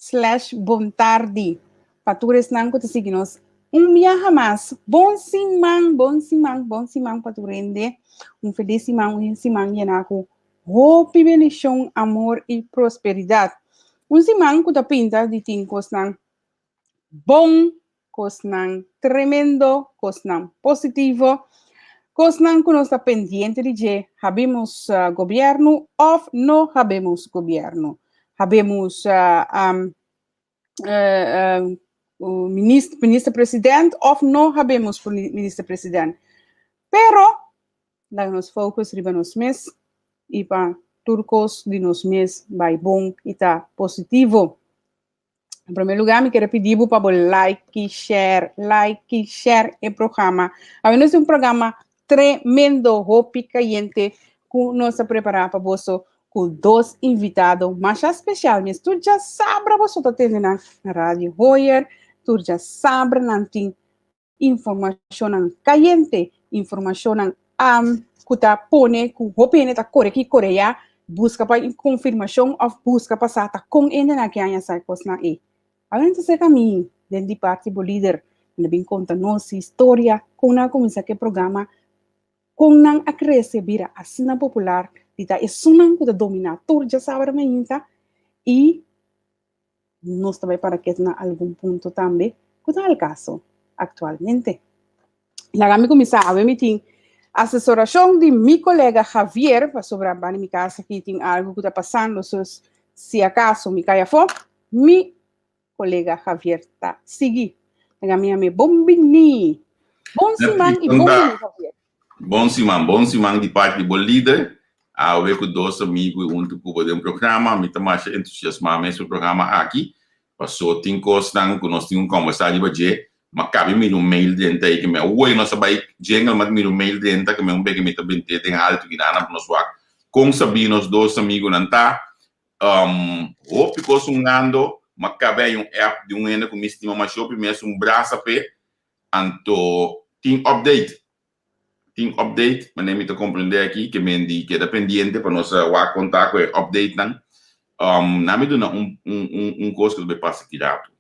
slash bontardi. Pa tur esnan ku ta sigui nos un biaha mas. Bon siman, bon siman, bon siman pa tur hende. Un felis siman, un siman yená ku hopi bendishon, amor i prosperidat. Un siman ku ta pinta di tin kosnan bon, kosnan tremendo, kosnan positivo, kosnan ku nos ta pendiente di dje, habemos uh, gobièrnu òf no habemos gobièrnu. Habemos uh, um, uh, uh, minister, minister president òf no habemos minister president. Pero, laga nos focus riba nos mes i pa tur kos di nos mes bai bon i ta positivo. En primer lugar, mi quiero pedir pa bo like y share, like y share el programa. A nos un programa tremendo, hopi caliente, ku nos a prepara pa boso ku dos invitado masha especial. Mes tur djasabra boso ta tende na Radio Hoyer, tur djasabra nan tin informashonnan kayente, informashonnan um, ku ta pone ku hopi hende ta kore ki kore ya, buska pa konfirmashon òf buska pa sa ta kon hende nan ke haña sa e kosnan ei. Awor nan ta serka mi den di parti bo lider, nan a bin konta nos historia kon nan a kuminsá ku e programa, kon nan a krese bira asina popular di ta esunnan ku ta dominá tur djasabra mainta i Nos ta bai para kes na algun punto tambe ku ta al kaso aktualmente. Laga mi kuminsá awe mi tin asesorashon di mi kolega Javier pasobra banda mi kas aki tin algu ku ta pasando so si akaso mi kai afó mi kolega Javier ta sigui. Laga mi yam'é bon bini. Bon siman i bon bini Javier. Bon siman, bon siman di parti di bo lider. Awe ku dos amigu i huntu ku bo den programa. Mi ta masha entusiasmá mes pa e programa aki, paso tin kosnan ku nos tin ku kòmbersá riba dje. M'a kabi mira un mail drenta ei ke mi a woi nos a bai jingle, m'a mira un mail drenta ke mi un beke mi ta bent'é den haltu gidana pa nos wak kon sabí nos dos amigunan ta. Hopi kos hungando, m'a kabi hay un app di un hende ku mi stima masha hopi mes, un brasa p'e. Anto tin update, tin update, manera mi ta comprende aki ke men di keda pendiente pa nos wak kon ta ku e update nan. Um, na mi duna un un un un kos ku ta bay pasa ki rato.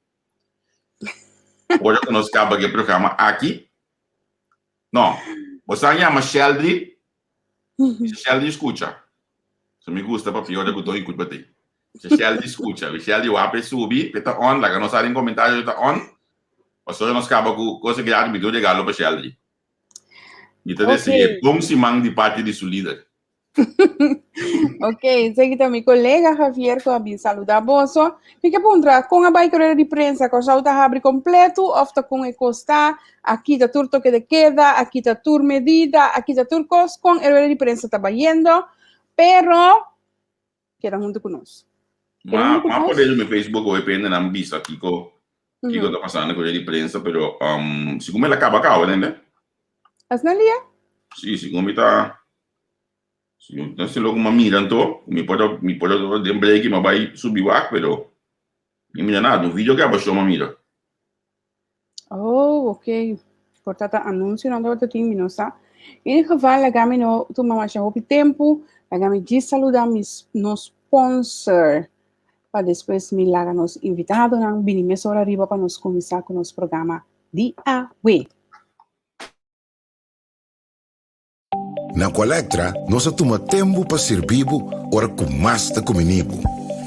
Ora ku nos kaba ku e programa aki, no, bo sa yama Sheldry, bisa Sheldry skucha. So mi gusta papia ora ku Don Ikut batey. Bisa Sheldry skucha, bisa Sheldry wak pa e subi, pa e ta on, laga nos sa den komentario si e ta on. Pasobra nos kaba ku kos grandi, mi tin un regalo pa Sheldry. Mi ta dese'é bon siman di parti di su lider. Ok, esaki ta mi kolega Javier ku a bin saluda boso. Mi ke puntra, kon a bai ku rueda di prensa? Kòrsou ta habri kompletu òf ta kon e kos ta? A kita tur toke de keda, a kita tur medida, a kita tur kos, kon e rueda di prensa ta bayendo? Pero keda huntu ku nos. Keda Ma huntu ku ma nos. por dentro mi Facebook hoy pende nan bisa kiko kiko ta pasando ku di prensa pero um, segun mi la kaba kaba nende. Asina lia? Si, segun mi ta segun ta selo ku ma mira anto mi por mi por den break ma bai subi wak pero mi mira nada un video kaba show ma mira. Oh, ok. Por ta ta anuncio nan tabata tin, mi no sa. In ieder geval, laga mi no tuma masha hopi tempu. Laga mi djis saluda mi nos sponsor. Pa despues mi laga nos invitadonan bini mesora riba pa nos kuminsá ku nos programa di awe. Na Aqualectra nos a tuma tempu pa sirbi bo ora ku mas ta kumini bo.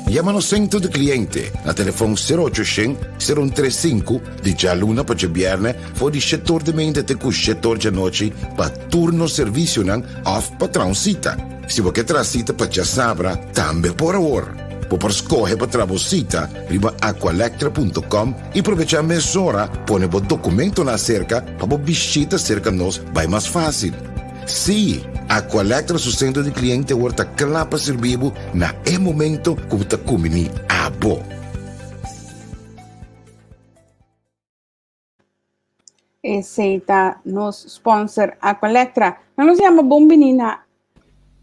Yama nos sentro di kliente na telefon sero ocho shen, sero un tres sinku di djaluna pa djabièrnè for di shetor di meinta te ku shetor djanochi pa tur nos servisionan òf pa traha un sita. Si bo ke traha sita pa djasabra tambe por awor. Bo por skohe pa traha bo sita riba aqualectra punto com i probechá mesora pone bo dokumentonan aserka pa bo bishita serka nos bai mas fásil. Sí, Aqualectra su sentro di kliente awor ta kla pa sirbi bo na e momento ku bo ta kumbiní abo. Esei ta nos sponsor Aqualectra. Nan nos yama bon bini na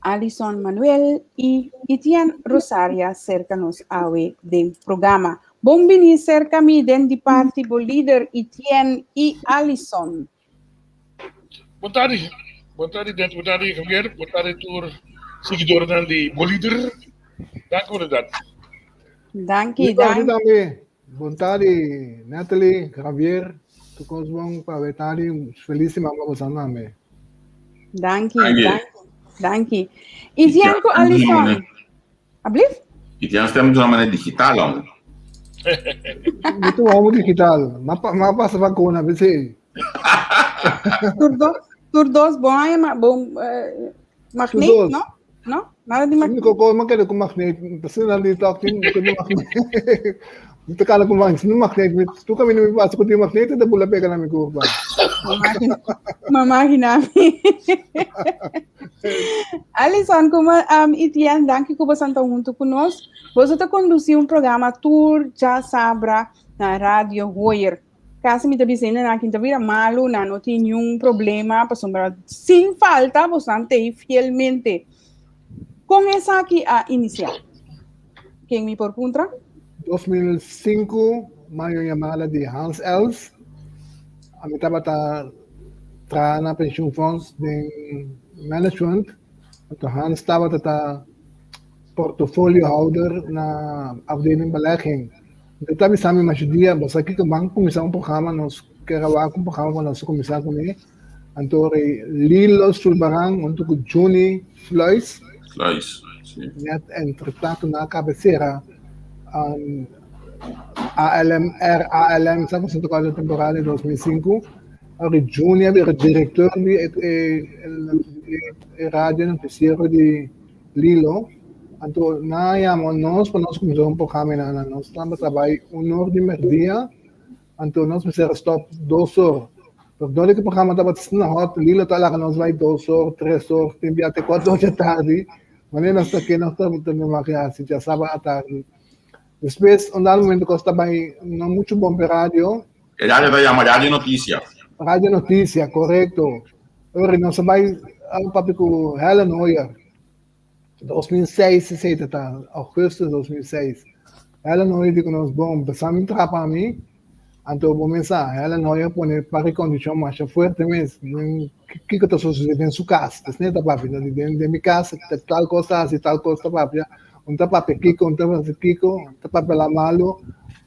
Alison Manuel i Etienne Rosaria serka nos awe den programa. Bon bini serka mi den di parti bo lider Etienne i Alison. Bon tardi, bon tardi Dent, bon tardi Javier, bon tardi tur seguidornan di bo lider. Danki por dat. Danki, danki. Tambe. Bon tardi, Natalie, Javier, tur kos bon pa we tardi. Feliz siman pa boso tambe. Danki, danki, danki. Itian ku Alison. Ablief? Itian stem di una manera digital, hombre. Mi tu homo digital. Ma ma pasa vacuna, bese. Tur dos, tur dos bon aña, ma bon eh, magneet, no? No? Nada di magneet. Mi koko ma kere ku magneet. Pese na di tok tin ku magneet. Mi ta kala ku magneet, no magneet. Mi tu kami mi pasa ku tin magneet ta bula pega na mi kurpa. Ma imagina mi. Alison, kuma um, Etienne, danki ku bosan ta huntu ku nos. Boso ta kondusi un programa tur djasabra na Radio Hoyer. Kasi mi ta bisa hende nan ta bira malu, nan no tin niun problema, pasobra sin falta bosan tei fielmente. Kon esaki a inisiá? Ken mi por puntra? 2005, mayo yamada di Hans Els. Ami tabata traha na pensioenfonds den management. Anto Hans tabata ta portfoliohouder na afdeling belegging. Anto ta bisa mi masha dia, bo sa kiko ban kuminsá un programa, nos ke wak un programa ku nos kuminsá kuné. Anto rei Lilo Sulbaran huntu ku Juni Sluis. Sluis, si. Net entretanto na kabesera um, ALMR, ALM, sa ku ta temporada di 2005. Ora Juni a bira direktor di e, e, e radio noticiero di Lilo, anto nan a yama nos pa nos kuminsá un programa einan. Nan nos tabata bai un or di merdia, anto nos mester a stòp dos or. Pero dor di ku e programa tabata asina hòt, Lilo ta laga nos bai dos or, tres or, tin bia te kuater or di atardi. Manera nos ta ke nos tabata normal ke hasi djasabra atardi. Despues un dado momento kos ta bai no muchu bon pa e radio. E radio ta yama Radio Noticia. Radio Noticia, korekto. Ora nos a bai a papia ku Helen Hoyer, 2006 esei ta ta, augustus 2006. Helen Hoyer di ku nos, bon, besa mi traha pa mi, anto bo mes sa, Helen Hoyer pone par di kondishon masha fuerte mes, den kiko ta sosodé den su kas, asina e ta papia, den den mi kas tal kos ta hasi, tal kos ta papia, un ta papia kiko, un ta hasi kiko, un ta papia la malu,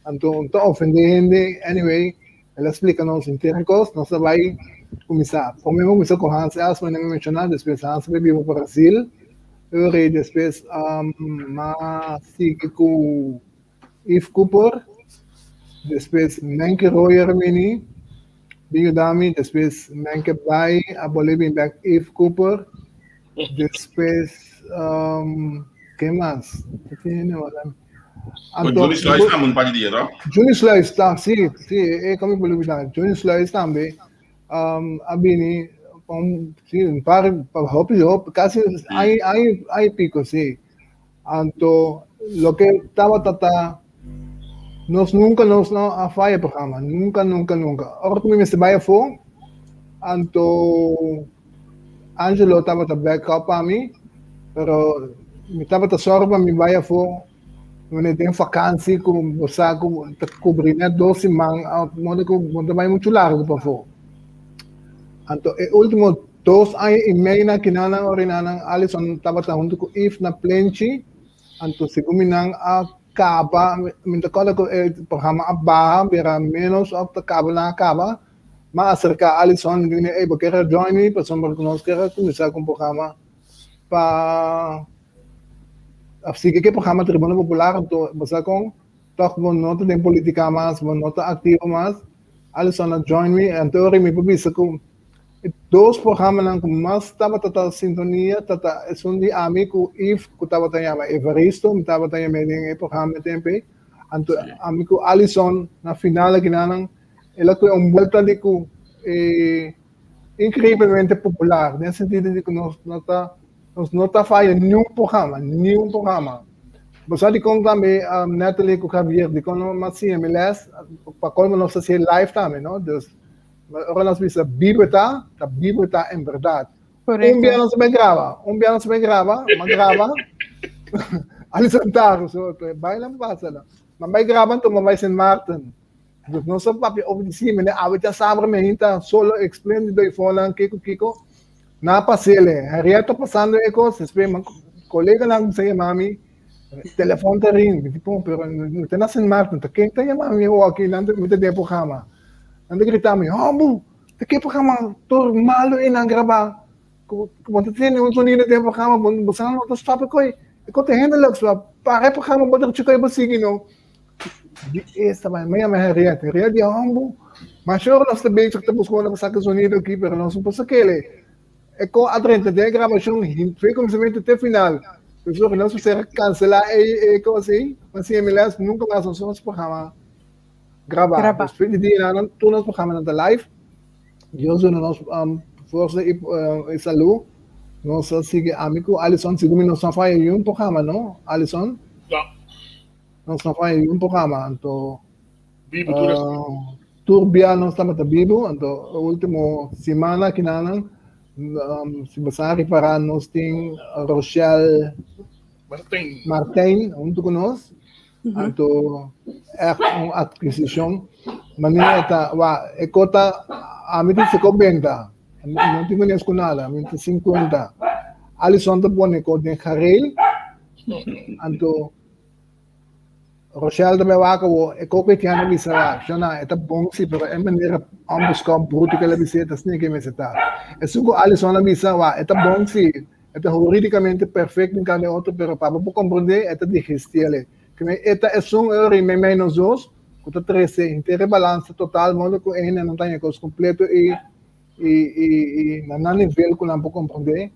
anto un ta ofendé hende, anyway, El a splika nos henter e kos, nos a bai kuminsá. Promé mi a kuminsá ku Hans Els, manera mi menshoná, despues Hans a bai biba Brasil, ora i despues m'a sigui ku Yves Cooper, despues Menke Royer a bini bin yuda mi, despues Menke bai a bolbe bin bèk Yves Cooper, despues ken mas? Anto, Johnny Sluis tambe un par di dia, no? Johnny Sluis ta, sí, sí, e kami por olvidá. Johnny Sluis tambe um, a bini pa un, sí, un par, pa hopi, hopi, casi aña, aña, aña y pico, sí. Anto, loke tabata ta, nos nunca nos no a falla programa, nunca, nunca, nunca. Ora ku mi mester bai afó, anto Angelo tabata backup pa mi, pero mi tabata sòru pa mi bai afó wanneer den vakansi ku bo sa ku ta kubri net dos siman moda ku bo no ta bai muchu largu pafó. Anto e último dos aña i mei na kinanan orinanan Alison tabata huntu ku Yves na Plenchi, anto segun mi nan a kaba, mi ta kòrda ku e programa a baha bira ménos òf ta kaba nan a kaba. M'a aserká Alison i di, Ey, bo kier a join mi? Pasobra ku nos kier a kuminsá ku un programa pa a sigui ku e programa Tribuna Popular. Anto bo sa kon? Tòg bo no ta den politika mas, bo no ta aktivo mas. Alison a join mi, anto ora mi por bisa ku e dos programanan ku mas tabata ta sintonia ta ta esun di ami ku Yves ku tabata yama Evaristo, mi tabata yam'é den e programa e tempu ei. Anto ami ku Alison na final akinanan El a kue un buelta di ku e inkreiblemente popular, den sentido di ku nos no ta nos no ta faya niun programa, niun programa. Bo sa dikon tambe Natalie ku Javier dikon no mas siña mi les, pa kolmo nos ta hasié live tambe, no? Dus ora nos bisa biba ta, ta biba ta en bèrdat. Un bia nos bai graba, un bia nos bai graba, ma graba, Alison Taro, so, bai nan pasa nan. Ma bai graba anto ma bai Sint Maarten. Dus nos a papia over di sí, mene awe dja sabra mi ainda solo espléndido i fonan kiko kiko. Na pasele, Henrietta pasando e kos, despues mi koleganan kuminsá yama mi. Telefon ta ring, mi di pon, pero mi ta na Sint Maarten, ta ken ta yama mi awor aki, nan mi ta den programa. Nan ta grita mi, Hombu, ta ke programa tur malu ei nan graba? Ku bo ta tende un sonido den programa, bo bo sa no ta stop e koi, e koi ta hinderlijk, so para e programa bo ta chiko e bo sigui no. Di esta bai, mi yama Henriette, Henriette di Hombu, masha ora nos ta bezig ta buska unda pa saka e sonido aki, pero nos no por sak'el. E kon a drenta den e grabashon fe kuminsamentu te final. Pues loke nos mester a kanselá e e kos ei, pa siña mi les, nunka mas nos nos programa grabá. Grabá. Despues di dia nan tur nos programanan ta live. Dios duna nos um, forsa i, uh, i salú. Nos a sigui ami ku Alison, sigur mi nos no faya niun programa, no, Alison? No. Nos no faya niun programa, anto Bibu tur es. Uh, tur bia nos tabata bibu, anto último semana kinanan, um, si bo sa ripará nos tin Rochelle Martijn. Martijn huntu ku nos. Anto echt un adquisition. Manera ta, wa, e kota, ami tin se ko benta. No tin kunes ku nada, mi tin 50. Alison ta pone ko den gareel. Anto Rochelle ta bai wak awo, e koko e tiene a bisa wak, shona, e ta bon si, pero e manera onbeskòp bruto ku el a bis'é ta asina ke e mester ta. Esun ku Alison a bisa wak, e ta bon si, e ta hurídikamente perfekto en kada otro, pero pa bo por komprondé e ta digestiel. Keme e ta esun e ora i meimei nos dos ku ta trese henter e balansa total modo ku e hendenan ta haña kos kompleto i i i i na nan nivel ku nan por komprondé.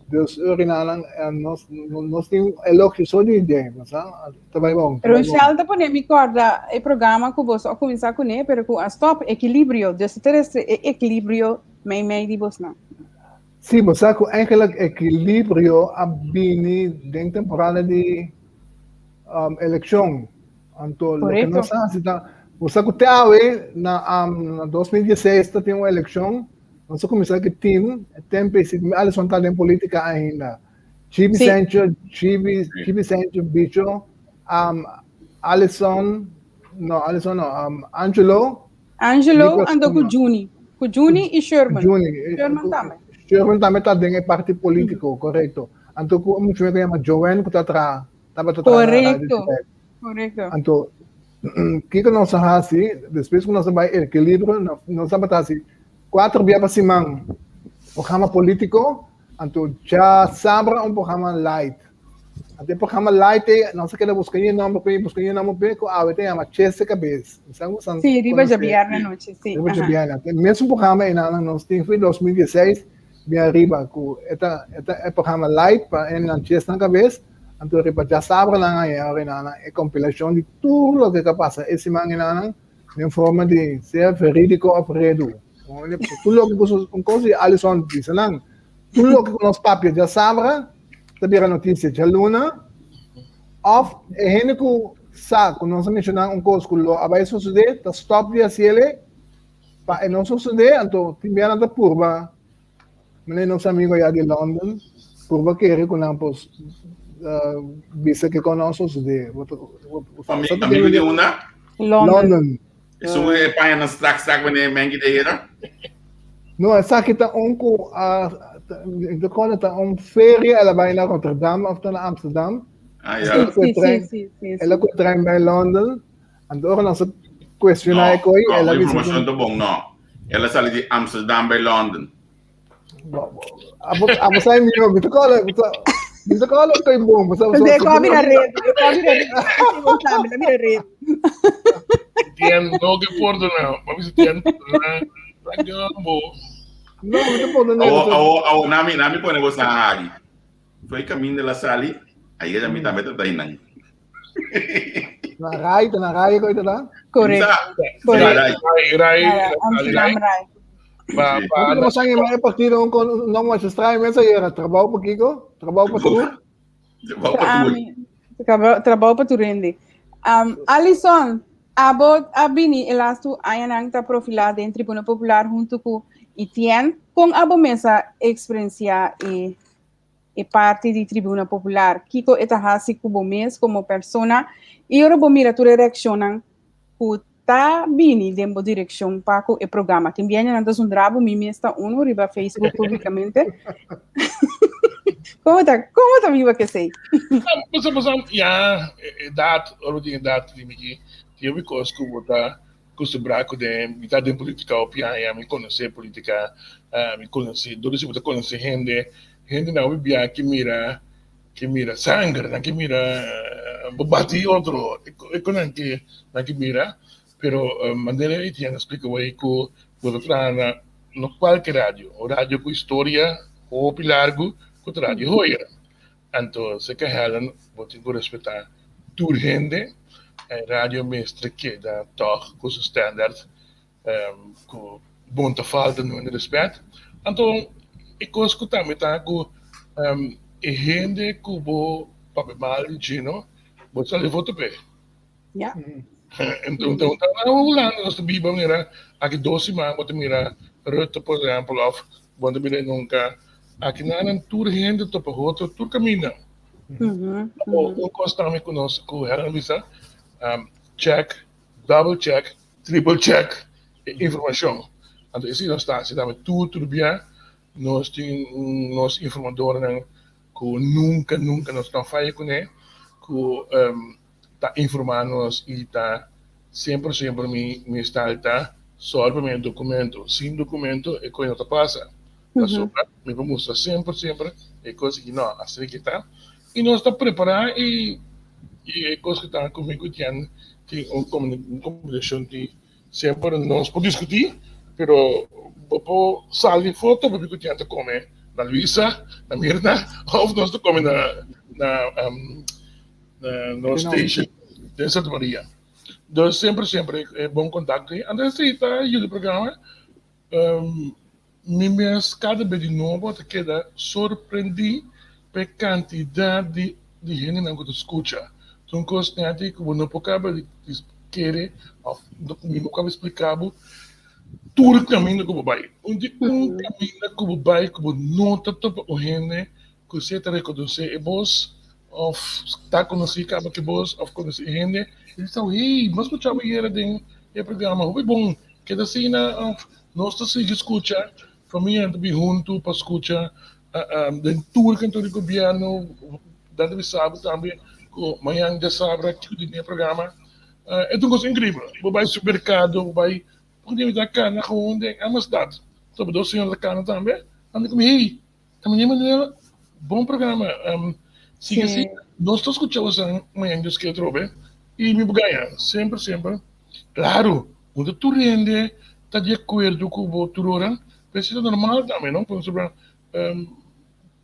Dus urinanan nos nos tin elogio so di dje, bo sa? Ta bai bon, ta bai bon. Rochelle ta pone mi corda e programa cu boso a cuminsa cune, pero cu a stop, Equilibrio. Dus ta trece e equilibrio mei mei di bosnan. Sí, bo sa cu eigenlijk Equilibrio a bini den temporada di um, eleccion. Anto loke Correcto. nos a haci ta, bo sa cu te awe na um, na 2016 ta tin un eleccion. Nos a kuminsá ku team, e tempu ei si Alison ta den polítika ainda. Chibi Sí. Sancho, Chibi, Chibi Sancho, Bicho, um, Alison, no, Alison no, um, Angelo, Angelo Nicolas ando ku Kuma. Juni. Ku Juni i Sherman. Juni. Sherman tambe. Sherman tambe ta den e parti polítiko, korekto. Anto ku un muchacho ku yama Joanne ku ta traha, tabata traha na Radio Korekto. Quebec. Korekto. Anto, kiko nos a hasi, despues ku nos a bai Equilibrio, nos tabata hasi Cuatro bia pa siman programa politico, anto djasabra un programa light. Anto e programa light ei, nos a keda busca e nomber p'e, busca e nomber p'e, cu awe ta yama Chese Cabes. Mi sa cu boso Sí, riba conoce. djabièrnè anochi, sí. Riba Aha. djabièrnè. Anto e mesun programa einan nos tin for 2016 bin ariba, cu e ta e ta e programa light pa hendenan chese nan cabes, anto riba djasabra nan a haña ora einan e compilacion di tur loke ta pasa e siman einan. Den forma di sea verídiko òf redu. Tur loke ku un kos di Alison bisa nan, tur loke ku nos papia djasabra ta bira notisia djaluna, òf e hende ku sa ku nos a menshoná un kos ku lo a bai sosodé ta stòp di hasiel pa e no sosodé, anto tin bia nan ta purba. Mane nos amigo allá di London, purba kere ku nan por bisa ke kon nan sosodé. Amigo di unda? London. London. Esun e paña nan strak strak wanneer mengi de era? No, esaki ta un ku a mi ta kòrda ta un feria el a bai na Rotterdam òf ta na Amsterdam. Ah ya. El a kue Sí, trein, sí, sí, sí, el a sí. kue trein bai London. Anto ora nos a kuestioná No, e koi, no, el a bo bisa informashon ku ta bon, no. El a sali di Amsterdam bai London. Abo abo sa mihó, mi ta kòrda, mi ta mi ta kòrda koi bon, bo sa De so ko mira red, de ko mira red. Bo sabe, la mira red. Tien no ke pordona. Ma bisa tien pordona. Laga bo. No, mi ta pordona. Awo, awo, awo, nami, nami pone bo sa hari. Foi caminda la sali, ayera mi tambe ta tainan. Na rai, ta na rai ko ito ta? Correct. Correct. Rai, Rai, Rai, Amsterdam Rai. Pa, pa, Como sa may partido un con no mo sa mesa era trabalho pa Kiko, trabalho pa tur. Trabalho pa tur. Trabalho pa tur rende. Um, Alison, abo a bini e laatste añanan ta profilá den Tribuna Popular hunto ku Etienne. Kon abo mesa experiencia e e parti di Tribuna Popular? Kiko e ta hasi ku bo mes komo persona? I ora bo mira tur e reakshonnan ku ta bini den bo direkshon pa ku e programa. Tin biañanan ta zundra bo, mi mes ta unu riba Facebook públikamente. Kon ta, kon ta biba kesei? Pasa pasa ya edat, ora bo tin edat di mi ki tin hopi kos ku bo ta kustumbrá ku den, mi ta den politika hopi aña, mi konosé politika, mi konosé, dor di si bo ta konosé hende, hendenan hopi bia ke mira ke mira sanger, nan ke mira bo bati otro, e ku nan ke nan ke mira, pero manera Etienne a splika awor ku bo ta traha na no kualke radio, un radio ku historia hopi largu ku ta Radio Hoyer. Anto seka Helen bo tin ku respetá tur hende, e radio mester keda tòg ku su standard ku bon ta falta no hende respet. Anto e kos ku tambe ta ku e hende ku bo papia mal di dje no, bo sali foto p'e. Ja. Enton na Hulanda nos ta biba mira aki dos siman bo ta mira Rutte por ehempel of bo ta mira nunca aki nan tur hende topa otro tur caminda. Un cos tambe cu nos cu Helen bisa check, double check, triple check e informacion. Anto esey nos ta haci tambe tur tur bia nos tin nos informadornan cu nunca nunca nos no faya cune cu ta informa nos y ta semper semper mi mi style ta sòru pa mi e documento sin documento e koe no ta pasa pasobra mi por mustra semper semper e kos aki no asina ki ta y nos ta prepara y y e kos ku ta ku mi ku Tian tin un comunicacion di semper nos por discuti pero bo por sali foto bo ku Tian ta come na Luisa na Mirna of nos ta come na na na nos station den Santa Maria. Dus semper semper e bon contacto ei. Anto esei ta yuda e programa. Mi mes cada bes di nobo ta keda sorprendí pa e cantidad di di hendenan cu ta scucha. Ta un cos nèt cu bo no por caba di kere of mi no caba splica bo tur caminda cu bo bai. Un di un caminda cu bo bai cu bo no ta topa un hende Ku si e ta rekonosé e bos òf ta konosí kaba ku e bos òf konosí e hende, e ta bisa, Hey, mi a skucha bo ayera den e programa, hopi bon, keda asina òf nos ta sigui skucha, famia ta bin huntu pa skucha den tur kantor di gobièrnu, nan ta bisa bo tambe ku mañan djasabra kiko tin den e programa. E ta un kos inkribel, bo bai supermerkado, bo bai, bo ta kana gewoon den Amsterdam, sobretodo señora ta kana tambe, nan ta komo, hey, Ta meneer Manuel, bon programa. Um, sigue sí. así. Nos ta escucha bosan mañana Dios quiere trobe. Y mi gaña, semper, semper. Claro, no ta tur hende ta di acuerdo cu bo tur ora, pero esey ta normal tambe, no? Pasobra um,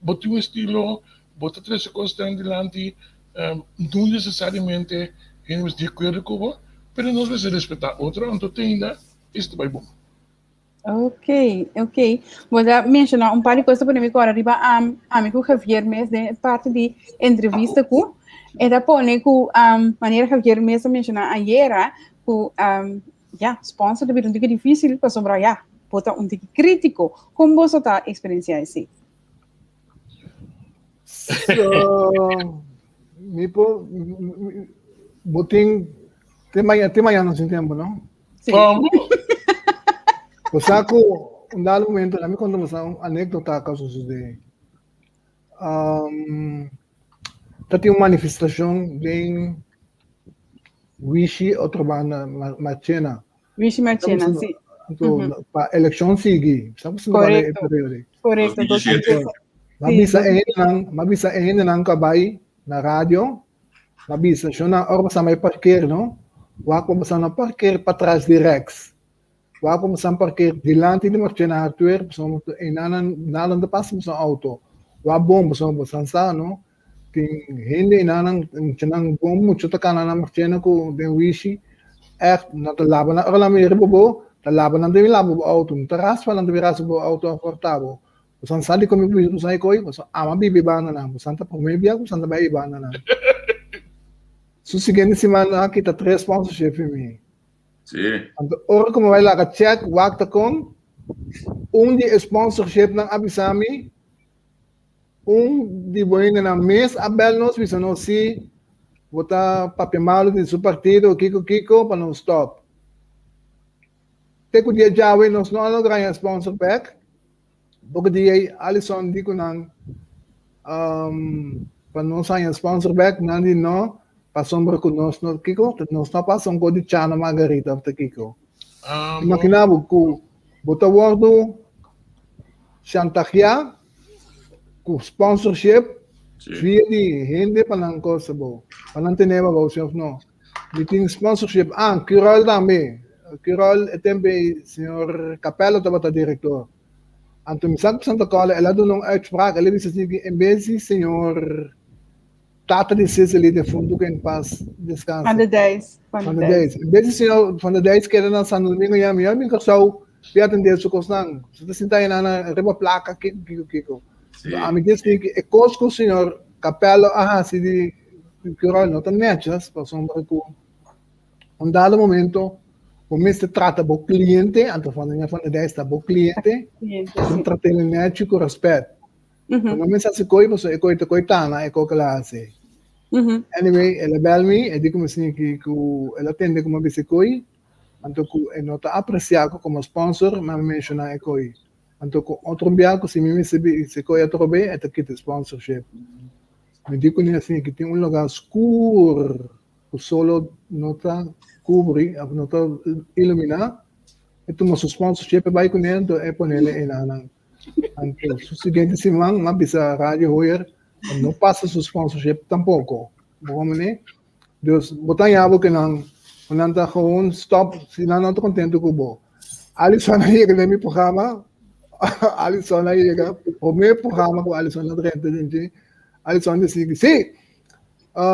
bo tin un estilo, bo ta trece cosnan dilanti, um, no necesariamente hende mester di acuerdo cu bo, pero nos mester respeta otro, anto te ainda esey ta bay bon. Ok, ok. Bo ta menciona un par di cosa pone mi cora riba am ami cu Javier mes den parte di entrevista cu e ta pone cu um, manera Javier mes a menciona ayera cu um, ja, sponsor ta bira un tiki difícil pasobra ja, bo ta un tiki crítico. Con boso ta experiencia esei? So, mi por, bo tin, te mañana, te mañana sin tempo, no? Sí. Como? O sea ku un dado momento, la mi conta bosa un anécdota que sucede. Um, ta tin un manifestación den Wishi otro banda Marchena. Wishi Marchena, sí. Anto, mm -hmm. pa elección sigui. Sabe si Correcto. Correcto. 2017. Ma bisa e ma bisa e hendenan ku a bai na radio Ma bisa, Shona, ora boso bai parkeer, no? Wak pa boso no parkeer patras di Rex. Wak pa boso parkeer dilanti di Marchena Hardware, pasobra einan nada no ta pasa boso auto. Wak bon, pasobra boso sa, no? Tin hende einan, muchanan bon mucho ta kana na Marchena ku den wishi. Echt, nan ta laba nan, ora nan mira bo bo, ta laba nan ta bin laba bo auto, no ta raspa nan ta bin raspa bo auto òf kòrta bo. Bosan sa di komi ku bosan e koi, bosan ama biba e bandanan, bosan ta promé bia ku bosan ta bai e bandanan. Su siguiente siman nan a kita tres sponsorship fi mi. Sí. Anto ora ku mi bai laga check wak ta kon, un di e sponsorshipnan a bisa mi, un di bo hendenan mes a bel nos bisa nos si bo ta papia malu di su partido kiko kiko pa nos stop. Te ku dia djawe nos no a logra haña sponsor bek. Boka di ei Alison di ku nan. Um, pa nos haña sponsor bek, nan di no, pasobra ku nos no kiko, nos no pasa un kos di Chana Margarita of ta kiko. Ah, bo. Imagina bo ku bo ta wordu chantageá ku sponsorship Sí. via di hende pa nan kosa bo, pa nan tene bo abou, si of no. Mi tin sponsorship, ah, Curoil tambe. Curoil e tempo ei señor Capello tabata director. Anto mi sa ku Santa Cola el a duna un uitspraak, el a bisa así en bes di señor tata di Cicely defuntu ku en paz descanse. Van de Dijs. Van Van de Dijs. En bes di señor Van de Dijs keda na Santo Domingo ya mi a bin Kòrsou pi atendé su kosnan. Su ta sinta ayina na riba plaka kiko kiko kiko. Sí. Ami ke si e kos ku señor Capello a hasi di Curoil no ta nètjes pasobra ku Un dado momento bo mester trata bo cliente, anto van de van de Dijs ta bo cliente, bo trat'é nechi ku respet. Bo no mester hasi koi pasobra e koi ta koi tana e koi ku el a hasi. Anyway, el a bel mi, e di ku mi siña ku el a tende ku mi a bisa e koi, anto ku e no ta apresiá ku komo sponsor mi a menshoná e koi. Anto ku otro bia ku si mi mester bisa e koi atrobe e ta kita sponsorship. Mi di kuné asina ki tin un lugá skur. ku solo no ta kubri of no ta iluminá, e tuma su sponsorship e bai kuné anto e ponele enanan. Anto su siguiente siman m'a bisa Radio Hoyer pa no pasa su sponsorship tampoko. Bo komprendé? Dus bo ta haña bo ke nan ku nan ta gewoon stop si nan no ta kontento ku bo. Alison a yega den mi programa, Alison a yega, promé programa ku Alison a drenta den dje, Alison di si,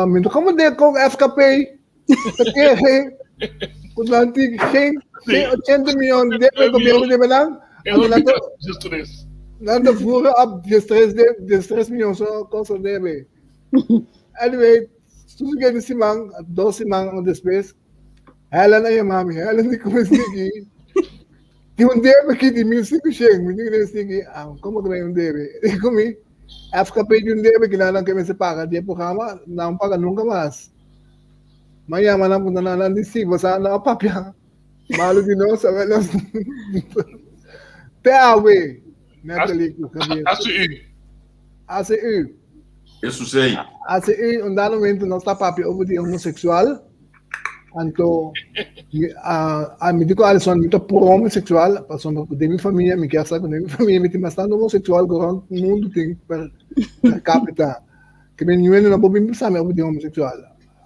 Mi no komprendé kon FKP ta kere ku nan tin geen geen 80 miljoen debe gobierno debe nan. Anto nan ta nan ta voeren op 13 de 13 miljoen so kosa debe. Anyway, su siguiente siman, dos siman despues, Helen a yama mi. Helen di kuma sigui tin un debe aki di 1500. Mi di ku sigui, ah, komo ku un debe? Di ku mi FKP di un debe ki nan nan ke mester paga di e programa, nan paga nunka mas. Ma yama nan puntra nan, nan di si, bo sa nan a papia malu di nos, awel nos te awe, Natalie ku Javier. ACU. ACU. Eso sei. ACU, un dado momento nos ta papia over di homosexual. Anto, mi, a, a, mi di ku Alison, mi ta pro homosexual, pasobra ku den mi famia, mi kier sa ku den mi famia mi tin bastante homosexual ku rond mundu tin per, per capita. Ke mi niun hende no por bin bisa mi over di homosexual.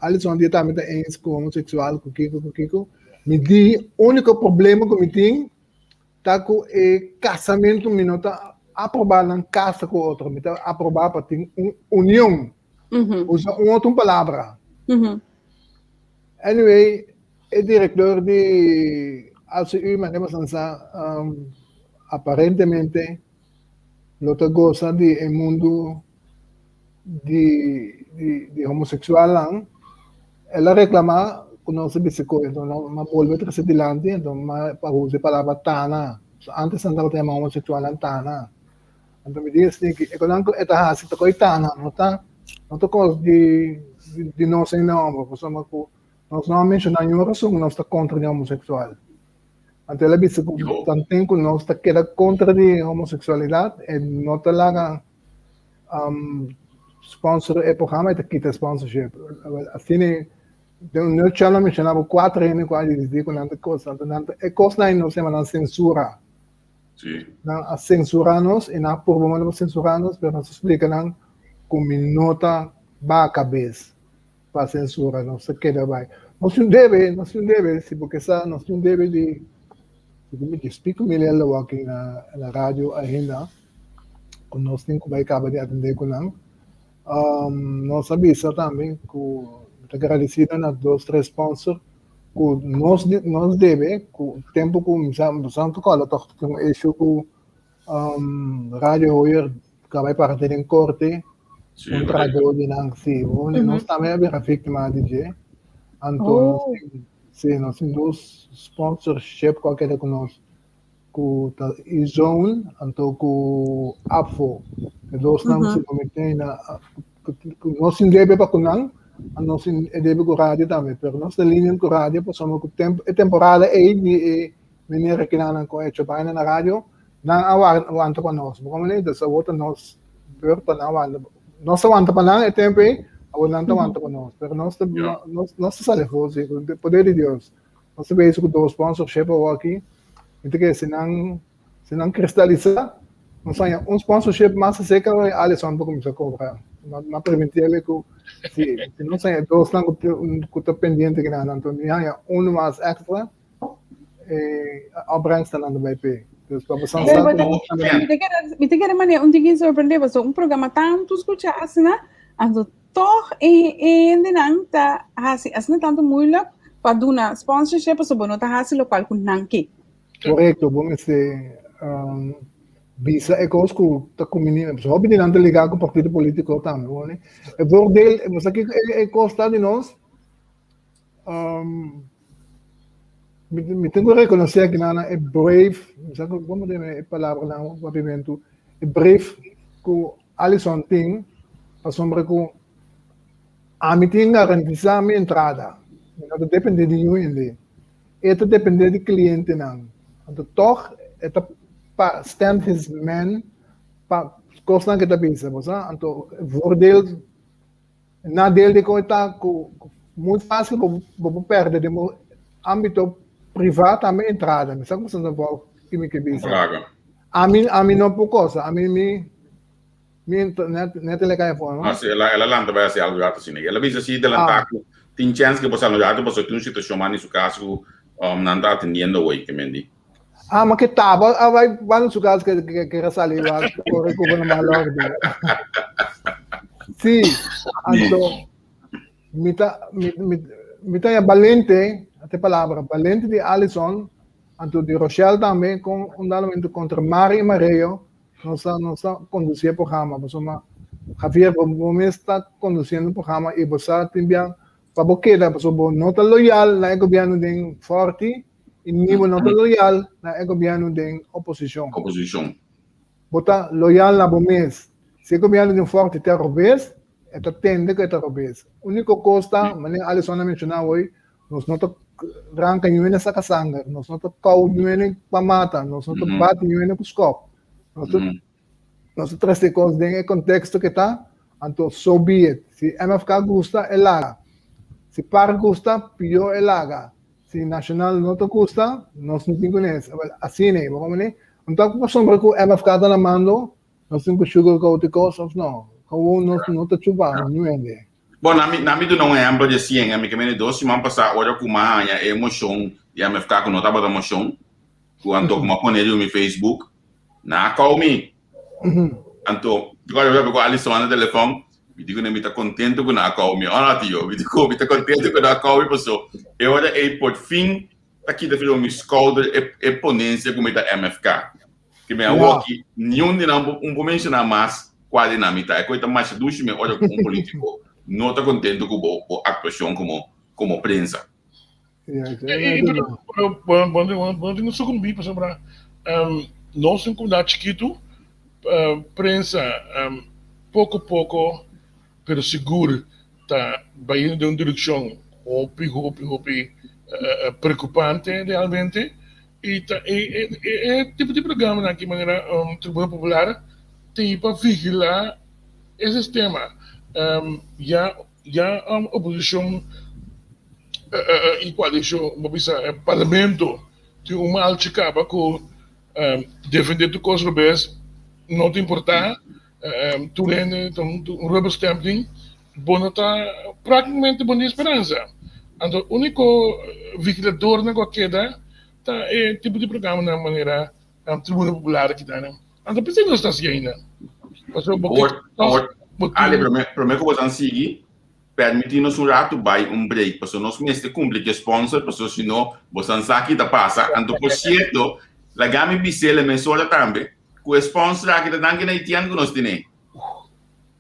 Alison di tambe ta eens ku homosexual, ku kiko, ku kiko. Mi di, úniko problema ku mi tin ta ku e kasamentu mi no ta aprobá nan kasa ku otro, mi ta aprobá pa tin un union. Usa un otro palabra. Anyway, e director di ACU, manera boso sa, um, aparentemente lo ta goza di e mundo di, di, di homosexualnan. El a reclama cu nos a bisa cu enton no ma bolbe trece dilanti, enton ma pa usa e palabra tana. So, antes nan tabata yama homosexualnan tana. Anto mi di esei ki e konan ku e ta hasi ta koi tana, no ta no ta kos di di nos hende hòmber, pasobra ku nos no a menshoná niun rason nos ta kontra di homoseksual. Anto el a bisa ku tanten ku nos ta keda kontra di homoseksualidat e no ta laga sponsor e programa, e ta kita e sponsorship. Asina den un nutshell a menshoná bo kuater hende ku a disidí ku nan ta kos, anto nan ta e kosnan ei nos yama nan sensura. Sí. Nan a censura nos y nan a purba manda pa censura nos, pero nos a splica nan cu mi no ta baha cabes pa censura, nos ta keda bay. Nos tin un debe, nos tin un debe, si bo ke sa, nos tin un debe di, mi di spico mi lel awor aki na na radio ainda, cu nos tin cu bay caba di atende cu nan. Um, nos a bisa tambe cu mi ta agradecido na dos, tres sponsor ku nos nos debe ku tempu ku mi sa mi sa ku ala tòg tin un issue ku um, Radio Hoyer ka bai para den korte Sí, un correcto. trahadó di nan sí nos tambe a bira víktima di dje anto nos Oh. tin sí nos tin dos sponsorship ku a keda ku nos ku ta E-Zone anto ku APFO e dosnan si bo mi tin na Nos tin debe pa ku nan, nos tin e debe ku radio tambe, pero nos ta lenient ku radio pasobra ku temp e temporada ei di e meneer kinanan ku a hecho baina na radio, nan a wanta pa nos. Bo komprende? Dus awor ta nos beurt pa nan wanta. Nos ta wanta pa nan e tempo ei, awor nan ta wanta pa nos. Pero nos ta, nos, nos ta sali afó, sí, ku e poder di Dios. Nos ta bezig ku dos sponsorship awor aki. Mi ta kere si nan, si nan kristalisá, nos haña un sponsorship mas aserka i Alison por kuminsá kobra. Mi a permití el ku si, si nos haña e dosnan ku ku ta pendiente kinan, anto mi haña unu mas èkstra. E opbrengsten ta bai p'e. Dus pa boso sa Mi ta kere, mi ta kere manera un tiki sorprendé paso un programa tantu skuchá asina, anto tòg e e hendenan ta hasi asina tantu moeilijk pa duna sponsorship paso bo no ta hasi lokual ku nan ke. Korekto, bo mester um, bisa e kos ku ta kumbiní. Pasobra hopi di nan ta ligá ku partido polítiko tambe, bo ni. E voordeel, bo sa kiko e e kos ta di nos? Um, mi, mi tengo que reconocer que nana é brave, mi sa como de e palabra na papiamento, é brave ku Alison tin, pasobra ku ami tin garantisa mi entrada. Mi no ta depende di niun hende. E ta depende di clientenan. Anto toch e ta pa stand his man pa kosnan ke ta bisa, bo sa? Anto voordeel Nadeel di kon ta ku muy fásil bo bo por pèrdè den bo ámbito privá tambe entrada. Mi sa ku boso ta vòlg ki mi ke bisa. Ami ami no por kosa. Ami mi mi net net el a kai afó, no? No, si el a el a lanta bai hasi algu rato asina. El a bisa si delantá ku tin chèns ke bo sali un rato pasobra tin un situashon mas den su kas ku nan ta atendiendo awor, ke men di. Ah, ma ke taba a bai banda su cas ke ke ke sali wa corre ku na mal orde. Sí, anto mi ta mi mi mi ta ya balente, ate palabra, balente di Alison, anto di Rochelle tambe con un dado momento contra Mari y Mareo nos a nos a conduci e programa, pasobra Javier bo bo mes ta conduciendo e programa y bo sa tin bia pa bo keda pasobra bo no ta loyal na e gobierno den Forti i ni bo no ta loyal na e gobièrnu den oposishon. Oposishon. Bo ta loyal na bo mes. Si e gobièrnu den Forti ta robes, e ta tende ku e ta robes. Úniko kos ta, manera Alison a menshoná awor, nos no ta ranka ñuene saka sanger, nos no ta kou ñuene pa mata, nos no ta bati ñuene ku skòp. Nos ta nos ta trese kos den e konteksto ke ta, anto so be it. Si MFK gusta, e laga. Si par gusta, pió e laga. Si Nacional no ta gusta, nos no tin kunes. Awel, asina ei, bo komprende? Anto ku pasobra ku MFK ta na mando, nos tin ku sugarcoat e kos of no? Gewoon nos no ta chupa niun hende. Bon, na mi, na mi duna un ehempel di esien, mi ke mende dos siman pasá ora ku mi a haña e moshon di MFK ku no tabata moshon, ku anto ku mi a pone riba mi Facebook, nan a kou mi. Anto, mi kòrda mi papia ku Alison na telefòn, mi di kuné mi ta kontentu ku nan a kou mi. Ora tio, mi di ku mi ta kontentu ku nan a kou mi paso e ora ei por fin ta kita for mi skouder e e ponensia ku mi ta MFK. Ke mi awoki niun di nan un por menshoná mas kua di nan mi ta. E kos ta masha dushi mi ora ku un polítiko no ta kontentu ku bo bo aktuashon komo komo prensa. Pero bo no tin ku sukumbí pasobra nos tin komunidat chikitu, prensa poko poko pero sigur ta bayendo den un direkshon hopi hopi hopi preokupante realmente i ta e tipo di programanan aki manera Tribuna Popular tin pa vigilá e sistema ya. Ya oposicion y coalicion, bo bisa parlamento tin un malchi caba cu defende tur cos robes no ta importa, tur hende ta un rubber stamp tin, bo no ta practicamente bo no tin speransa. Anto unico vigiladornan cu a keda ta e tipo di programanan manera Tribuna Popular kidanan. Anto p'esei nos ta hasi ainda. Pasobra bo ke tòg bo tin. Ale, promé promé ku bosan sigui, pèrmití nos un ratu bai un break, pasobra nos mester kumpli ku e sponsor, pasobra si no bosan sa ki ta pasa. Anto por sierto, laga mi bis'el e mesora tambe ku e sponsor aki ta danki na Etienne ku nos tene.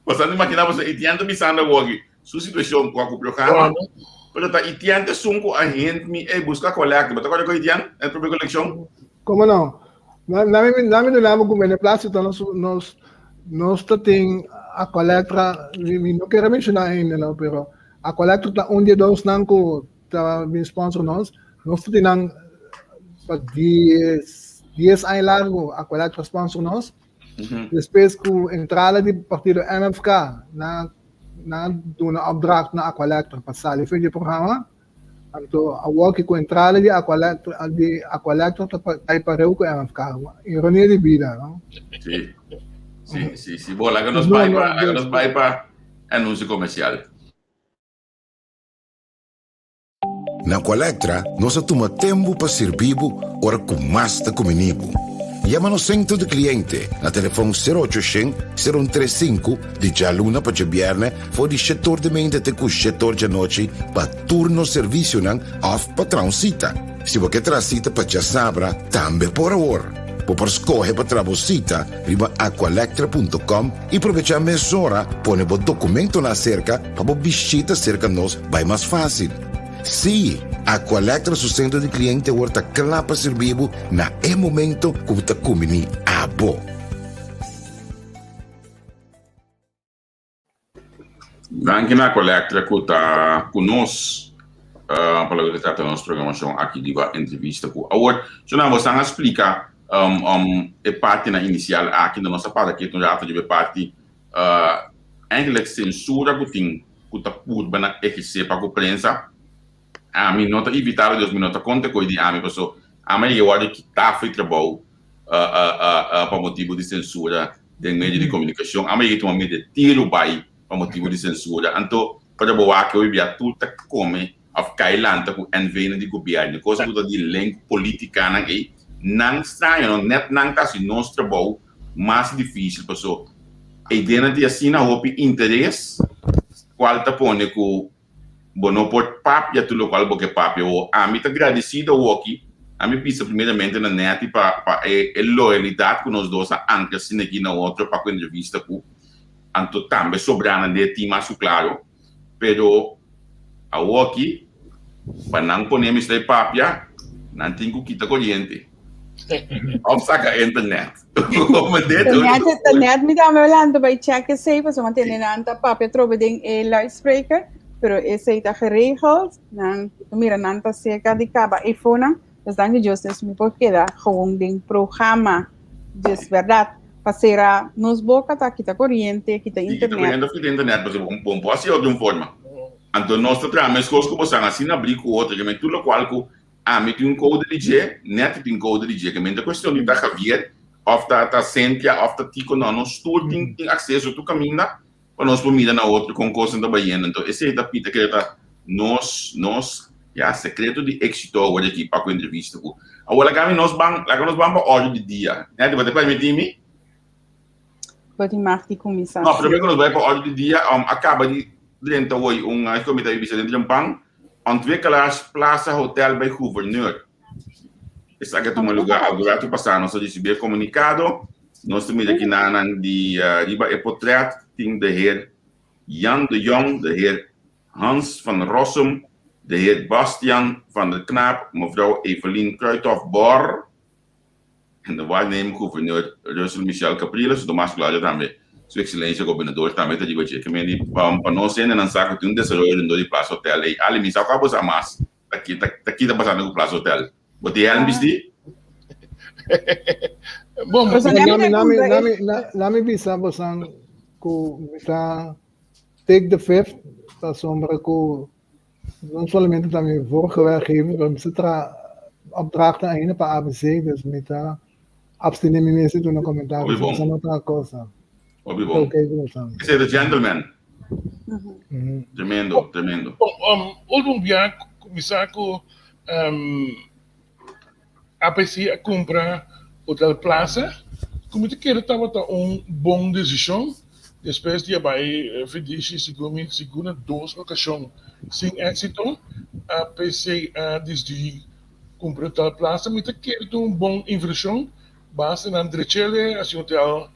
Bosan ta imaginá pasobra Etienne ta bisando awoki su situashon ku a ku programa, pero ta Etienne ta esun ku a hint mi, ey buska kolèkta. Bo ta kòrda ku Etienne, e promé kolekshon? Komo no? Na mi na mi duna bo ku beneplácito nos nos nos ta tin Aqualectra, mi mi no kere menshoná ainda no, pero Aqualectra ta un di e dosnan ku ta bin sponsor nos. Nos ta tin nan pa dies dies aña largu Aqualectra sponsor nos. Despues ku entrada di partido MFK nan nan a duna opdracht na Aqualectra pa sali for di e programa. Anto awor ki ku entrada di Aqualectra di Aqualectra ta kai pareu ku MFK. Ironia di bida, no? Sí. Sí, sí, sí. Bo, laga nos bai pa, laga nos bai pa anunsio komersial. Na Aqualectra nos a tuma tempu pa sirbi bo ora ku mas ta kumini bo. Yama nos sentro di kliente na telefon sero ocho shen, sero un tres sinku di djaluna pa djabièrnè for di shet or di meinta te ku shet or djanochi pa tur nos servisionan òf pa traha un sita. Si bo ke traha sita pa djasabra tambe por awor. Bo por skohe pa traha bo sita riba aqualectra punto com i probechá mesora pone bo dokumentonan aserka Pa bo bishita serka nos bai mas fásil. Sí, Aqualectra su sentro di kliente awor ta kla pa sirbi bo na e momento ku bo ta kumbiní abo. Danki na Aqualectra ku ta ku nos pa loke ta trata nos programashon aki riba entrevista ku awor. So nan bosan a splika e partinan inisial aki, nos a para ketu un rato riba e parti Eigenlijk sensura ku tin ku ta purba na ehersé pa ku prensa, ami no ta evitá lo, mi no ta konta koe di ami paso ami a yega wòrdu kitá for di trabou pa motibu di sensura den medio di komunikashon, ami a yega tuma mi retiru bai pa motibu di sensura. Anto ora bo wak hopi bia tur ta kome òf kai lanta ku NV-nan di gobièrnu, kos ku ta di link politikanan ei, nan straño no, nèt nan ta hasi nos trabou mas difícil paso e ideanan tin asina hopi interes cual ta pone cu bo no por papia tur locual bo ke papia o ami ta gradecido awoki ami bisa primeramente na Netty pa pa e e loyalidad cu nos dos a ancra asina aki na otro pa cu entrevista cu anto tambe sobranan den e team mas cu claro pero awoki pa nan pone mi stay papia nan tin cu kita coriente. Of saka internet. Net, net mi tambe lanta bai check esei, pasobra tene nan ta papia trobe den e luidspreker, pero esei ta geregeld. Nan, mira, nan ta cerca di caba e fonan. Dus danki Dios, dus mi por keda gewoon den programa. Dus verdad, pa cera nos boca ta kita corriente, kita Sí, kita internet. corriente of kita internet, pasobra un bon por hasi otro un forma. Anto nos ta traha meskos ku bosan, asina abrí ku otro, ke men tur lokual ku Ami tin un koude di dje, Netty tin koude di dje. Ke men ta kuestion di ta Javier òf ta ta Cynthia òf ta Tico, no, nos tur tin tin akseso tur kaminda pa nos por mira na otro kon kosnan ta bayendo. Enton esei ta pita kere ta nos nos ya sekreto di éksito awor di aki pa ku entrevista ku. Awor laga mi nos ban laga nos ban pa òrdu di dia. Netty bo ta permití mi? Bo tin mag di kuminsá. No, promé ku nos bai pa òrdu di dia, a kaba di drenta hoy un kiko mi ta bisa dentro di un pan, Ontwikkelaars Plaza Hotel bij Gouverneur. Esaki a tuma lugá algun ratu pasá. Nos a risibí e komunikado. Nos ta mira kinanan di riba e potrèt tin de heer Jan de Jong, de heer Hans van Rossum, de heer Bastian van der Knaap, mevrouw Evelien Kruithof-Bor, En de waarnemend gouverneur Russel Michel Capriles, Domas Claudio tambe, su excelencia gobernador tambe ta riba dje. Ke men di pa pa nos hendenan sa ku tin un desaroyo rondó di Plaza Hotel ei. Ali, mi sa ku abo sa mas ta ki ta ta ki ta pasando ku Plaza Hotel. Bo tin hèlm bistí? Bon, Boso nami Nami, ta nami, kumpra e nami, na- nami bisa bosan ku mi ta take the fifth pasobra ku No solamente ta mi vorige werkgever, pero mi sa traha opdrachten ainda pa ABC, dus mi ta abstene mi mes di duna comentario. Hopi bon. Esa no ta cosa. Hopi Ta bon. okay ku bosan. Ese ta gentleman. Mhm. Tremendo, tremendo. Bon, um, último bia kuminsá ku um, APC a kumpra Hotel Plaza, ku mi ta kere tabata un bon desishon despues di a bai Fidishi segun mi segun na dos okashon sin éksito. APC a disidi kumpra Hotel Plaza. Mi ta kere ta un bon invershon, basta nan drech'el hasi un hotel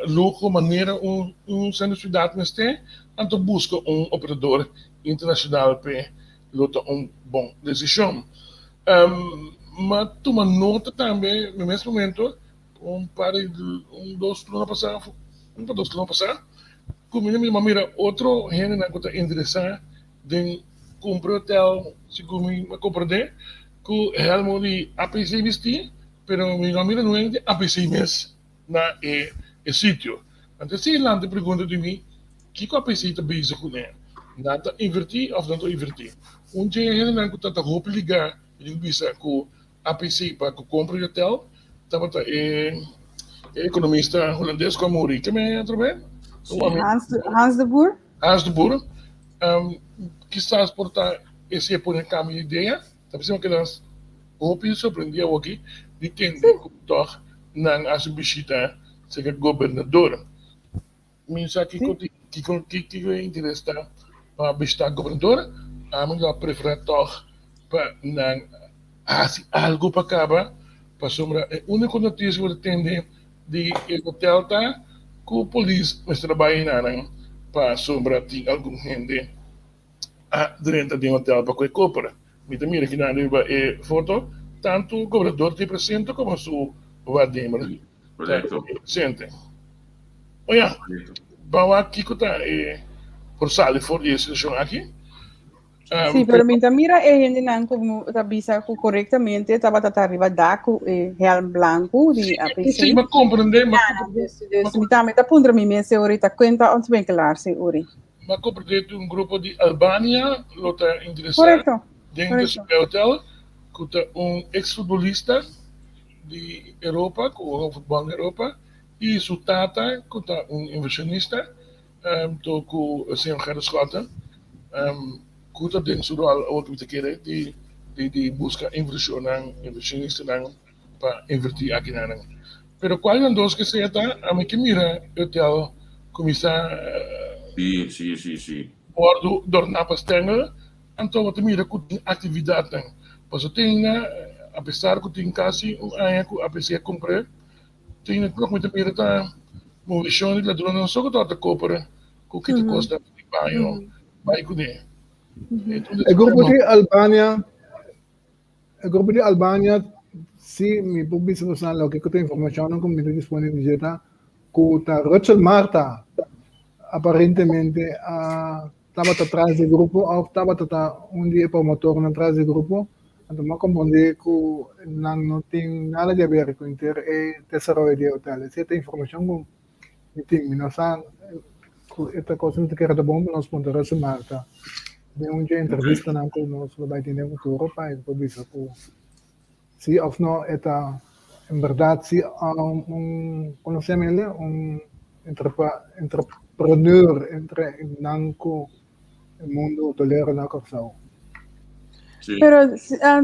luho manera un sentro siudat mester, anto buska un operador internashonal p'e lo ta un bon desishon. M'a tuma nota tambe na mes momento, un par di un dos luna pasá, un pa dos luna pasá, ku mi m'a mira otro hendenan ku ta interesá den kumpra hotel, segun mi a komprendé, ku hèlmo di APC bistí, pero mi no a mira nuen di APC mes. na e e sitio. Anto esei lanta e pregunta di mi, kiko APC ta bezig kuné? Nan ta invertí òf nan ta invertí? Un dje hendenan ku ta ta hopi ligá, mi tin ku bisa ku APC pa ku kompra di hotel tabata e ekonomista hulandes ku a muri. Ke men atrobe? Hans, Hans de Boer. Hans de Boer. Kisas por ta esei a pone kambio di idea. Ta bisa mi keda hopi sorprendí awoki di tende ku tòg nan a hasi un bishita serka gobernador. Mi sa kiko kiko kiko e interes ta pa bishita gobernador, ami lo a preferá tòg pa nan hasi algu pa kaba, pasobra e úniko notisia ku bo ta tende di e hotel ta ku polis mester a bai einan pasobra tin algun hende a drenta den hotel pa koe koper. Mi ta mira kinan riba e foto tantu gobernador ta presente komo su waarnemer ta presente. Oya, ban wak kiko ta e por sali for di e situashon aki. Sí, pero mi ta mira e hendenan ku ta bisa ku korektamente tabata ta riba dak ku e helm blanku di APC. Sí, mi a komprende, mi a komprende. Dus mi tambe ta puntra mi mes e ora ta kuenta ontwikkelaars e ora. Mi a komprende ku un grupo di Albania lo ta interesá den e hotel ku ta un eks futbolista di Europa ku a hunga futbòl na Europa i su tata ku ta un invershonista to ku señor Gerrit Schotten ku ta den su ròl awor ku mi ta kere di di buska invershonnan invershonistanan pa invertí akinanan. Pero kual nan dos ke sea ta ami ke mira e hotel kuminsá Sí, sí, sí, sí. wòrdu dòrná pa stèngel anto bo ta mira ku tin aktividatnan pasobra tin apesar ku tin kasi un aña ku APC a kumpr'é Tin loke mi ta mira ta movishon di ladronnan so ku tabata koper ku kita kosnan di baño bai kuné. E grupo di Albania, e grupo di Albania si mi por bisa boso loke ku ta informashonnan ku mi ta dispone di dje ta ku ta Rutshel Martha aparentemente a tabata tras di grupo of tabata ta un di e promotornan tras di grupo, anto mi a komprondé ku nan no tin nada di haber ku henter e desaroyo di e hotel. Esei ta informashon ku mi tin. Mi no sa ku e ta kos mi ta kere ta bon pa nos puntra Russel Marta den un dje entrevistanan ku nos lo bai tin den futuro pa e por bisa ku si of no e ta en berdad si un kono se yama el un entrepreneur entre nan ku e mundo hotelero na Kòrsou. Sí. Pero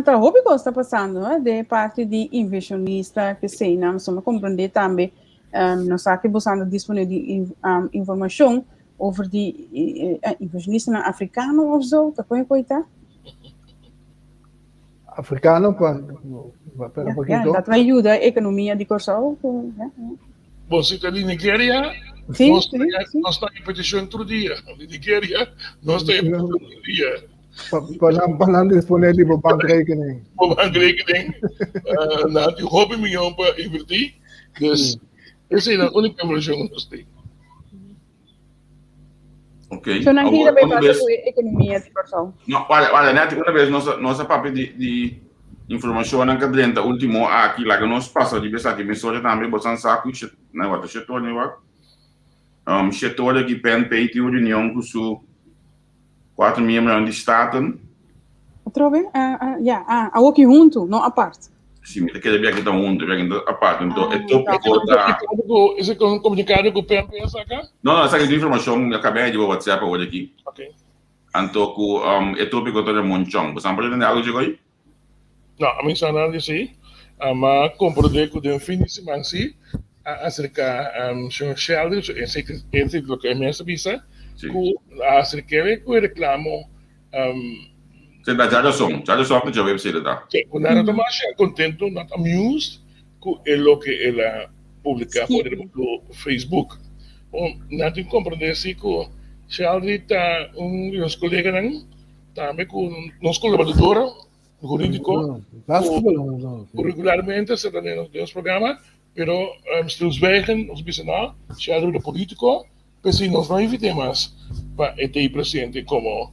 ta hopi kos ta pasando eh, de parti di inversionista que sei nan so me comprende tambe um, no sa que bosando dispone di um, informacion over di eh, inversionista africano of zo, ta kon koita? Africano pa pero poquito. Dat vai yuda economia di Kòrsou. Bon, si ta di Nigeria, nos nos ta en peticion tur dia. Di Nigeria, nos ta en peticion tur dia. Pa nan pa nan dispone di bo bankrekening. Bo bankrekening. Nan tin hopi miyon pa inverti. Dus, esei ta único inversion nos tin. Ok. So nan kira bay pasa ku e ekonomia di Kòrsou. No, wale, wale, net una bes nos nos a papia di di informashonnan ku a drenta último aki, laga nos pasa riba esaki mesora tambe, boso sa ku she, nan wak ta shetor ni wak. Um, shetor aki PNP tin un reunion ku su kuater miembronan di Staten. Atrobe? Ah, ah, ya, ah, awoki huntu, no apart. Si, mi ta kere bia ki ta huntu, bia ki ta apart. Anto, e tópiko ta... Ese ta un komunikado ku PNP a saka? No, no, esaki ta informashon mi a kaba di WhatsApp awor aki. Ok. Anto ku e tópiko ta Ramon Chong. Bo sa por tende algu dje koi? No, ami sa nada di esei. M'a komprondé ku den fin di siman si a aserká señor Sheldon, so esei ta esei ta loke e mes a bisa, ku a aserk'é ku e reklamo. Se ta djarason, djarason òf djaweps e ta? Sí, ku nan ta masha kontentu, not amused, ku e loke el a publiká for riba su Facebook. Bon, nan tin komprondé si ku Sheldon ta un di nos koleganan. Tambe ku nos kolaborador hurídiko ku regularmente sa ta den nos programa, pero stilzwijgen nos bisa no, si algu di polítiko, p'esei nos no invit'é mas pa e ta ei presente komo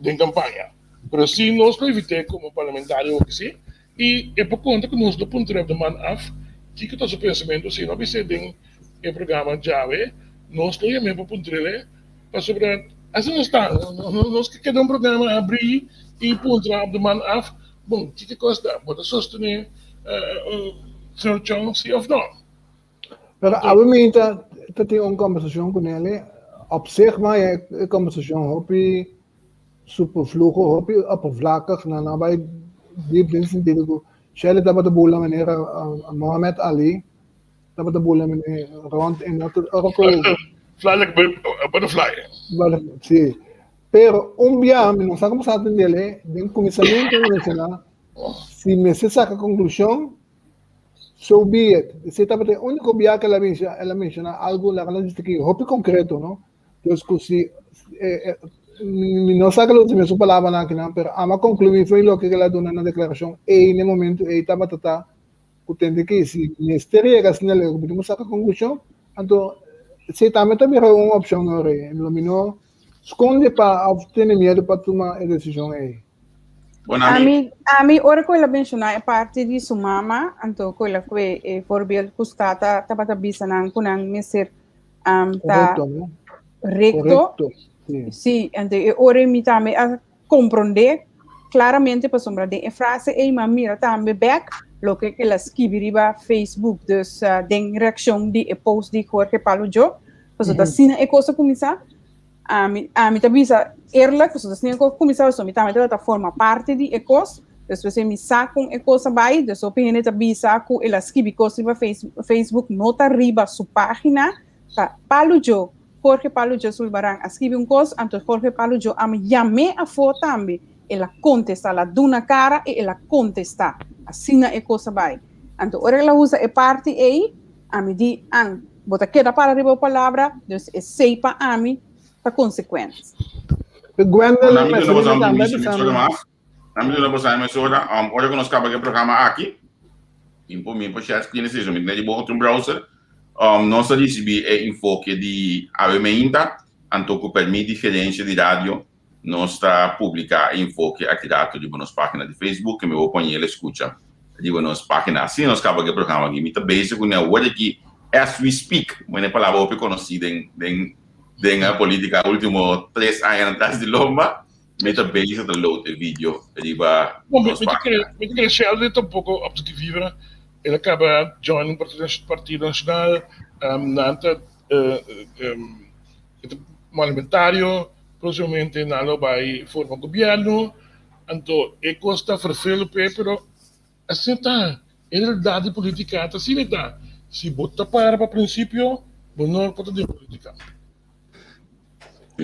den kampaña. Pero si nos lo invit'é komo parlamentario hopi si, i e por konta ku nos lo puntra de man af. Kiko ta su pensamentu? Si no bis'é den e programa djawe, nos lo yam'é pa puntr'é pasobra asina nos ta. Nos ke keda un programa abrí i puntra op de man af, bon, kiko kos ta? Bo ta sostené señor Chong si òf no? Pero awe mi ta ta tin un kombersashon ku Nelly, op zich ma e kombersashon hopi superfluo, hopi oppervlakkig, nan a bai diep den sentido ku Shelley tabata bula manera Mohamed Ali tabata bula manera rond en otro ora ku Fly like a butterfly. Sí. Pero un biaha mi no sa como sa atendele, den kuminsamentu mi menshoná, si mester saka konklushon, so be it. Esei tabata e úniko biaha ku el a menshoná, el a menshoná algu laga nos bisa aki hopi konkreto, no? Dus ku si mi no sa ku lo usa mesun palabranan akinan, pero amo a konkluí for di loke ku el a duna na deklarashon ei na e momentu ei tabata ta ku tende ki si mester yega asina leu ku mi tin ku saka konklushon, anto esei tambe ta bira un opshon ora ei. Lo mi no skonde pa òf tene miedu pa tuma e desishon ei. Ami, ami ora ku el a menshoná e parti di su mama, anto ku el a kue e voorbeeld ku Stata tabata bisa nan ku nan mester um, ta Correcto, no? recto. Correcto. Sí. Sí, anto e ora mi tambe a comprendé claramente pasobra den e frase ei m'a mira tambe bek loke el a skibi riba Facebook, dus uh, den reaccion di e post di Jorge Palo Djo, pasobra ta asina e kos a kuminsá. Ami, ami ta bisa eerlijk, pasobra asina e kos a kuminsá, pasobra mi tambe tabata forma parti di e kos, despues mi sa kon e kos a bai, dus hopi hende ta bisa ku el a skibi kos riba Facebook, no ta riba su página, ta Palo Djo, Jorge Palo Djo Sulbaran a skibi un kos, anto Jorge Palo Djo a yam'é afó tambe, el a kontestá, el a duna kara i el a kontestá, asina e kos a bai. Anto ora el a usa e parti ei, ami di, An, bo ta keda para riba bo palabra, dus esei pa ami ta konsekuent. Gwendolyn Ami duna boso Marcelino un tambe a primicia bisa mesora mi. mas. Ami duna boso un mesora, ora ku nos kaba ku e programa aki, mi por mi por share screen esei, so mi tene di bo otro browser, nos a risibí e infoke di awe meinta, anto ku permit di gerencia di radio nos ta publiká e infoke aki rato riba nos página di Facebook, mi bo pon el skucha riba nos página. Asina nos kaba ku e programa aki. Mi ta bezig ku ne awor aki as we speak, mane palabra hopi konosí den den den polítika último tres añanan tras di lomba. Mi ta bezig ta load e video riba Bon, mi nos mi ta página. kere, mi ta kere Sheldon tampoco op de vivra. El a kaba join un partido, partido nacional, um, nan ta uh, um, e ta parlamentario, próximamente nan lo bai forma gobierno, anto e kos ta verveel p'e, pero asina ta, e realidad di politica ta asina ta, si bo ta para pa principio, bo no por ta den politica.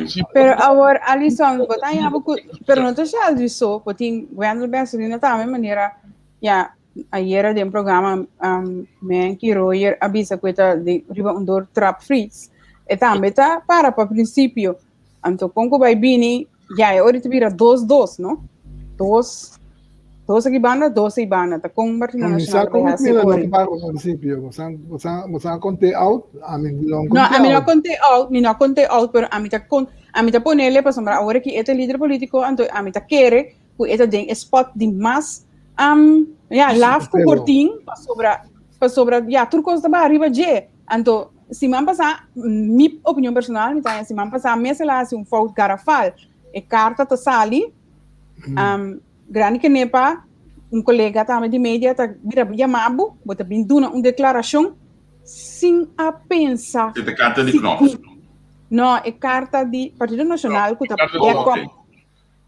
Si Pero awor, Alison, bo ta haña bo ku, pero no ta Sheldry so, bo tin Wendell Besselina tambe manera, ya, ayera den programa um, Menki Royer a bisa ku e ta di, riba un dor trap fries. E tambe ta para pa prinsipio. Anto kon ku bai bini, ya e ora ta bira dos dos, no? Dos, dos aki banda, dos ei banda. Ta kon Partido Mi sa Nacional bai kon hasi mira no ori. ta para pa prinsipio. Bo sa bo sa bo sa konte out, ami no No, konte ami no out. konte out, mi no konte out, pero ami ta kon, ami ta ponele pasobra awor aki e ta lider politiko, anto ami ta kere ku e ta den e spot di mas um, ya, laf ku por tin, pasobra, pasobra, ya, tur kos ta baha riba dje. Anto, siman pasá, mi opinion personal, mi ta haña siman pasá mes el a hasi un fout garafal. E karta ta sali, um, grandi kenepa, un kolega tambe di media ta bira yama bo, bo ta bin duna un deklarashon sin a pensa. E ta karta di si Knops. No, e karta di Partido Nacional ku ta Karta di backup. Oké.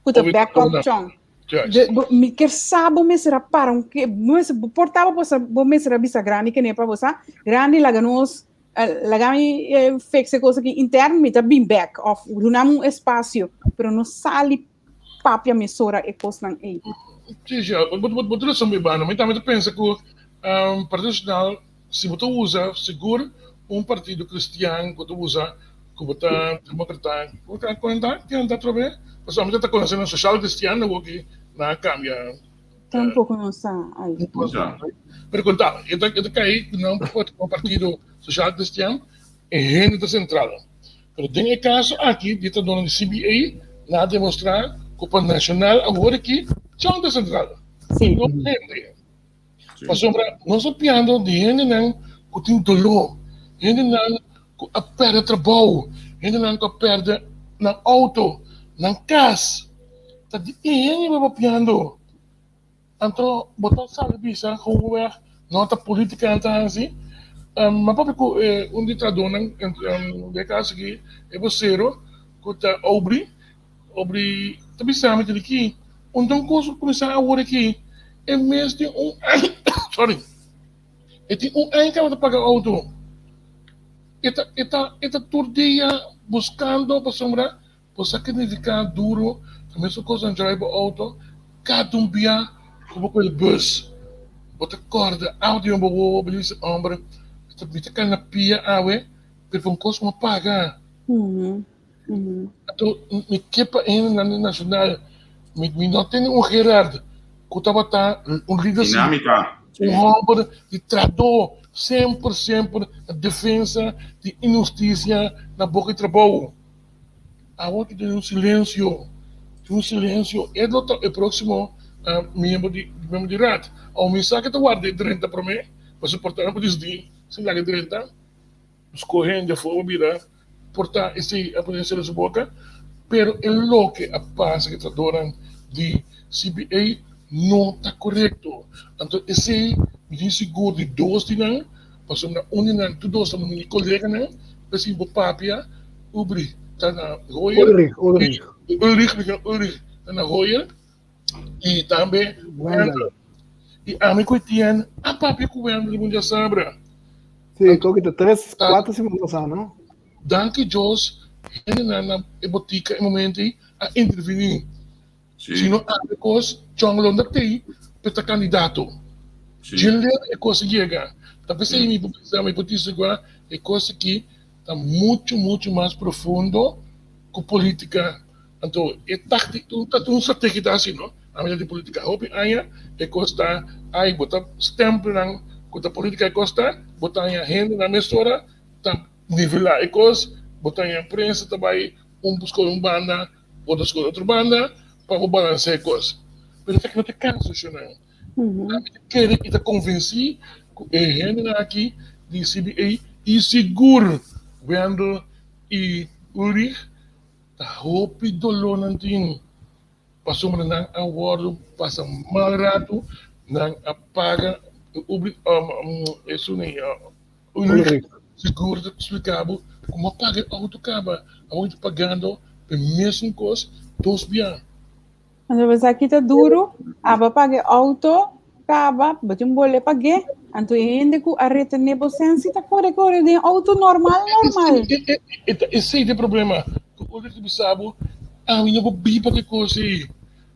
Ku ta Obi- backup Obi- chon. Juist. De, bo, mi ker sa bo mester a para un ke, bo mester, bo por taba bo sa, bo mester a bisa grandi kene pa bo sa, grandi laga nos, eh, laga mi eh, fix e cosa aki intern, mi ta bin back, of duna mi un espacio, pero no sali papia mesora e kosnan ei. Sí, sí, bo, bo, bo, bo ta razon, Bibano. Mi tambe ta pensa ku um, Partido Nacional Si bo ta usa sigur un partido cristian cu ta usa cu bo ta democrata, cu ta cuenta ken ta atrobe? Pasobra mi ta conoce nan social cristian awor ki nan a cambia. Tampoco no sa ay. Pero con ta e ta e ta cay cu nan por un partido social cristian e hende ta central. Pero den e caso aki di ta dona di CBA nan a demostra cu pa nacional awor aki chon ta central. Si. No hende. Pasobra nos ta piando di hendenan ku tin doló, hendenan ku a pèrdè trabou, hendenan ku a pèrdè nan outo, nan kas. Ta di e hende bo papiando. Anto bo ta sali bisa gewoonweg no ta politica nan ta hasi. Mi a papia ku un di trahadónan den e kas aki, e bosero ku ta Aubrey. Aubrey ta bisa mi di ki un ta un kos ku kuminsá awor aki e mes tin un sorry e tin un aña kaba ta paga outo. E ta e ta e ta tur dia buskando pasobra Bo sa ke nifiká duro ta mesun kos nan drive bo outo kada un bia ku bo kohe bus. Bo ta kòrda awa di bo wowo bo di bisa homber mi ta kai na pia awe pero pa un kos ku mi a paga. Anto mi ke pa e hendenan di Nacional mi no tene un Gerard ku tabata un lider Dinámika. Un homber di trahadó semper semper na defensa di inhustisia na boka di trabou. Awor ki tin un silensio, tin un silensio, e lo ta e próksimo miembro di miembro di Raad. Awor mi sa ke ta warda e drenta promé, pasobra por ta nan por disidí si laga e drenta, skohe hende afó pa bira, por ta esei a pone sera su boka, pero e loke a pasa ku e trahadónan di CBA no ta korekto. Anto esei mi tin sigur di dos di nan, pasobra un di nan, tur dos ta mi koleganan, p'esei bo papia. Ulrich ta na Hoyer. Ulrich, Ulrich. Ulrich, mi Ulrich ta na Hoyer. I tambe Wendel. I ami ku Etienne a papia ku Wendel riba un diasabra. Sí, creo que ta tres, cuatro semana pasá, no? Danki Dios, hendenan na e botica e momento ei a intervení. Sí. Sino ami kos Chong lo no tei pa ta kandidato. Sí. Dje e kos a yega. Ta p'esei mi por bisa, mi por disi gua e kos aki ta mucho mucho mas profundo ku politica. Anto e tacti un ta un strategia ta hasi no. Ami ta di politica hopi aña e kos ta ai bo ta stempel nan ku ta politica e kos ta bo ta haña hendenan mesora ta nivela e kos bo ta haña prensa ta bai un buska un banda otro skol otro banda pa bo balansea e kos. Pero esaki no ta e kaso shonnan. Ami ta kere i ta konvensí ku e hendenan aki di CBA i sigur Wendel i Ulrich ta hopi doló nan tin pasobra nan a wòrdu pasa mal ratu, nan a paga esun ei Ulrich sigur ta splika bo como a paga e auto caba, awor ta pagando e mesun cos dos bia. Anto bo sa ki ta duro, abo a paga e auto caba, bo tin bole pag'é, anto e hende cu a retene bo sensi ta core core den auto normal normal. Esey ta e problema, cu Ulrich ta bisa bo, ami no por biba cu e cos ey.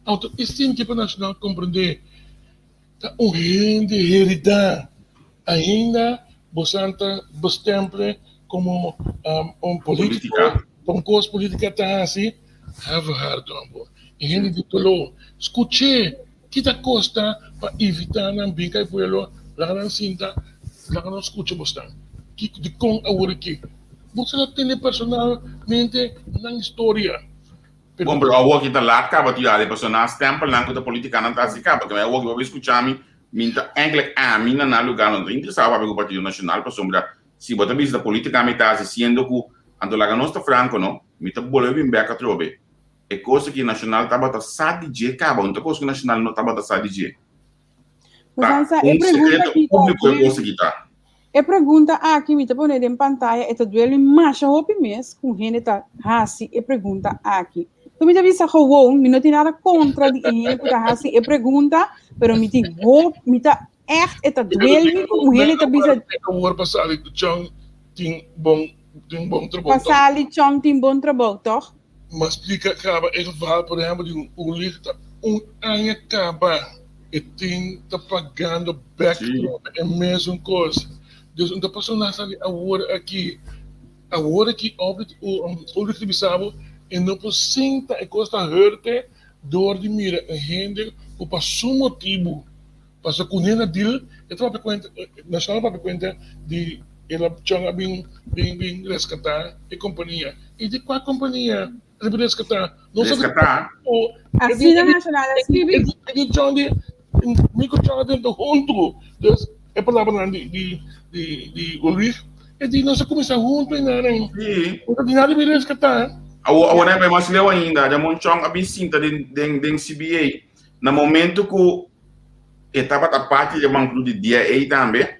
Anto e sinti pa Nacional comprende. Ta un hende heridá. Ainda bosan ta bestemple komo un polítiko, pa un kos polítika ta hasi, have hart hombo. E hende di doló, skuch'é ki ta kosta pa invitá nan bin ka e pueblo, laga nan sinta, laga nan skucha bosnan. Kiko, dikon awor aki? Boso ta tende personalmente nan historia. Bon, pero awor ki ta laat kaba tu yari, pasobra nan stempelnan ku ta politikanan ta hasi kaba. Keme awor ki bo a skucha mi, mi ta eigenlijk ami na nan lugar no ta interesado papia ku Partido Nacional, pasobra si bo ta bisa ta politica mi ta hasi siendo ku, anto laga nos ta franco no, mi ta bolbe bin bek atrobe. E kos aki Nacional tabata sa di dje kaba, un ta kos ku Nacional no tabata sa di dje. Ta E un pregunta sekreto aki ta públiko e duel kos aki ta. E pregunta aki mi ta pone den pantaya e ta duel mi masha hopi mes ku hende ta hasi e pregunta aki. Ku mi ta bisa gewoon, mi no tin nada kontra di e hende ku ta hasi e pregunta, pero mi tin hop, mi ta echt e ta duel mi ku un hende ta bisa Awor pa sali Chong tin bon tin bon trabou Pa tòg. sali Chong tin bon trabou tòg. M'a splika kaba e geval por ehempel di un Ulrich ta un aña kaba e tin ta pagando bek trobe e mesun kos. Dus un ta persona sa di awor aki awor aki Ulrich ta bisa bo e no por sinta e kos ta hurte dor di mira un hende ku pa su motibu Pasobra ku Nena Dil e ta papia kuenta, Nacional a papia kuenta di el a chon a bin bin bin reskatá e kompania. I di kua kompania el a bin reskatá? Nos a Reskatá? Asina Nacional a skibi. E di chon di. Mi ku Chon a drenta huntu. Dus e palabranan di di di di Ulrich e di nos a kuminsá huntu enanan. Sí. No ta di nada bin reskatá. Awor awor nan bai mas leu ainda. Ramon Chong a bin sinta den den den CBA na momento ku e tabata parti di e bankruto di DIA tambe.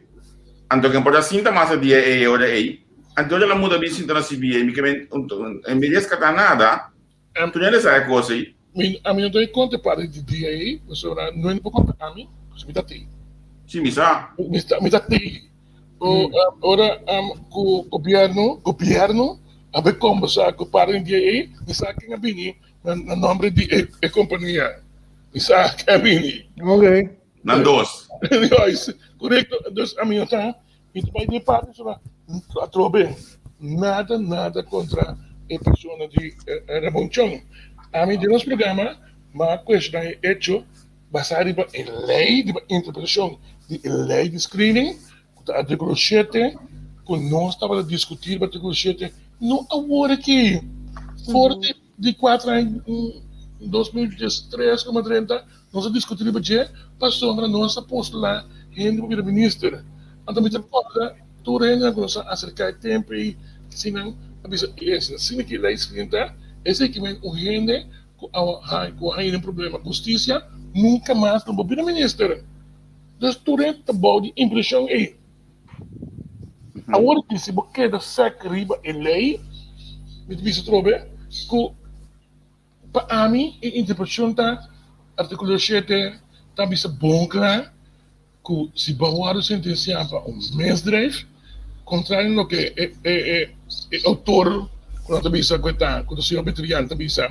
Anto ken por a sinta mas na DIA e ora ei. Anto ora el a muda bin sinta na CBA mi ke men en bes di reskatá nada. Tur hende sa e kos ei. Mi, ami no ta e konta e parti di dia ei, pasobra no hende por konta ami, pasobra mi ta tei. Sí, mi sa. Mi ta, mi ta tei. O, ora ku gobièrnu, gobièrnu a bai kombersá ku parti di dia ei, mi sa ken a bini na, na nòmber di e, e kompania. Mi sa ken a bini. Oké. Nan dos. Juist, korekto. Dus ami no ta Mi ta bai den parti pasobra atrobe nada nada kontra e persona di Ramon Chong. Ami den nos programa m'a kuestioná e echo basá riba e lei, riba interpretashon di e lei di screening ku ta artíkulo shete ku nos tabata diskutí riba artíkulo shete no awor aki for di Di kuater aña 2013 ku 30 nos a diskutí riba dje pasobra nos a postulá hende pa bira minister. Anto mi ta kòrda tur hendenan ku nos a aserká e tempu ei si nan a bisa es asina ki e lei skrin ta, esei ki men un hende ku a ku a haña den problema ku hustisia nunka mas lo por bira minister. Dus tur hende ta bou di impreshon ei. Awor ki si bo keda sek riba e lei, mi ta bisa atrobe ku pa ami e interpretashon ta artíkulo shete ta bisa bon kla ku si bo a wòrdu sentensiá pa un misdrijf, kontrario na loke e e outor ku nan ta bisa ku e ta ku ta señor Betrian ta bisa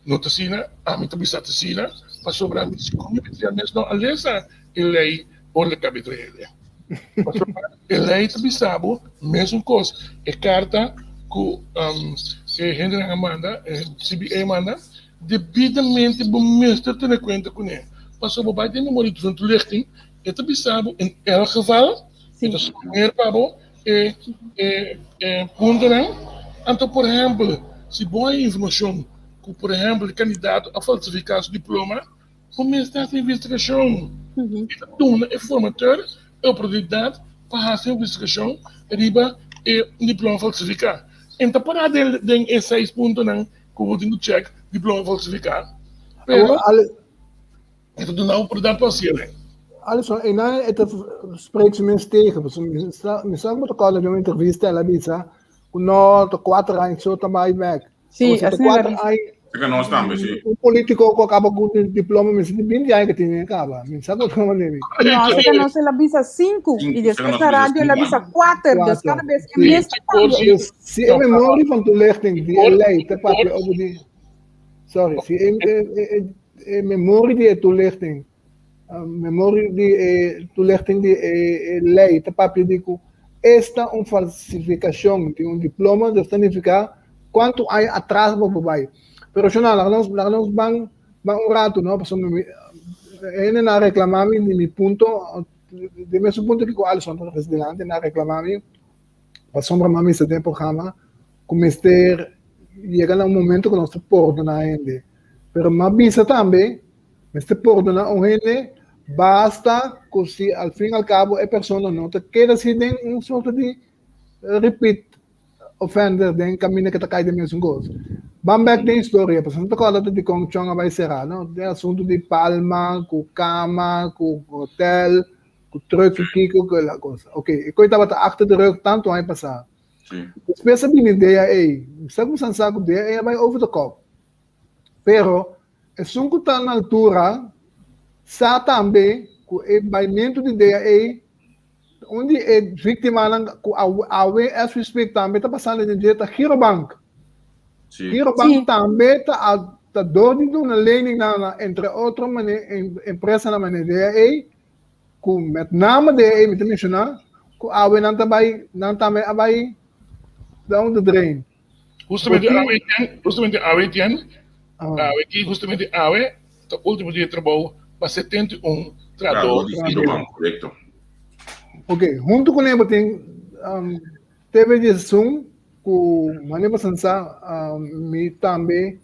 no ta asina, ami ta bisa ta asina pasobra mi segun mi Betrian mes no a lesa e lei Ora el kabe trae. Pasobra e lei ta bisa bo mesun kos. E karta ku e hendenan a manda, e CBA a manda, debidamente bo mester tene kuenta kuné. Pasobra bo bai den memoria di van toelichting, e ta bisa bo in elk geval, e ta suponer pa bo e e puntonan. Anto por ehèmpel, si bo haña informashon ku por ehèmpel e kandidato a falsifiká su diploma, Bo mester hasi investigashon. I ta duna e formateur e oportunidat pa hasi investigashon riba e diploma falsifiká. E no ta pará den e seis puntonan ku bo tin ku chèk diploma falsifiká, pero e ta duna oportunidat pa hasiel. Alison, einan e ta spreek su mes tegen. Pasobra mi sa ku bo ta kòrda den un entrevista el a bisa ku no ta kuater aña so ta bai bèk. Sí, asina la bisa. Cerca nos tambe, sí. Un político ku acaba ku un diploma mi sinti 20 aña que tiene acaba. Mi sa ku otro manera. No, cerca nos el a bisa 5 y después na radio el a bisa 4. Dus cada vez e mes ta cambia. Si e memorie van toelichting di e ley ta papia over di sorry, si e e e memorie di e toelichting Memoria di e toelichting di e lei ta papia di ku esta un falsifikashon di un diploma, dus ta nifiká kuantu aña atras bo por bai. Pero shona, laga nos laga nos ban ban un ratu no, pasobra mi hende nan a reklamá mi di mi punto, di mesun punto kiko Alison ta trese dilanti, nan a reklamá mi pasobra mi a mester den e programa ku mester yega na un momento ku nos ta pordoná hende. Pero mi a bisa tambe Mester pordona un hende basta ku si al fin al kabo e persona no ta keda si den un sorto di repeat offender den kaminda ke ta kai den mesun kos. Ban bek den historia, pasobra no ta kòrda ta dikon Chong a bai será, no? Den asuntu di palma, ku kama, ku hotel, ku truck ku kiko, ku la kos. Ok, e koi tabata achter de rug tantu aña pasá. Despues a bini DAA. Sa ku san sa ku DAA a bai over de kop. Pero esun ku ta na altura sa tambe ku e baimentu di DAA un di e víktimanan ku awe as we speak tambe ta pasando den dje ta Girobank. Sí. Girobank tambe ta ta dor di duna lening na entre otro mane empresanan mane DAA ku met name DAA mi ta menshoná ku awe nan ta bai nan tambe a bai down the drain. Justamente awe tien, justamente awe tien, awe ki justamente awe ta último dia di trabou pa 71 trahador. Trahador, korekto. Ok, huntu kuné bo tin um, TV di Zoom ku mane bo sansa um, mi tambe.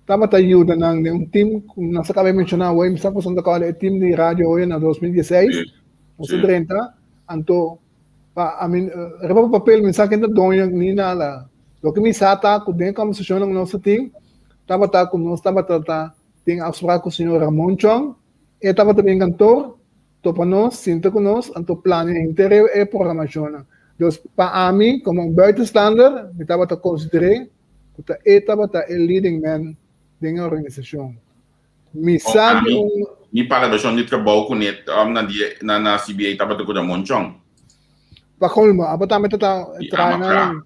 tabata yuda nan den un team ku nos a kaba di menshoná awor, mi sa ku boso ta kòrda e team di Radio Hoya na 2016, nos a drenta, anto pa ami riba papel mi sa ken ta doño ni nada. Loke mi sa ta ku den e kòmbersashonnan ku nos a tin tabata ku nos tabata ta tin afsprak ku señor Ramon Chong, e tabata bin kantor, topa nos, sinta ku nos, anto plania henter e programashonnan. Dus pa ami komo un buitenstander mi tabata konsider'é ku ta e tabata e leading man den e organisashon. Mi sa di un. Mi palabrashon di trabou kuné na di na CBA tabata ku Ramon Chong. Pa kolmo, abo tambe ta ta traha nan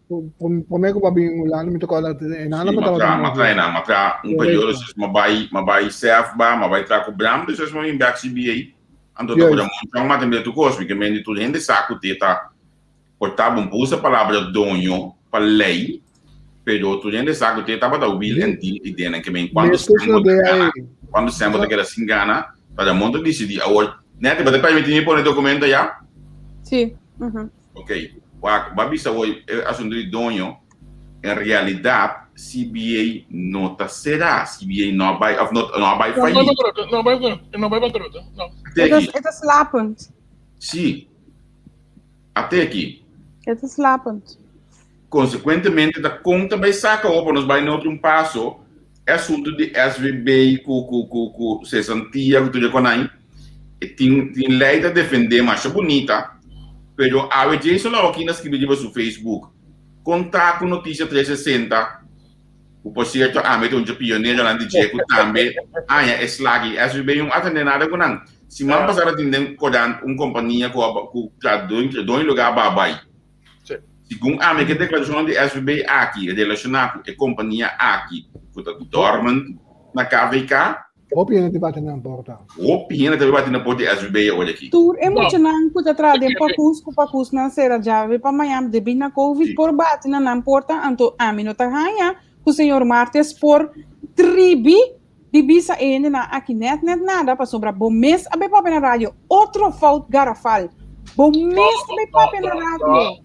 promé ku bo a bin Hulanda mi ta kòrda e nan tabata traha. Si, m'a traha nan, m'a traha un periodo despues m'a bai m'a bai SEFBA, m'a bai traha ku Bram despues m'a bin bèk CBA. Anto ta ku Ramon Chong m'a tende tur kos, mi ke mende tur hende sa ku te ta Por ta bon por usa palabra doño pa ley, pero tur hende sa cu te tabata wheel and deal y den ke men cuando Sam bo ta gana, cuando Sam bo ta keda sin gana, ta Ramon ta dicidi. Awor, Netty, bo ta permiti mi pone documento ya? Sí. Ok, wak, bo a bisa hoy e asunto di doño, en realidad CBA no ta cera, CBA no a bay, of no, no a bay failliet. No, no bay bankrut, no bay bankrut, no. E ta slapend. Sí. Ate aki. E ta slapend. Konsekuentemente ta kon ta bai saka awor pa nos bai na otro un paso e asuntu di SVB ku ku ku ku sesantia ku tur e konai e tin tin lei ta defende masha bunita pero awe Jason Lawakin a skibi riba su Facebook kon ta ku Noticia 360 ku por sierto ami ta un dje pioneronan di dje ku tambe haña e slag i SVB un atende nada ku nan. Siman pasá ta tin den korant un kompania ku a ku ta doño lugá a bai. Segun ami ke deklarashonnan di SVB aki relashoná ku e kompania aki ku ta dormant na KVK. Hopi hende ta bati nan porta. Hopi hende ta bati na porta di SVB awor aki. Tur e muchanan ku ta traha den pakus ku pakusnan sera djawe pa mañan debí na covid por bati na nan porta anto ami no ta haña ku señor Martes por tribi di bisa e hendenan aki nèt nèt nada pasobra bo mes a bai papia na radio otro fout garafal bo mes a bai papia na radio.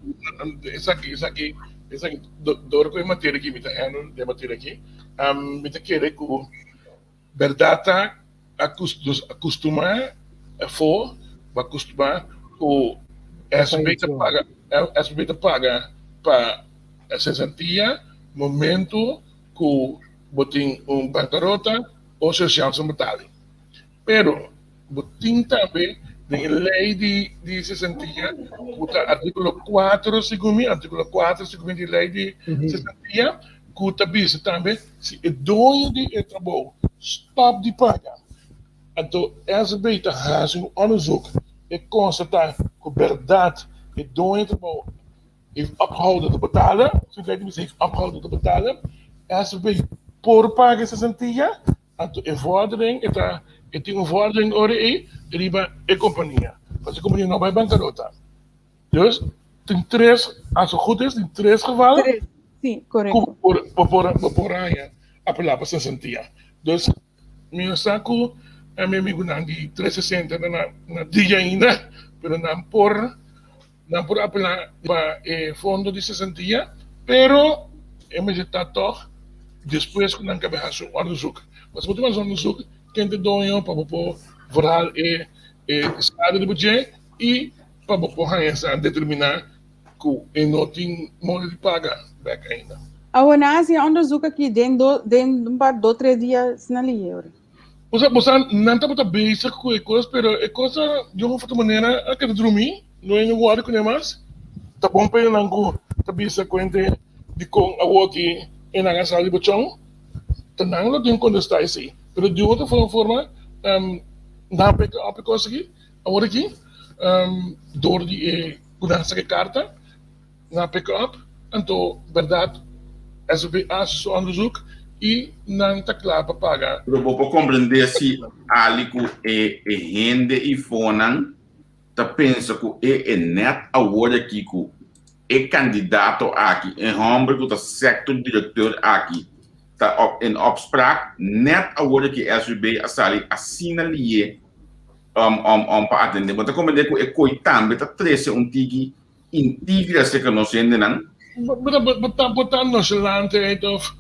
Esaki esaki esaki dor ku e materia aki mi ta handle den materia aki mi ta kere ku Berdad ta nos a custuma afo, bo a custuma cu SB ta paga, SB ta paga pa cesantia momento cu bo tin un bancarota o socialse betaling. Pero bo tin tambe den e ley di di cesantia cu ta articulo cuatro segun mi, articulo cuatro segun mi di ley di cesantia cu ta bisa tambe si e doño di e trabou stop di paga anto SB ta haci un onderzoek e constata cu berdad e doño di trabou heeft opgehouden te betalen, si ley ta bisa heeft opgehouden te betalen, SB por paga e cesantia. Anto e vordering e ta e tin un vordering ora ei riba e kompania pasobra e kompania no bai bankarota. Dus tin tres als het goed is tin tres geval Tres, sí, ku korekto. bo por bo por bo por haña apelá pa sesentia. Dus mi no sa ku mi amigunan di 360 ta na na dia ainda pero nan por nan por apelá pa e fondo di sesentia pero e mester ta tòg despues ku nan kaba hasi un onderzoek. Pasobra bo tin hasi un onderzoek ken ta doño pa bo por verhaal e e skade di bo dje i pa bo por haña sa determiná ku e no tin modo di paga bèk ainda. Awor nan hasi e onderzoek aki den do den un par do tres dia asina lihe ora. Bo sa, nan tabata bezig ku e kos, pero e kos a di un of otro manera a keda drumí, no hende wòrdu kuné mas. Ta bon pa nan ku ta bisa kuente dikon awoki e nan a sali bochon, ta nan lo tin kontestá esei. Pero di un otro forma, nan a peka òp e kos aki, awor aki, dor di e ku nan a saka e karta. Na pick up, anto berdad SVB a haci su onderzoek y nan ta cla pa paga. Pero bo por comprende si Ali cu e e hende y fonan ta pensa cu e e net awor aki cu e candidato aki, e homber cu ta sector directeur aki ta op in opspraak, net awor aki SVB a sali asina liye um um um pa atende. Bo ta comprende cu e coy tambe ta trece un tiki Intigre acerca nos hendenan. Bo ta bo ta nonchalant of.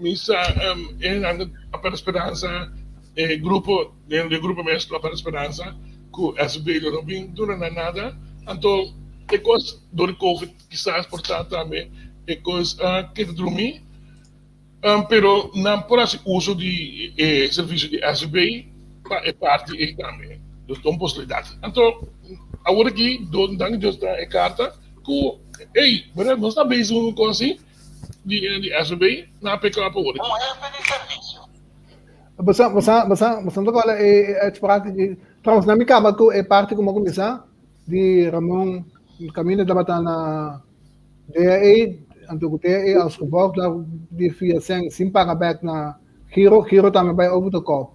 Mi sa e hendenan a perde speransa, e grupo, den e grupo mes lo a perde speransa ku SB lo no bin duna nan nada. Anto e kos dor di covid kisas por ta tambe e kos a keda drumi, pero nan por hasi uso di e servisio di SB pa e parti ei tambe. Dus ta un posibilidat. Anto awor aki danki Dios ta e karta ku ey, nos ta bezig ku un kos asi. Di di SVB na PK pa ora. Un hefe di servisio. Bosa, bosa, bosa, bosa no toca e uitspraak di, trouwens, na mi kaba ku e parti ku mi a kuminsá di Ramon Caminda tabata na DAE, anto ku DAE als gevolg daar di via sèn sin paga bèk na Giro, Giro tambe bai over de kop.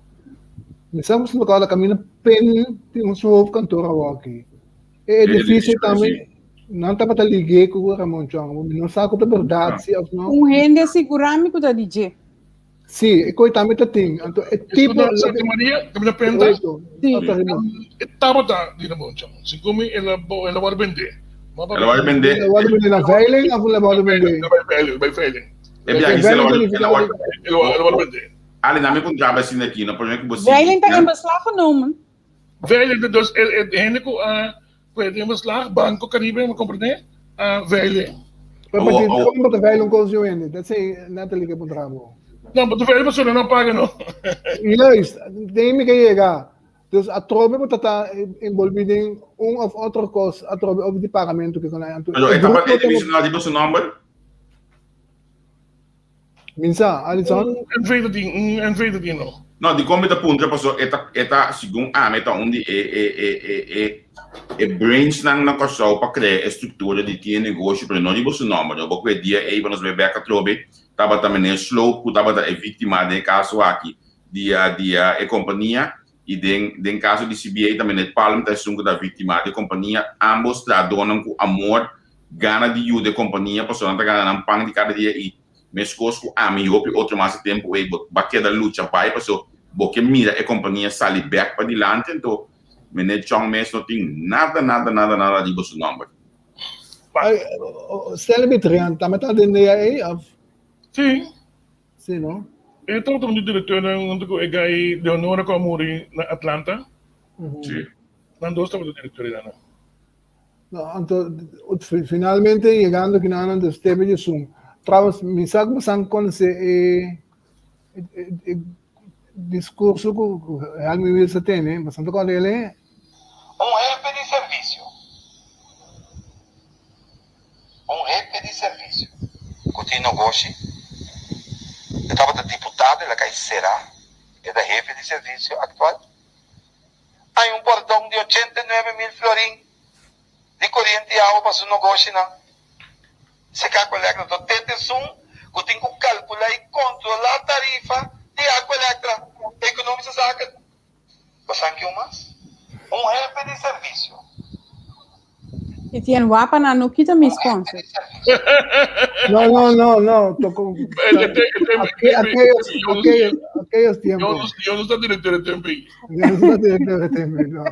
Mi sa boso ta kòrda Caminda pen tin su hoofdkantoor awor aki. E edifisio tambe nan tabata lig'é ku Ramon Chong. Mi no sa ku ta bèrdat si òf no. Un hende a sigurá mi ku ta di dje. Sí, e koi tambe ta tin. Anto e tipo. Esku na Santa Maria, kaminda Penta? Korekto. Sí. E tabata di Ramon Chong. Segun mi el a el a wòrdu bendé. El a wòrdu bendé. El a wòrdu bendé na veiling òf el a wòrdu bendé? El a bai veiling, el bai veiling. E biaha si el a wòrdu el a wòrdu. El a wòrdu bendé. Ali, nan mi puntra bo asina aki, no promé ku bo sigui. Veiling ta in beslag genomen. Veilig ta dus e hende ku a pone den beslag, Banco Caribe, mi komprendé, a veilig. Pero pa di kon bo ta veilig un kos di un hende? Dat esei Natalie ke puntra bo. No, bo ta veilig pasobra nan no paga no. Juist, den mi ke yega. Dus atrobe bo ta ta envolvi den un of otro kos atrobe over di pagamento ke konai. Pero e tabata e divisa no riba su nomber? Minsa, Alison? Un NV ta tin, un NV ta tin no. No, dikon mi ta puntra paso e ta e ta segun ami e ta un di e e e e e e brainsnan na Kòrsou pa krea e struktura di tin e negoshi pero no riba su nòmber no bo ku e dia ei pa nos bai bèk atrobe tabata meneer Sloop ku tabata e víktima den e kaso aki di di e kompania i den den kaso di CBA ta meneer Palm ta esun ku ta víktima di e kompania ambos trahadónan ku amor gana di yuda e kompania pasobra nan ta gana nan pan di kada dia i meskos ku ami i hopi otro mas e tempu ei bo ba keda lucha bai paso bo ke mira e kompania sali bek padilanti anto Meneer Chong mes no tin nada nada nada nada riba su nomber. Stanley Bitrian tambe ta den dea ei of? Sí. Sí no? E tabata un di direktornan huntu ku e guy Leonora ku a muri na Atlanta. Sí. Nan dos tabata direktornan. No, anto finalmente yegando kinanan dus tebe di sum. Trouwens, mi sa ku bosan konosé e e diskurso ku Helmi Wiels a tene, bosan ta kòrda el e? Un hefe di servisio. Un hefe di servisio ku tin nogoshi, e tabata diputado, el a kai será, e ta hefe di servisio aktual. Hay un pordon di 89 mil florin di koriente i awa pa su nogoshinan. Seka Aqualectra ta tete esun ku tin ku kalkulá i kontrolá tarifa di Aqualectra. Economische Zaken. Pasan ki un mas? Un hefe di servisio. Etienne wapa nan no kita mi sponsor. No, no, no, no. Tocó. Aquellos, aquellos, aquellos tiempos. Yo no sta director de TMP. Yo no sta director de TMP, no.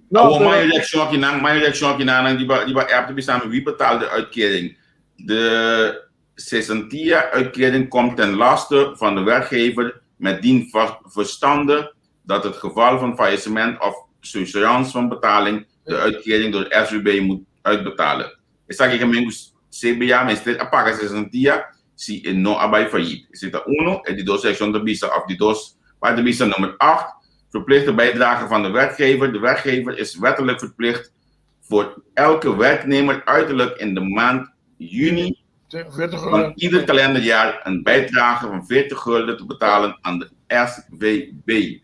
No, Awor pero... mijn reactie aki nan, mijn reactie aki nan, die ba, die ba app te bisa wie betaalt de uitkering? De cessantia-uitkering komt ten laste van de werkgever met dien verstande dat het geval van faillissement of surseance van betaling de uitkering door SVB moet uitbetalen. Esaki ke men ku CBA mester a paga cessantia si e no a bai failliet. Esei ta uno. E di dos reaccion ta bisa, of di dos parti ta bisa, nummer acht, verplichte bijdrage van de werkgever. De werkgever is wettelijk verplicht voor elke werknemer uiterlijk in de maand juni van ieder kalenderjaar een bijdrage van 40 gulden te betalen aan de SVB.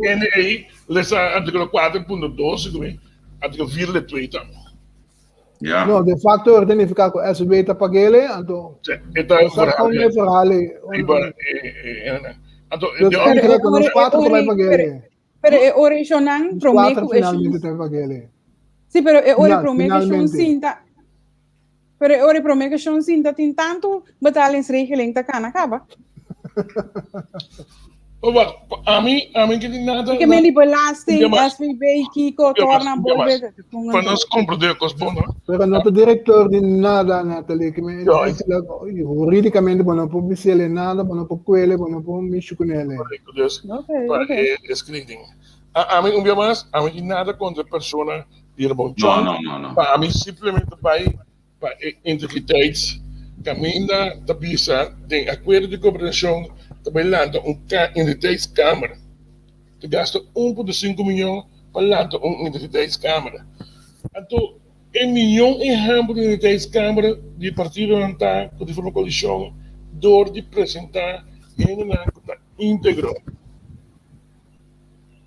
NE, lesa artíkulo 4.2, segun mi, artíkulo 4 le 2 tambe. Ja. No, de facto er ta nifiká ku SVB ta pag'ele, anto E ta sa kon e verhaal ei. Riba e, e, anto, Dus eigenlijk nos kuater ta bai pag'ele. Pero e orishonnan Nos promé kuater ku e finalmente ta bai pag'ele. Sí, pero e ora Ja, promé ku shon finalmente. sinta. Pero e ora promé ku shon sinta tin tantu betalingsregeling ta kana kaba. Oh, wacht, ami, ami que tin nada. Ke men di belasting, SVB, Kiko, torna, bolbe. Pa nos comprende cos bon, no? Pero no ta director di nada, Natalie. Ke men, juridicamente, bo no por bisele nada, bo no por kuele, bo no por mishi con ele. Correcto, dus, pa e screening. Ami, un bia mas, ami tin nada contra persona di Ramon Chong. No, no, no, no. Pa ami simplemente bai Pa e integriteit kaminda ta bisa den akuerdo di gobernashon ta bai lanta un integriteitskamer. Ta gasta un punto sinku miyon pa lanta un integriteitskamer. Anto e miyon ehèmpel di integriteitskamer di partidonan ta ku ta forma koalishon dor di presentá hendenan ku ta íntegro.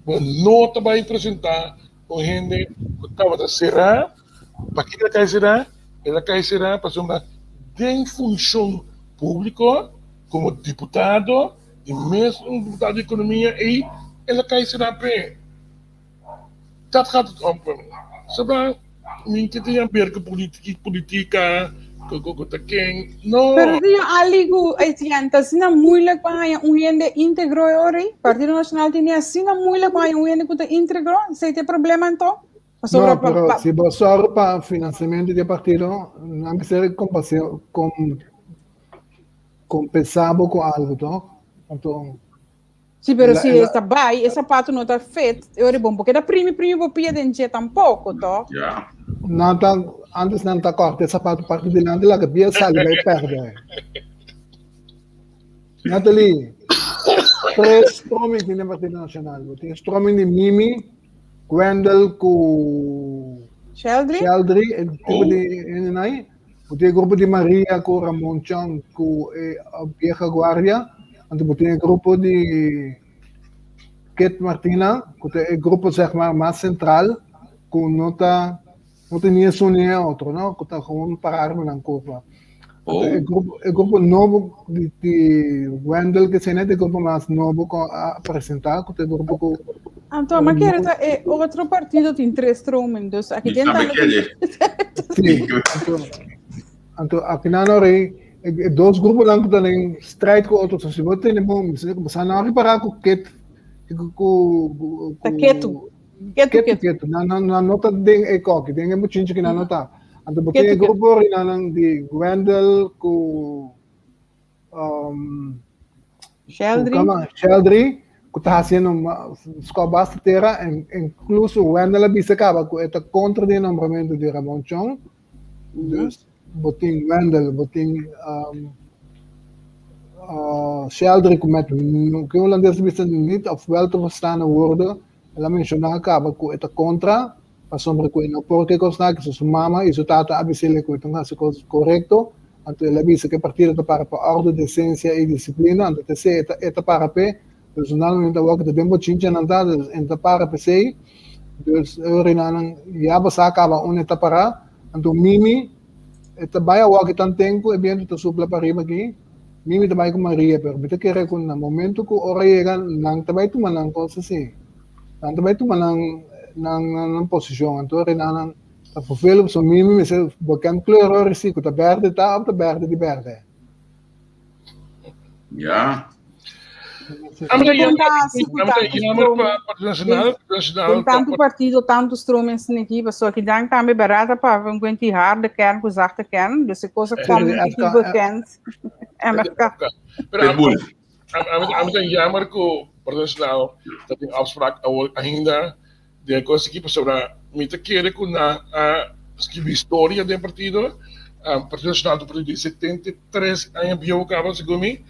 Bo no ta bai presentá un hende ku tabata será. Pakiko el a kai será? El a kai será pasobra den funshon públiko komo diputado i mes un diputado di ekonomia ei el a kai será p'e. Dat gaat het om pa mi. Sabá mi ke tin haber ku politika, ku ta ken. No. Pero señor Ali ku Etienne, ta asina moeilijk pa haña un hende íntegro e ora ei? Partido Nacional tene asina moeilijk pa haña un hende ku ta íntegro? Esei ta e problema anto? Pasobra No, pa, pero si bo sòru pa finansiamentu di e partido, nan mester kompensá bo ku algu, tòg? Anto. Sí, pero si e ta bai, e sapato no ta fit, e ora bon, porque ta primi primi bo pia den dje tampoco, to? Ja. Nan ta, antes nan ta corta e sapato parti dilanti, laga pia sali bai perde. Natalie, tres stroming tin den Partido Nacional. Bo tin stroming di Mimi, Gwendel ku Sheldry? Sheldry, e tipo di hendenan. Bo tin e grupo di Maria ku Ramon Chong ku e vieja guardia. Anto bo tin e grupo di Kit Martina, ku ta e grupo zeg maar mas sentral, ku no ta no ta ni esun ni e otro, no? Ku ta gewoon para arma nan kurpa. Oh. E grupo, e grupo nobo di, di Wendel ke sene e grupo mas nobo ku a presentá, ku ta e grupo ku Anto, ma kere ta e otro partido tin tres stromen, dus aki Mi den tambe tambe kere. Sí, anto, anto akinan ora e, e dos gruponan ku ta den strijd ku otro, so si bo tene bon, bo sa no ripará ku ket, ku, ku, ku, Ta ketu. Ketu, ketu, ketu. ketu. Nan, nan, nan no ta den e koki, den e bochinchi ki nan no ta. Anto bo tin Ketu, e ketu. grupo rinanan di Wendel ku um, Sheldry. Kama, Sheldry, ku ta hasiendo skò basta tera, en, incluso Wendel a bisa kaba ku e ta kontra di e nombramentu di Ramon Chong. Dus bo tin Wendel, bo tin um, uh, Sheldry ku met ke holandes ta bisa niet of wel te verstane woorden, el a menshoná kaba ku e ta kontra, Pasobra ku e no por ke kosnan ki su mama i su tata a bis'el ku e ta hasi kos korekto, anto el a bisa ku e partido ta para pa òrdu, desensia i disiplina, anto t'esei e ta e ta para p'e, dus normalmente awor ku ta den bochincha nan ta, dus e ta para p'esei, dus e orinanan ya bo sa kaba unda e ta para, anto Mimi e ta bai awor ki tanten ku e bientu ta supla pariba aki, Mimi ta bai ku Maria, pero mi ta kere ku na momento ku ora yega nan ta bai tuma nan kos asi. Nan ta bai tuma nan nan nan posishon anto renanan ta vervelen pasobra mi mi mester bo ken kleur ora si ku ta berde ta of ta berde di berde. Ja. Ami ta Kon yama ta hasi ku ami ta tantu yama stroom pa Partido Nacional, Partido Nacional den ta tantu partido tantu stroom esaki aki pasobra kidan tambe barata pa un kuenti harde kern ku zachte kern dus e kos a Sí, kom un tiki FK, bekend MFK. Pero ami Pitbull. ami ami ta jammer ku Partido Nacional ta tin afspraak awor ainda den e kos aki pasobra mi ta kere ku nan a skibi historia den partido. Partido Nacional ta un partido di 73 aña bieu kaba segun mi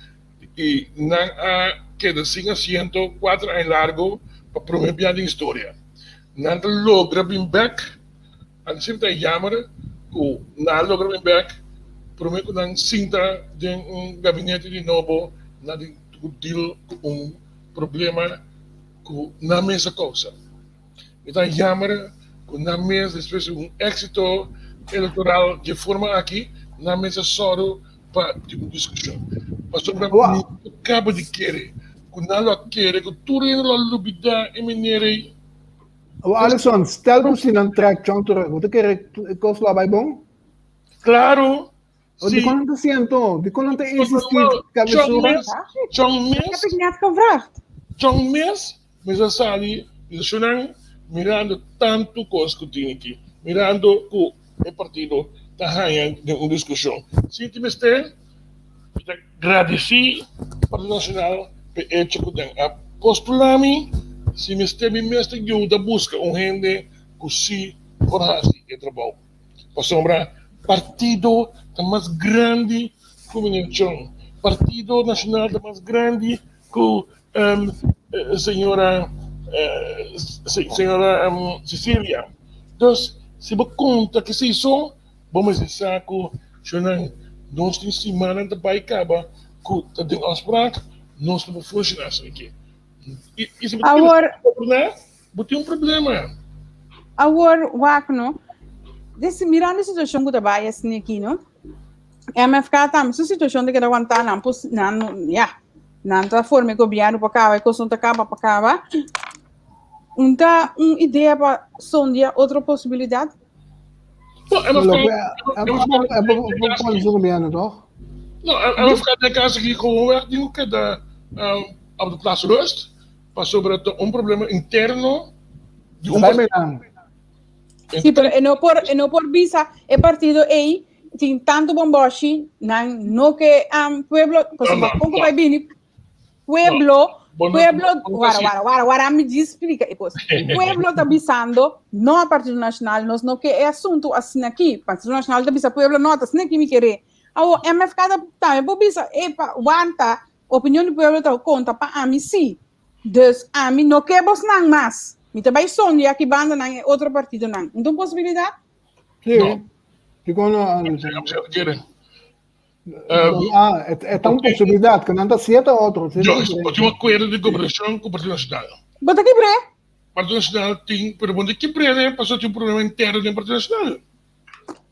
i nan a keda sin asiento kuater aña largo pa prome bia den historia. Nan ta logra bin bek. Anto siempre ta jammer ku nan a logra bin bek prome ku nan sinta den un gabinete di nobo nan tin ku deal ku un problema ku nan mes a kousa. Mi ta jammer ku nan mes despues di un éxito elektoral dje forma aki nan mes a sòru pa tin un diskushon. Pasobra mi no kaba di kere ku nan lo a kere ku tur hende lo a lubida e manera ei. O Alison, stel ku si nan trek Chong terug, bo ta kere e kos lo a bai bon? Claro, O si. dikon nan ta hasi anto? Dikon nan ta insistí Chong kabesura? mes, Chong mes. Heb ik net gevraagd. Chong mes mester sali di shunan mirando tantu kos ku tin aki, mirando ku e partido ta haña den un diskushon. Sinti mester mi ta gradisí Partido Nashonal pa e echo ku nan a postulá mi, si mester mi mester yuda buska un hende ku si por hasi e trabou. Pasobra partido ta mas grandi ku Meneer Chong, Partido Nashonal ta mas grandi ku señora señora Cecilia. Dus si bo konta kesei so bo mester sa ku shownan nos tin simannan ta bai kaba ku ta den afspraak nos no por funshoná asina aki. I si bo ta Awor goberná bo tin un problema. Awor wak no, mirando e situashon ku ta bai asina aki no. MFK tambe su situacion ta keda wantá nan pos nan no ya nan ta forma e gobierno pa kaba e kos no ta kaba pa kaba un ta un idea pa sondia otro posibilidad. No, MFK, MFK, gobierno toch? No, MFK den caso aki gewoonweg tin ku keda op de plaats rust pasobra ta un problema interno di un partido. Sí, pero e no por e no por bisa e partido ei tin tantu bomboshi nan no ke um, pueblo pasobra No, no, kon ku no. bai bini pueblo Bo no- pueblo bo no wara kasi. wara wara wara mi di splika e kos pueblo ta bisando no a Partido Nacional nos no ke e asuntu asina aki Partido Nacional ta bisa pueblo no ta asina aki mi kere awo MFK ta tambe por bisa epa wanta opinion di pueblo ta konta pa ami si Dus ami no ke bosnan mas. Mi ta bai sondia aki bandanan e otro partidonan. Un ta un posibilidat? Sí. No. Dikon no? Ah, Kere. Ah, e ta un posibilidat, ku nan ta sieta otro. Sí, Yo, bo tin un akuerdo di gobernashon ku Partido Nacional. Bo ta kibr'é? Partido Nacional tin, pero bo no ta kibr'é pasobra tin un problema interno den Partido Nacional.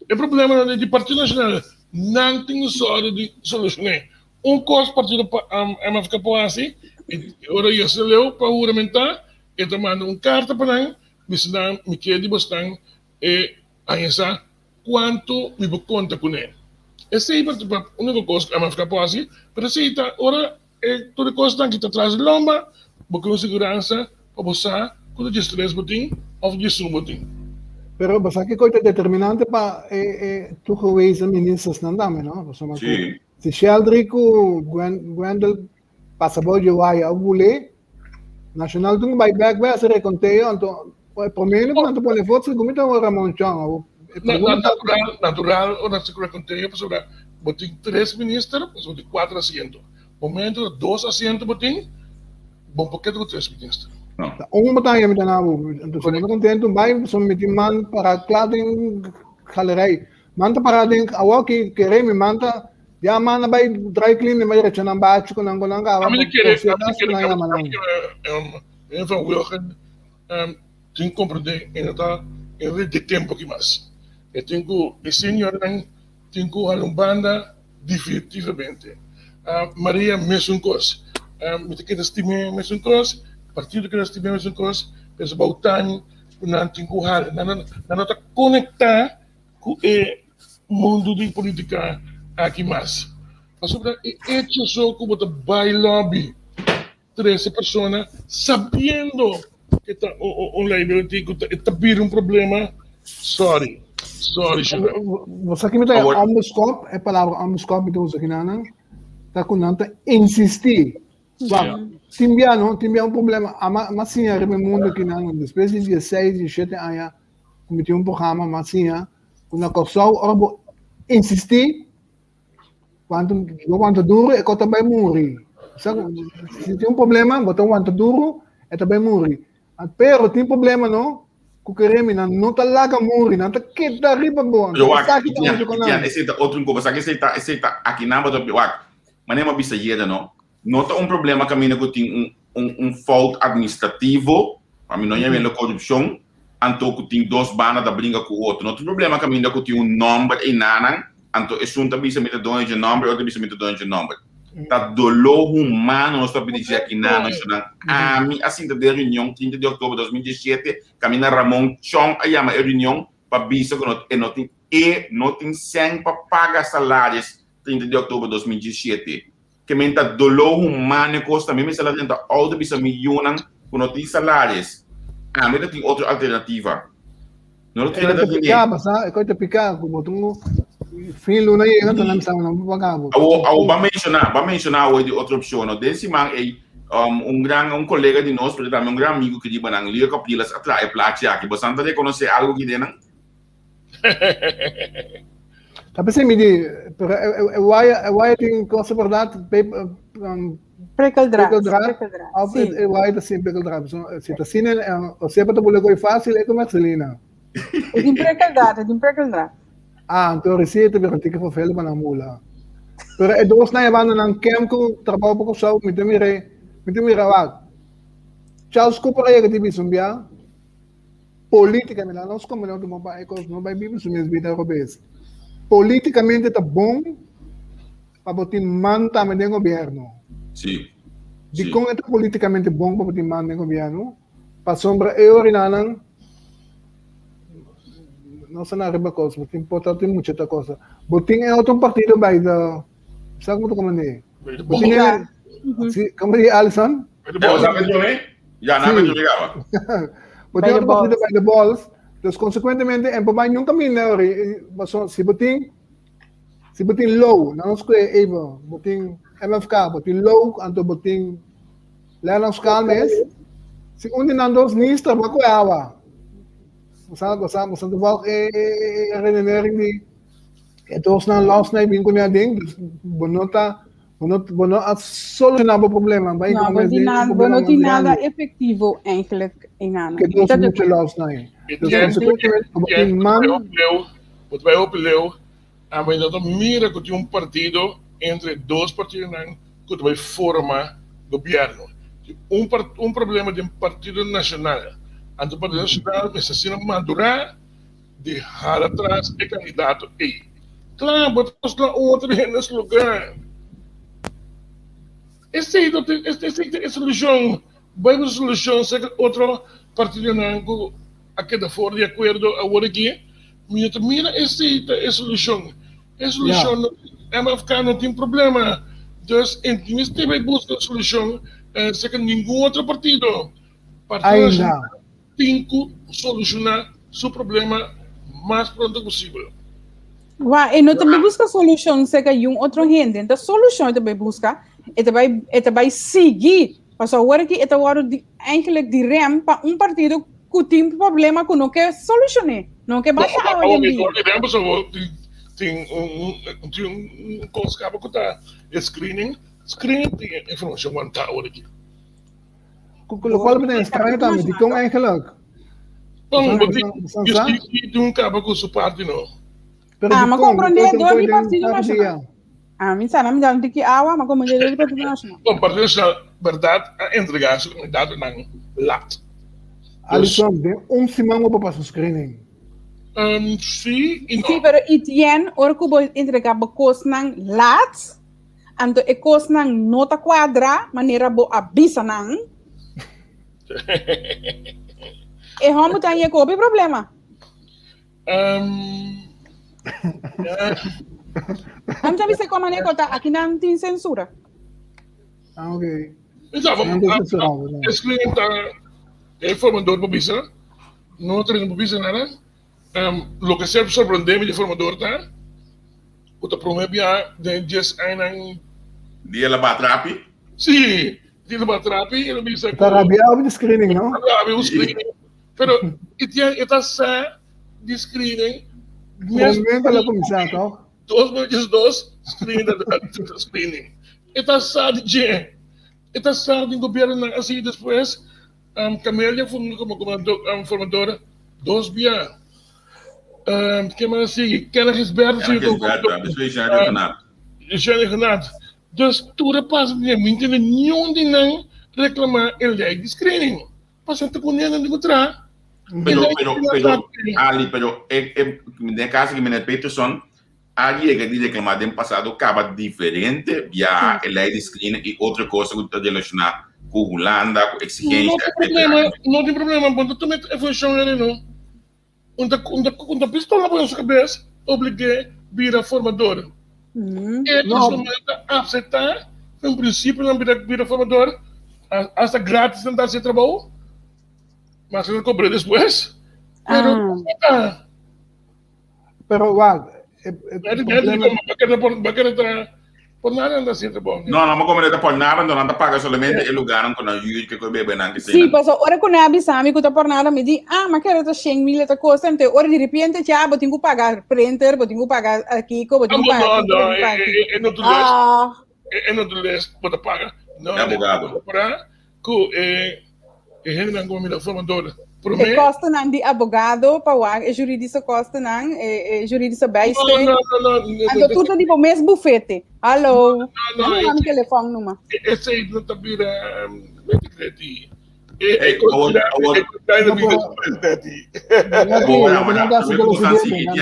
E problemanan di Partido Nacional nan tin sòru di solushoné. Un kos partido MFK por hasi, i ora Jesse Leo pa huramentá, e ta manda un karta pa nan, bisa nan mi ke di bosnan e haña sa kuantu mi por konta kuné. Esei pa úniko kos ku MFK por hasi, pero esei ta ora E tur e kosnan ki ta tras di lomba, bo ke un siguransa pa bo sa ku ta djestres bo tin òf djesun bo tin. Pero bo sa kiko ta determinante pa e e toegewezen ministersnan tambe, no? Pasobra ku Sí. si Sheldry ku Gwen Gwendel pasa bou dje waya òf bulé, Nacional tin ku bai bèk bai hasi rekonteo, anto e promé ku nan ta pone voto segun mi ta Ramon Chong. Awor e Na, na, pregunta natural, natural ora hasi rekonteo pasobra bo tin tres minister, pasobra bo tin kuater asiento. Momento ta dos asiento bo tin, bo por keda ku tres minister. No. Ta un batalla mi ta na bo. Entonces, si bo no contento, bai, pasobra mi tin man para kla den galerij. Man ta para den awor ki kere mi man ta ya man a bai dry cleaning bai recha nan bachi ku nan ku nan kaba Ami pa ta kere, por si ami ta acaso kere, nan ami yama ta nan. kere, meneer Van Wilgen tin comprende e no ta e no di tempo aki mas. E tin ku e seniornan tin ku hala un banda definitivamente. Maria mesun kos. Mi ta keda stim'é mesun kos, partido keda stim'é mesun kos, pero es about time ku nan tin ku hala. Nan no ta konektá ku e mundu di politika aki mas. Pasobra e echo so ku bo ta bai lobby trese persona sabiendo ke ta un liability ku ta bira un problema, sorry, sorry Shona. Bo sa ki mi ta Awor. Onbeskop, e palabra onbeskop mi ta usa kinanan, ta ku nan ta insistí. Wak, tin bia no, tin bia un problema, ama m'a siña riba e mundo kinanan despues di dieseis, diesshete aña ku mi tin un programa m'a siña ku na Kòrsou ora bo insistí, Cuanto bo wanta duro e ko ta bai muri. Sa si tin un problema bo ta wanta duro e ta bai muri. Pero tin problema no ku keremi nan no ta laga muri nan ta keda riba bo. Pero wak, Esaki ta Itian, usa ku Itian, nan. esei ta otro un koba. Sa ke esei ta, esei ta aki nan bo ta wak. Manera mi a bisa yera no, no ta un problema kaminda ku tin un un un fout administrativo, pa mi no yam'e korupshon, anto ku tin dos banda ta bringa ku otro. No ta un problema kaminda ku tin un nòmber einanan, anto esun ta bisa mi ta doño dje nòmber, e otro ta bisa mi ta doño dje nòmber. Ta doló humano nos ta pidi dje akinan, nan. Ami a sinta den reunion trinta di òktober 2017, kaminda Ramon Chong a yama e reunion pa bisa ku no e no tin e no tin sèn pa paga salaris 30 di òktober 2017. Ke men ta doló humano e kos tambe mester la drenta outo bisa mi yunan ku no tin salaris. Ami ta tin otro alternativa. No lo tin ta piká basa, e kos ta piká ku bo tin fin luna yega ta nan bisa nan por paga bo. Awo awo ba menshoná ba menshoná awo di otro opshon no. Den siman ei un gran un kolega di nos pero tambe un gran amigu ku riba nan Leo Capriles a traha e plachi aki. Bosan ta rekonosé algu ki den nan? Ta pensé mi di, pero e waya, e waya tin cosa verdad, Prikkeldraad. Prikkeldraad. Of Sí. e waya ta sin prikkeldraad. So, si ta sin, o sea, pa ta bule koi fácil, e ku mercelina. E tin prikkeldraad, e tin prikkeldraad. Ah, anto resi ta bira tiki vervelend pa nan mula. Pero e dos nan e banda nan kem ku trabou pa Kòrsou, mi ta mira, mi ta mira wak. Charles Cooper a yega di bisa un bia, Políticamente, nos como no tuma pa e cos no bay biba su mes bida robes. Políticamente ta bon pa bo tin man tambe den gobierno. Sí. Dikon e ta políticamente bon pa bo tin man den gobierno? Pasobra e orinanan no sa na riba cos, bo tin por ta tin mucha ta cosa. Bo tin e otro partido bay de, sa como ta comand'é? Bo tin e, si, como di Alison? Ya, na me llegaba. Bo tin otro partido by the balls. Dus consecuentemente, en por bay nunca minder, si bo tin, si bo tin low, na nos kwe even, bo tin MFK, bo tin low, anto bo tin Lennox Calmes, si un di nan dos nistra, bo kwe awa. Bo sa, bo sa, bo sa toevallig e, e, e redenering di e dos nan los na e bin kuné aden, dus bo no ta, Bo no, bo no a solucioná bo problema. Bai No, ku bo mes tin den nada, bo problema no tin mas nada grandi. efectivo eigenlijk einan. Ke dos mucho los na e. Dus consecuentemente, bo tin man. Bo ta bai hopi leu, ami no ta mira ku tin un partido entre dos partidonan ku ta bai forma gobierno. Tin un un problema den Partido Nacional. Anto Partido Nacional mester asina madurá di hala tras e kandidato ei. Kla, bo ta postulá un otro hende na su lugá. Esei no ta, esei ta e solushon. Bai ku solushon serka otro partidonan ku a keda for di akuerdo awor aki. Mi no ta mira esei ta e solushon. E solushon no, MFK no tin problema. Dus e mester bai buska solushon serka ningun otro partido. Partido Nacional tin ku solushoná su problema mas pronto posibel. Wa, e no ta bai buska solushon serka yun otro hende. Enta solushon e ta bai buska, e ta bai, e ta bai sigui. Pasobra awor aki e ta wòrdu di, eigenlijk di rem pa un partido ku tin problema ku no ke solushoné, no ke basha awa den dia. Awor ki rem pasobra tin un, tin un kos kaba ku ta e screening, screening tin informashon wantá awor aki. Lo cual me extraño tambe, dikon eigenlijk? Bon, bo tin justicia tin un caba cu su parti no. Pero Ah, ma dikon? comprende Dikon door di den Partido par Nacional. dia? Ah, mi sa, mi da un tiki awa, ma comprende door di Partido Nacional. Bon, Partido Nacional berdad a entrega su candidatonan laat. Dus, Alison, den un siman bo por pasa un screening. um, sí y no. Sí, pero Etienne, ora cu bo entrega bo cosnan laat, Anto e kosnan no ta kuadra manera bo a bisa nan. E hòmber ta haña ku hopi problema. Um, Ami ta bisa kon manera ku ta aki nan tin sensura. Ah, ok. Isa, Nan tin sensura, no. Eskribí ta e formador pa bisa, no ta pa bisa nada. Um, loke semper sorprendé mi di formador ta ku ta promé bia den dies añanan. Di el a bat rapi? Sí, di el a bat rapi, el a bisa ku. Ta rabiá op di screening, no? Ta rabia op screening. Pero e tin e ta sa di screening. Promé ku el a kuminsá, tòg? 2012, screening ta screening. E ta sa di dje. E ta sa di gobiernonan a sigui despues. Camelia fungi como formador dos bia. Ken mas a sigui? Kenneth Gisberto sigui Kenneth como Gisberto, despues Jean Regenat. Jean Regenat. Dus tur a pasa di mi tende niun di nan reclama e ley di screening. Pasobra ta cu nan di cu traha. Pero, pero, pero, Ali, pero e, e, den caso di meneer Peterson, a yega di reclama den pasado caba diferente biaha e ley di screening y otro cosa cu ta relaciona cu Hulanda, cu No exigencia, tin problema, no tin problema, bo no ta mete e funcion eri no. Un ta, un ta, un ta pistola bo su cabes, oblig'é bira formador. E No. personal ta acepta. Un prinsipio nan bira bira formador, hasta gratis nan ta hasi e trabou, mas nan ta kobra despues. Pero ah. Pero wak, e, e problema... Bakera ta por nada nan ta hasi e trabou. No, no, como ta por nada, no nan ta paga solamente e lugar ku nan huur ke ku bebe nan ke Sí, paso ora ku nan bisa mi ku ta por nada, mi di, ah, ma kere ta 100 mil ta kosta, ente ora di repente ya bo tin ku paga printer, bo tin ku paga kiko, bo tin ku paga no, no, no, e, e, no ah. E no ta les bo ta paga. No, e abogado. Para ku e e hendenan ku mira formador. Prome. E kostonan di abogado pa wak e juridische kostonan, e e juridische bijstand. No, no, no, no. Anto tur ta di bo mes bufete. Hallo. No, no, no. No, telefon numa. Esei no ta bira mete kreti. E e despues neti.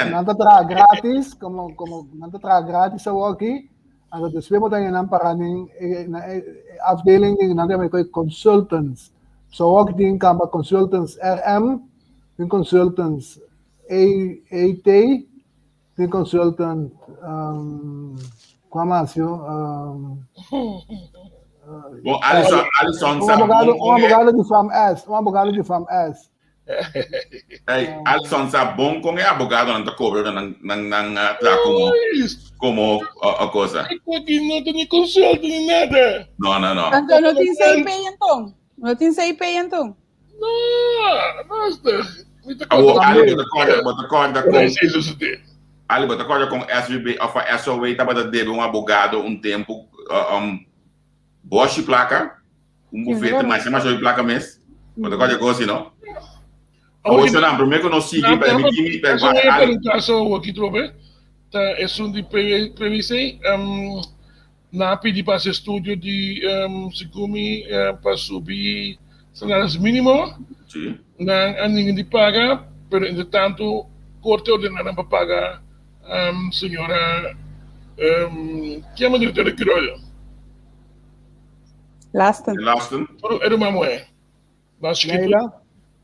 Nan ta traha gratis, como como nan ta traha gratis awoki. Anto despues bo ta haña nan para den e na e afdeling di nan ta yama e consultants. So awor tin kamba consultants RM, tin consultants AT, tin consultant um, kua mas yo? Um, Bon, Alison, Alison un abogado, un abogado di fam S, un abogado di fam S. Hey, Alison sa bon con e abogadonan ta cobra ora nan nan nan a traha como como a cosa. Aki no ta ni consulta ni nada. No, no, no. Anto no tin CP enton? No tin CP enton? No, rustig. Mi ta Awo, Ali, bo ta corda, bo ta corda con Ora esei sucede. Ali, bo ta corda con SVB of SOW tabata debe un abogado un tempo um, boshi placa? Un bufete masha masha hopi plaka mes. Bo ta kòrda e kos no? Awor Shonan, promé ku nos sigui, permití mi per bai Ali. Ali. Un kaso aki trobe ta esun di PwC. Nan a pidi pa hasi estudio di segun mi pa subi salaris mínimo. Sí. Nan a ninga di paga, pero entretanto korte a ordená nan pa paga señora, ki yama direktor di Curoil? Lasten. Lasten. Pero era uma mujer. Mas chiquito. Leila.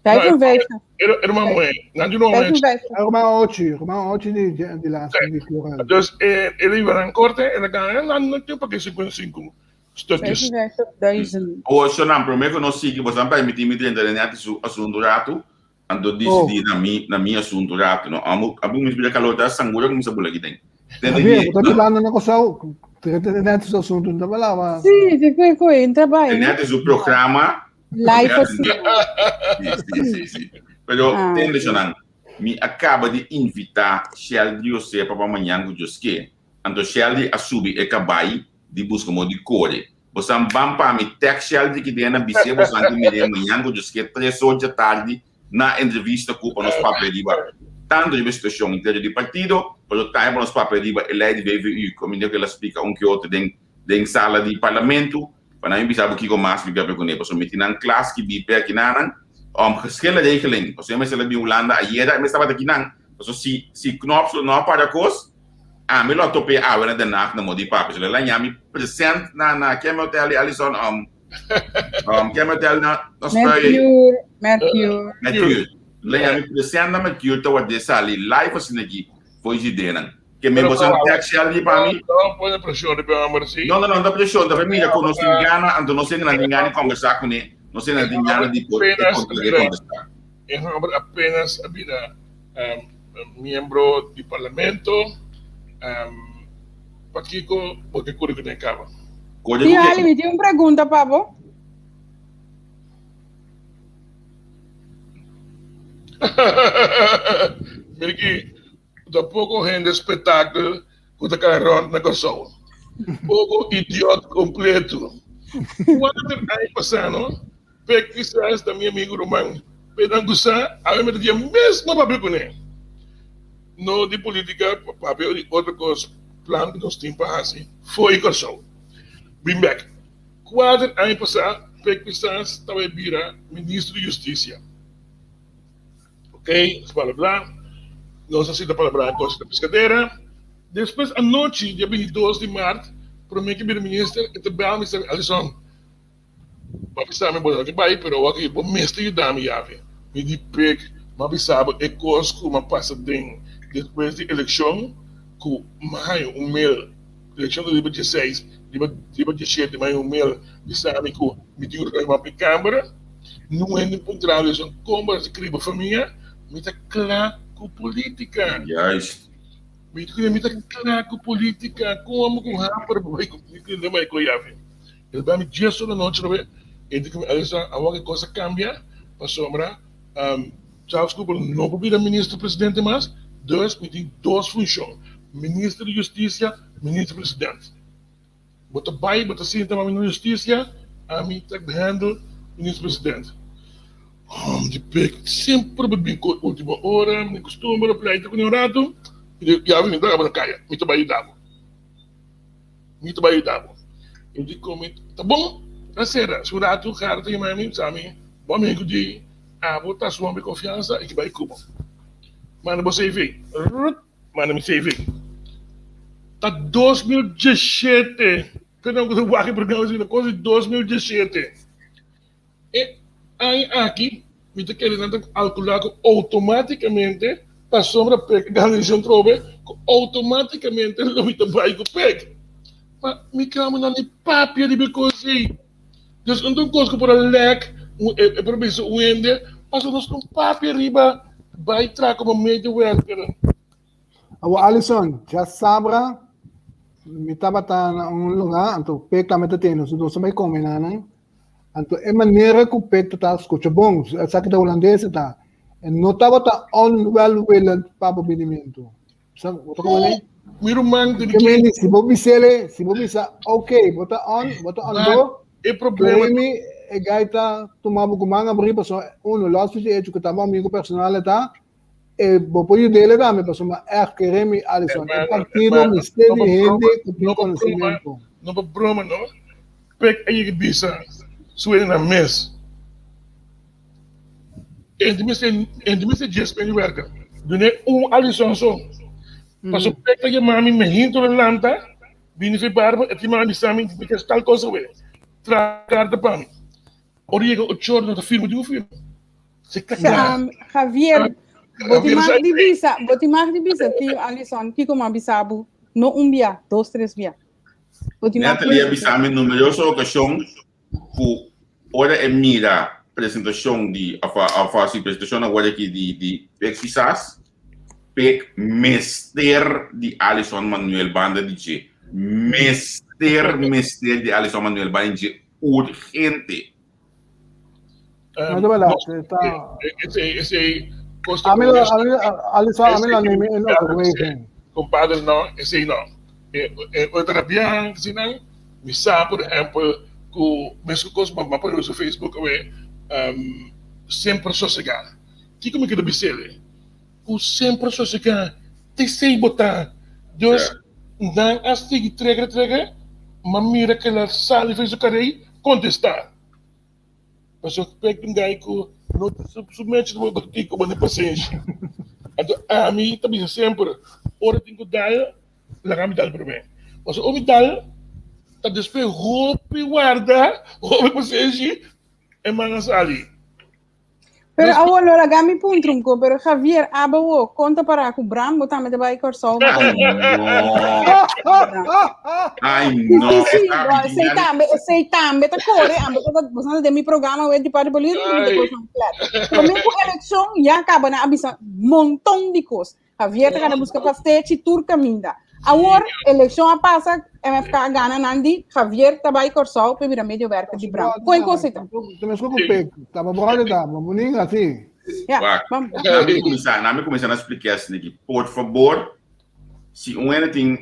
55. Era, era uma mujer. Não de nome. 55. Ruman ochi, ruman ochi di, di Lasten, di Floral. Dus eh, ele iba na corte, ele ganha, não, não tem para que 55 stukjes. 55.000. Awor, Shonan, promé ku nos sigui, boso a permití mi drenta den e su asuntu ratu, anto disidí na mi, na mi asuntu ratu, no? Amo, amo kuminsá bira kalor, ta sangura kuminsá bula aki den. Tende Javier, ki, bo ta birando na Kòrsou, trata di nèt su asuntu, no ta balaba. Sí, sí, kue, kue, entra bai, no? Nèt su programa. Live así. Sí, sí, sí, sí. Pero, Ah, tende, ok. Shonan, mi a kaba di invitá Sheldry Josepa pa mañan ku Dios ke. Anto Sheldry a subi e kabai di buska modo di kore. Bosan ban pa mi text Sheldry ki den na bis'é bosan ki mir'é mañan ku Dios ke tres or dja tardi na entrevista ku pa nos papia riba tantu riba e situacion interior di partido, pero tambe pa nos papia riba e ley di VVU, caminda cu el a splica un ke otro den den sala di parlamento, pa nan mi bisa bo kico mas mi papia cune, pasobra mi tin nan klas ki bi pe akinanan, um, geschillenregeling, pasobra e mester a bin Hulanda ayera, e mester tabata akinan, pasobra si si Knops lo no a para cos, ami lo a top'é awe na Den Haag na modo di papia, so el a laña mi present na na Kemi Hotel di Alison, um, Um, ken hotel na na Spui? Mercure, Mercure. Mercure. Lei ami present na Mercure ta worde sali live asina aki for idenan. Ke men bosan text shell di pa mi? No pone presión riba homber si. No, no, no, ta presión, ta mira ku nos tin gana, anto nos hendenan tin gana di conversa kuné, nos hendenan tin gana di por e conversa. E homber apenas a bira miembro di parlamento. Pakiko bo ke kuri ku den kaba? Kore Tio ku Ali, ken? mi tin un pregunta pa bo. Mira ki ta poko hende spetakel ku ta kai rònt na Kòrsou. Poko idiot kompleto. Kuater aña pasá no, Pek kisas ta mi amigu ruman, pero nan ku sa, awe mi ta dia mesmo papia kuné. No di politica, papia di otro kos, plan ku nos tin pa hasi fo'i Kòrsou. Bin bek. Kuater aña pasá, Pek Pisas tabata bira ministro di Hustisia. Ok, nos palabrá, nos a sinta palabrá kos na piskadera. Despues anochi, dia bintidos di mart, promé ku bira minister, e ta bèl mi, Alison, Bo a bisa mi bo no ke bai, pero awor aki bo mester yuda mi yavi. Mi di pek, mi a bisa bo e kos ku mi a pasa den despues di elekshon ku mi a haña un mail. Elekshon ta riba dieseis, riba riba dieshete mi a un mail bisa mi ku mi tin ku ruim op e kamber. Nun hende puntra mi esun kon bo a skriba famia, mi ta kla ku politika. Juist. Mi ta mi ta kla ku politika, kon amo ku hamper bo bai ku mi kende bai ku yafi. El bai mi dies ora nochi awe, e di ku mi Alisa awor e kos a kambia pasobra Charles Cooper no por bira minister presidente mas, dus mi tin dos funshon, minister di justisia, minister president. Bo ta bai, bo ta sinta pa mi na justisia, ami ta handle minister president. Hom di pek semper bo bin ku ultimo ora, mi kustumber a pleita ku ne un ratu, mi di ya mi ta kaba na kaya, mi ta bai yuda bo. Mi ta bai yuda bo. Mi di ku mi ta bon, ta sera. Si un ratu Gerard ta yama mi, bisa mi, bo amigu di abo ta su homber di konfiansa i ki bai ku bo. Manda bo CV. Rut, manda mi CV. Ta 2017, perdon ku ta wak e programa asina, kos di 2017. E aña aki mi ta kere nan ta kalkulá ku outomátikamente pasobra pek a gana edishon trobe ku outomátikamente lo mi ta bai ku pek. Ma mi kama nan ni papia riba e kos ei. Dus no ta un kos ku por a lèk e por bisa un hende pasobra nos no papia riba bai traha komo medewerker. Awor Alison, djasabra mi tabata na un lugá anto pek tambe ta tene, nos a bai kome na nan. Anto e manera ku Peter ta skucha bon, esaki ta hulandes e ta, e no tabata onwelwillend pa bo binimentu. Sa, bo ta komo ne? Mi ruman Ke mende, si bo bisele, si bo bisa, ok, bo ta on, bo ta on go, E problema mi e gai ta tuma bo ku man abrí, pasobra uno, los di hecho ku ta bo amigo personal e ta, e bo por yud'é tambe, pasobra ègt kere mi, Alison, e partido mester di hende ku tin konosementu. No pa broma no, Pek a yega bisa su hendenan mes, Enti mester enti mester djes medewerker, dun'é un Alison so. Pasobra Pek ta yama mi mehinto lo lanta, bini fi barba, e ta yama mi bisa mi mi ke tal kos awe, traha karta pa mi. Ora yega ocho ora no ta firma di un firma. Javier, bo tin mag di bisa, bo tin mag di bisa tio Alison, kiko m'a bisa bo? No un bia, dos, tres bia. Bo tin mag Natalie a bisa mi numeroso okashon ku ora e mira presentashon di òf òf hasi presentashon awor aki di di Pek Pisas, Pek mester di Alison Manuel banda di dje. Mester mester di Alison Manuel banda di dje urgente. No ta verdad, ta. Esei, esei, A mi, a mi, Alison, a mi lo animi en overweging. Compadre, no, esei no. E, e, otra biaha, sinan, mi sa, por ehempel, ku mesun kos ma ma pone su Facebook awe, um, semper sosegá. Kiko mi keda bis'el? Ku semper sosegá, t'esei bo ta. Dus, nan a sigui trege trege, ma mira kila sali for su karei, kontestá. Pasobra pek un gai ku no su su mechi ta por kiko bo ni pasenshi. Anto ami ta bisa semper, ora tin ku dal, laga mi dal promé. Pasobra ora mi dal, ta despues hopi warda, hopi pasenshi, e man a sali. Pero awor lo laga mi puntra un ko, pero Javier, aba wo, kon ta para ku Bram, bo tambe ta bai Kòrsou? Ai no. Ai no. Sí, sí, bo, esei tambe, esei tambe ta kore, ambe ta bo sa den mi programa wet di parti político, mi ta kos flat. Promé ku elekshon ya kaba nan a bisa monton di kos. Javier ta gana buska pastechi tur kaminda. Awor, elekshon a pasa, MFK a gana nan di Javier ta bai Kòrsou pa bira medewerker di Bram. Kon e kos ei ta? Ta meskos ku Pek. Ta bo bròder ta, bo muninga si. Ja, Wak, bam. na mi kuminsá, na mi kuminsá na spliká esaki. Por fabor, si un hende tin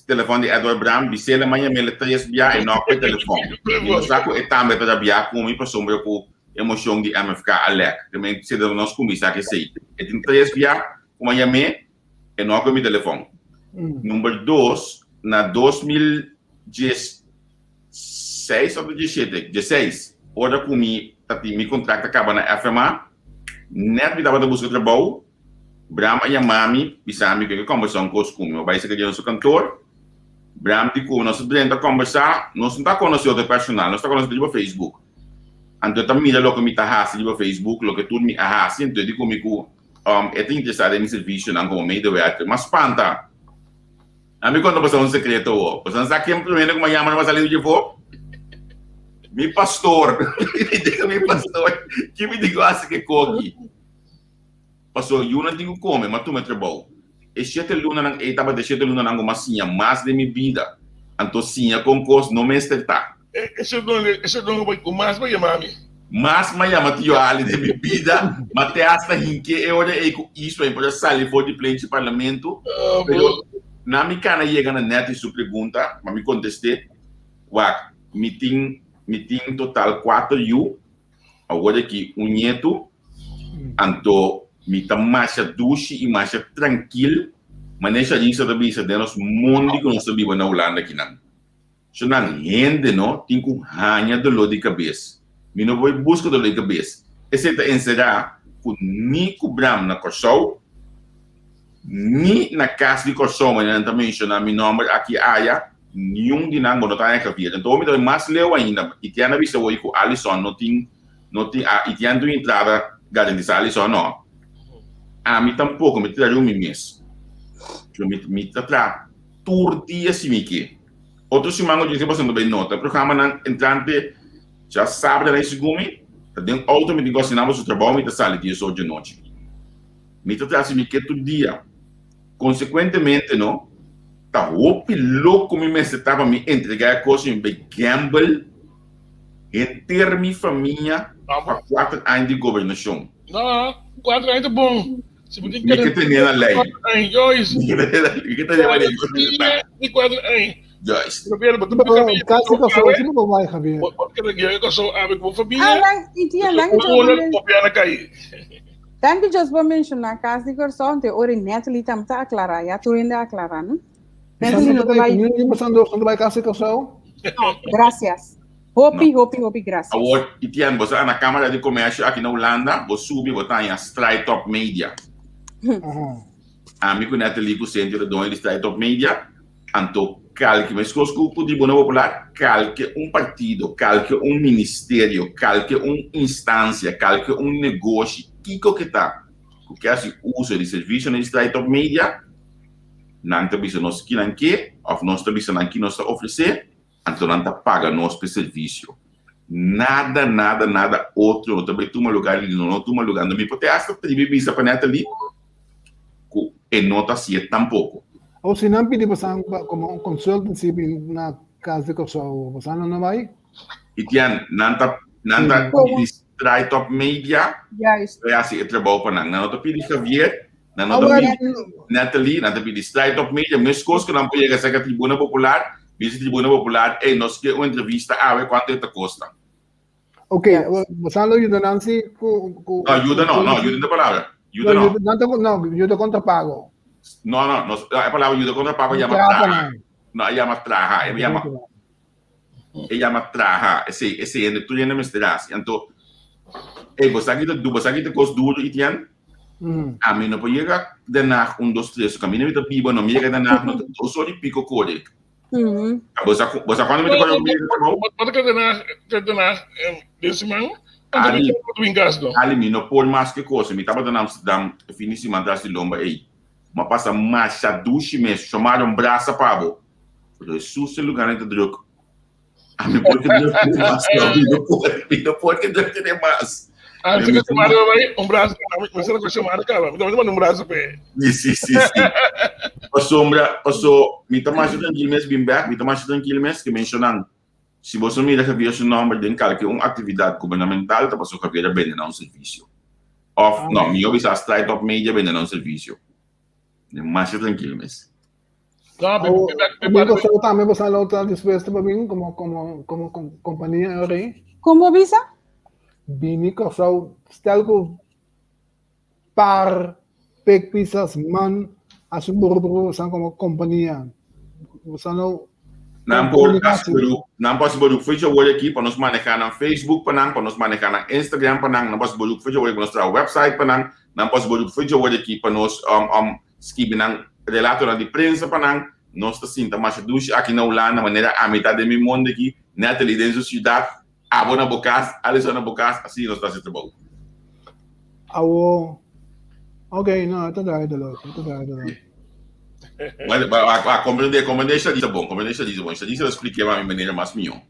telefòn di Edward Bram, bis'é la maña mele tres bia e no ku e telefòn. Mi no sa ku e tambe ta rabia ku mi pasobra ku emocion di MFK a lek. Te men sede nos cuminsa cu esey. E tin tres bia cu mi a yam'é, e no a coge mi telefon. Number dos, na 2016 of diesshete, diesseis, ora cu mi ta tin mi contract a caba na FMA, net mi tabata busca trabou, Bram a yama mi, bisa mi cu e ke combersa un cos cu mi. Mi a bay seca dje na su kantoor. Bram di cu nos a drenta combersa, nos no ta conoce otro personal, nos ta conoce riba Facebook. Anto e ta mira loke mi ta hasi riba Facebook, loke tur mi a hasi, anto e di ku mi ku e ta interesá den mi servisionan komo medewerker. M'a spanta. Ami konta boso un sekreto awo. Boso sa ken primero ku mi a yama na sali di afó? Mi pastor. Mi diga mi pastor, ki mi digo hasi ke koki? Paso yunan tin ku kome, m'a tuma e trabou. E shete lunanan ei tabata e shete lunanan ku m'a siña mas den mi bida. Anto siña kon kos no mester ta. E shete luna ku mas m'a yama mi. Mas m'a yama Tio Ali den mi bida. M'a te hasta hinke e ora ei ku Isua i por a sali for di plenchi parlamento. Pero na mi kana yega na Netty su pregunta, ma mi kontest'é, Wak, mi tin mi tin total kuater yu. Awor aki un ñetu, anto mi ta masha dushi i masha trankil, manera Sharissa ta bisa den nos mondi ku nos ta biba na Hulanda akinan. So nan hende no tin ku haña doló di kabes. Mi no por buska doló di kabes. Esei ta enserá ku ni ku Bram na Kòrsou, ni na kas di Kòrsou manera nan ta menshoná mi nòmber aki aya, niun di nan bo no ta haña Javier. Anto mi ta bai mas leu ainda. Itian a bisa hoy ku Alison no tin no tin a Itian tin un entrada garantisá Alison no. Ami tampoko mi ta traha riba mi mes. Mi mi ta traha tur dia si mi ke. Otro siman ku djis e pasobra mi ta bai nota e programanan entrante djasabra na e segun mi ta den outo mi tin ku asina pasobra trabou mi ta sali dies or djanochi. Mi ta traha si mi ke tur dia. Konsekuentemente no ta hopi loko mi mester ta pa mi entregá e kos i mi bai gamble henter mi famia pa kuater aña di gobernashon. No, kuater aña ta bon. Si bo tin Mi ke tene na lei. Kuater aña, Joyce. Mi ke tene na lei. Di kuater aña. Juist. Javier, bo ta buska mi. Kasi Kòrsou, si bo bai Javier. Bo keda guia Kòrsou awe ku bo famia. Ah, dan, i tia, danki Bo ora gobièrnu kai. Danki Jos bo menshoná Kas di Kòrsou, anto e ora Natalie tambe ta aklará, ya tur hende a aklará, no? Natalie no ta bai. Ni pasando no ta bai Kas di Kòrsou? No, gracias. Hopi, hopi, hopi gracias. Awor, Etienne, bo sa na Kámara di Komèrsio aki na Hulanda, bo subi bo ta haña Stride Top Media. Ami ku Natalie ku Cynthia ta doño di Stride Top Media. Anto kalke, meskos ku ku Tribuna Popular, kalke un partido, kalke un ministerio, kalke un instansia, kalke un negoshi, kiko ke ta, ku ke hasi uso di servisionan di Stride Top Media, nan ta bisa nos ki nan ke òf nos ta bisa nan ki nos ta ofresé, anto nan ta paga nos pa e servisio. Nada, nada, nada otro no ta bai tuma lugar i lo no tuma lugar. Anto mi por te hasta tribi bisa pa Natalie ku e no ta hasié tampoko. O si nan pidi bosan pa komo un consultancy bin na Kas di Kòrsou, bosan lo no bai? Etienne, nan ta nan ta pidi Straight Up Media Juist. pa e hasi e trabou pa nan. Nan no ta pidi Javier, nan no ta Awor, pidi Natalie, nan ta pidi Straight Up Media. Meskos ku nan por yega serka Tribuna Popular, bisa Tribuna Popular, ey, nos ke un entrevista awe, kuantu e ta kosta? Ok, bosan lo yuda nan si ku ku No, yuda no, no, yuda no ta palabra. Yuda no, no. yuda, nan ta no, yuda kontra pago. No, no, nos, e palabra yuda kontra pago No yama trata traha. nan. No, e yama traha, e yama e yama traha. Esei, esei hende tur hende mester hasi. Anto, ey, bo sa ki ta du, bo sa ki ta kos duro, Etienne? Mm. Ami no por yega Den Haag un, dos, tres. Kaminda mi ta biba, no mi yega Den Haag, no ta dos ora i piko kore. Bo sa, bo sa cuando mi ta kore mi trabou? Bo ta keda Den Haag, keda Den Haag den siman? Anto mi Ali, ta bin kas no. Ali, mi no por mas ke kos. Mi tabata na Amsterdam e fin di siman tras di lomba ei. Mi a pasa masha dushi mes. Shomara un brasa pa bo. Pero Hesus e lugarnan ta druk. Ami por ke druk tene mas no. Mi no por, mi no por ke druk tene mas. Ah, se que Mario vai, um braço, mas será que chamar cara? Me manda um braço pe. Sí, sí, sí, sí. Pasobra, paso, mi ta masha trankil mes bin bek, mi ta masha trankil mes ke menshonan. Si boso mira Javier su nomber den kalke un aktividat gubernamental ta paso Javier a bende na un servisio. Of, no, mi yo bisa Stride Top Media bende na un servisio. Mi masha trankil mes. Amigo, so tambe bosan lo ta dispuesto pa bin como como como kompania e ora ei? Kon bo bisa? Bini Kòrsou stel ku par pek pisas man hasi un buru buru bosan komo kompania. Bosan lo Nan por hasi beroep, nan por hasi beroep fecha awor aki pa nos maneha nan Facebook pa nan, pa nos maneha nan Instagram pa nan, nan por hasi beroep fecha awor aki pa nos traha website pa nan, nan por hasi beroep fecha awor aki pa nos skibi nan relatonan di prensa pa nan, nos ta sinta masha dushi aki na Hulanda manera ami ta den mi monde aki, Natalie den su ciudad, abo na bo cas, Alison na bo cas, asina nos ta haci trabou. Awo, ok, no, e ta duidelijk, e ta duidelijk. A comprende, comprende Sharisa bon, comprende Sharisa bon. Sharisa ta expliqué pa mi manera mas mihó.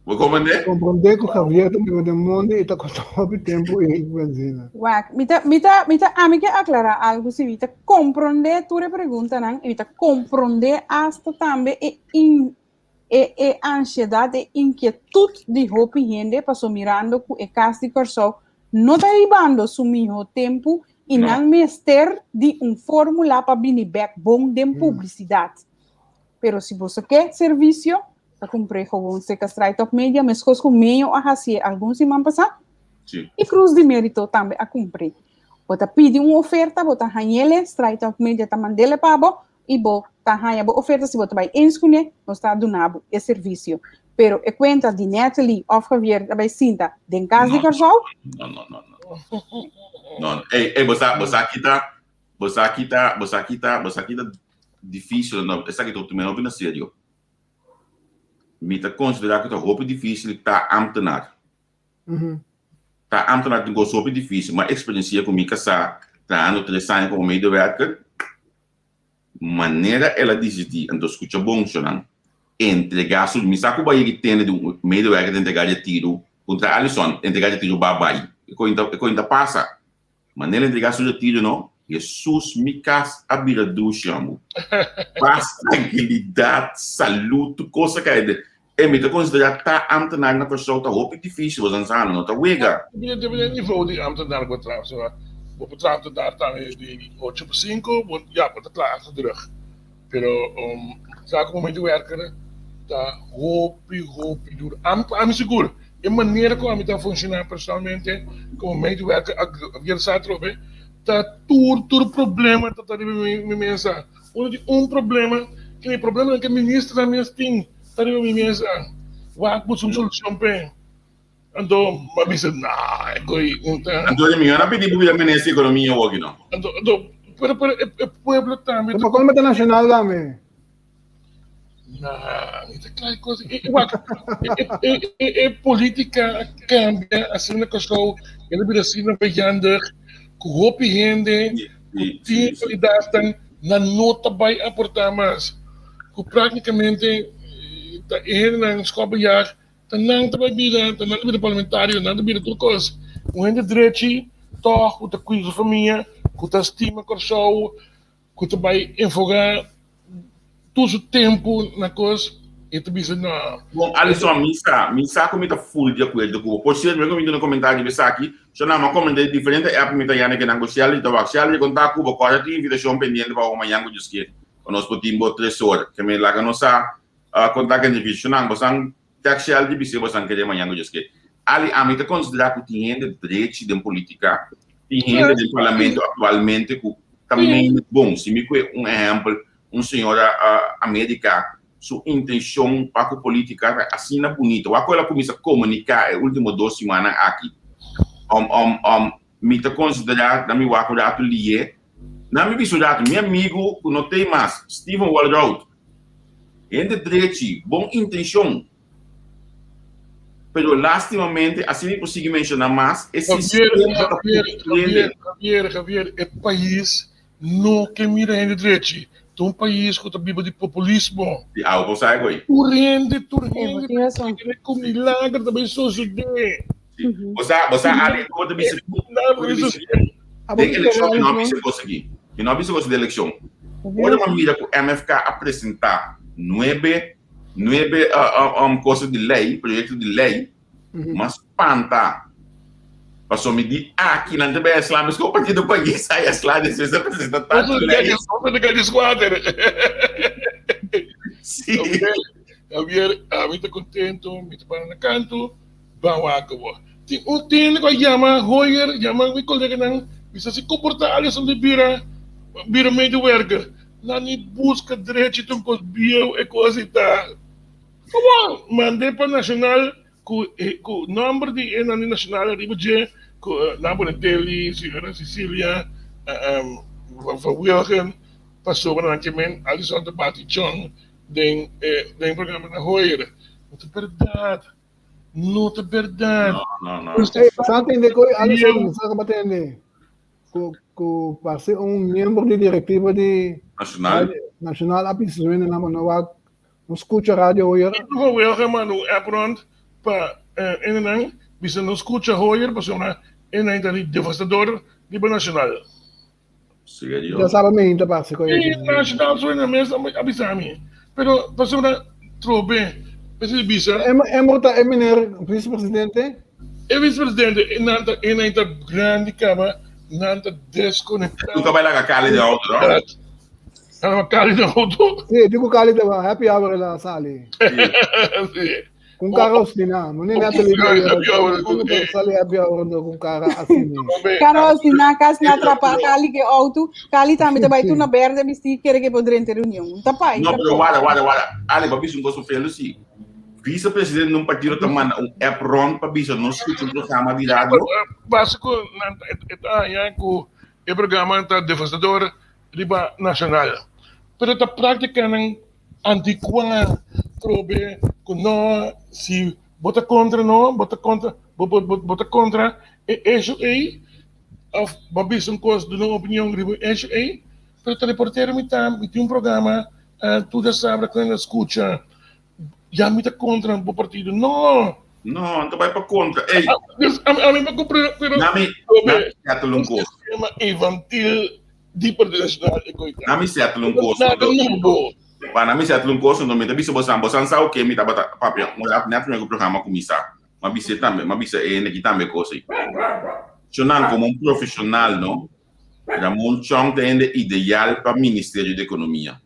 Bo comprende? Comprende ku Javier ta biba den mondi i ta kosta hopi tempu i benzina. Wak, mi ta, mi ta, mi ta, ami ke aklará algu si, mi ta komprondé tur e preguntanan i mi ta komprondé asta tambe e in, e e ansiedat, e inkietut di hopi hende paso mirando ku e kas di Kòrsou no ta ribando su mihó tempu i No. nan mester di un fórmula pa bini bèk bon den publisidat. Pero si boso ke servisio, ta kumpr'é gewoon seka Straight Up Media, meskos ku Meño a hasié algun siman pasá. Sí. I Cruz di Merito tambe a kumpr'é. Bo ta pidi un oferta, bo ta hañ'ele, Straight Up Media ta mand'ele pa bo, i bo ta haña bo oferta. Si bo ta bai eens kuné, nos ta duna bo e servisio. Pero e kuenta di Natalie òf Javier ta bai sinta den kas di No, Kòrsou? no, no, no, no. No, no. Ey, ey, bo sa, bo sa kita, bo sa kita, bo sa kita, bo sa kita difícil, no, esaki ta tuma hopi na serio. Mi ta considera cu ta hopi difícil ta ambtenaar. Ta ambtenaar tin cos hopi difícil. Mi a experiencia cu mi casá trahando tres aña como medewerker, manera el a dicidi, anto scucha bon shonan, entrega su, mi sa cu bay yegi tende di un medewerker ta entrega retiro, contra Alison, entrega retiro ba bay. E coin ta pasa. Manera el entrega su retiro no, Hesus mi kas a bira dushi amo. Pas, trankilidat, salud, tur kos a kai den. E mi ta konsidera ta ambtenaar na Kòrsou ta hopi difisil, bo san sa no ta wega. Depende depende nivo di ambtenaar ku bo traha, pasobra bo por traha ambtenaar tambe di ocho pa sinku, bo ya bo ta kla achter de rug. Pero traha komo medewerker ta hopi hopi duro. Ami ami sigur e manera ku ami ta funshoná personalmente komo medewerker a sa atrobe ta tur tur problema ta ta riba mi mesa. Ora di un problema ke mi problemanan ke ministernan mes tin ta riba mi mesa. Wak busca un solushon p'e. Anto m'a bisa, nah, e koi un ta. Anto di mi, yo no a pidi bo bira minister di economia awoki no. Anto, anto, pero, pero e, e pueblo tambe. Pero pa kon meta nacional tambe? Nah, mi ta kla e kos. E, wak, e, e, e, e politica a cambia asina na Kòrsou, el a bira asina vijandig, ku hopi hende ku tin kualidadnan nan no ta bai aportá mas, ku praktikamente ta e hendenan skòpbejaag Ta nan ta bai bira, ta nan ta bira parlamentario, nan ta bira tur kos. Un hende drechi tòg ku ta kuida su famia, ku ta stima Kòrsou, ku ta bai enfogá tur su tempu na kos, e ta bisa no. Bon, Alison, mi sa, mi sa ku mi ta ful di akuerdo ku bo. Por sierto, mi a kuminsá duna komentario riba esaki. So nan, mi a komenta di diferente app mi ta yanda kinan ku Shelly ta wak. Shelly, konta ku bo kòrda tin invitashon pendiente pa bo mañan ku Dios kier, pa nos por tin bo tres ora. Ke mi laga nos sa Konta ku entrevistanan, bosan text shell di bis'é bosan kere mañan ku Dios ke. Ali, ami ta konsiderá ku tin hende drechi den politika, tin hende den parlamento aktualmente ku ta mene bon. Si mi kue un ehèmpel, un señora Amerika su intenshon pa ku politika ta asina bunita. Wak ku el a kuminsá komuniká e último dos simannan aki. Mi ta konsiderá, na mi wak un ratu lié, Na mi bisa un ratu, mi amigu ku no tei mas, Steven Walroud, hende drechi, bon intenshon, pero lastimamente, asina mi por sigui menshoná mas, e sistema ta Javier, pudi hende. Javier, Javier, Javier, e pais no ke mira hende drechi. Ta un pais ku ta biba di populismo. Di awe por sa e ko'i. Tur hende, tur Bo hende tin ta rason. kere ku milager ta bai sosodé. Bo sa, bo sa Ali, bo ta bisa, bo ta bisa, den elekshon mi no a bisa kos aki. Mi no a bisa kos den elekshon. Ora mi a mira ku MFK a presentá nuebe, nuebe kos di lei, proyekto di lei, mi a spanta. Pasobra mi di aki nan ta bai a sla mes ku partido pais a sla despues a presentá tantu lei. Sí. Javier, ami ta kontento, mi ta para na kantu. Ban wak awor. Tin un tende ku a yama Hoyer, yama mi koleganan, bisa si komportá Alison di bira bira medewerker. Nan ni buska drechi ta un kos bieu e kos ei ta. Awor mand'é pa Nacional ku ku nòmber di e nan di Nacional ariba dje ku nan pone Deli, señora Cecilia van Wilgen pasobra nan ke men Alison ta bati chon den e den programa na Hoyer. No ta bèrdat. No ta berdad. No, no, no. Hey, sa tende koy Alison, sa ka batende. ku ku parse un miembro di direktiva di Nacional. Nacional a bisa su hendenan pa no wak no skucha Radio Hoyer. Hugo Wilge a manda un app rond pa hendenan bisa no skucha Hoyer pasobra e nan ta di devastador riba Nacional. Serio? Ya saba mi hinta parse ku E Nacional su hende mes a bisa mi. Pero pasobra trobe mester di bisa. Emro ta e meneer vicepresidente? E vicepresidente e nan ta e nan ta grandi kaba nan ta desconecta. Nunca bai laga Cali den auto no? Nan laga Cali den auto? Si, di ku Cali ta happy hour el a sali. Si. Kun kara obstina, no ni Natalie Boyer, sali happy hour ando kun kara asina. Kara obstina, kasi na atrapa Cali ke auto, Cali tambe ta bai tur na berde bisti kere ke por drenta reunion. Ta pai. No, pero wara, wara, wara. Ale, pa bisa un kos felo si. Vicepresidente di un partido ta manda un app rond pa bisa no skucha un programa di radio. Básiko nan ta haña ku e programa ta devastador riba nashonal. Pero ta práktikanan antikuá trobe ku no si bo ta kontra no bo ta kontra bo bo bo ta kontra e esho ei òf bo a bisa un kos duna un opinion riba e esho ei pero ta reportero mi ta mi tin un programa tur ta sabra ku nan a skucha. Ya mi ta kontra bo partido. No! No, no ta bai pa kontra. Ey! Dus ami pa kumpra, pero Nami, nami settle un kos. Sistema infantil di Partido Nacional e koita. Nami settle un kos. Nada nobo. Pa nami settle un kos, mi ta bisa bosan, bosan sa oke mi tabata papia un rat net prome ku programa kuminsá. M'a bisa e tambe, m'a bisa e hende aki tambe kos ei. Shonnan, komo un profeshonal no, Ramon Chong ta hende ideal pa Ministerio di Ekonomia.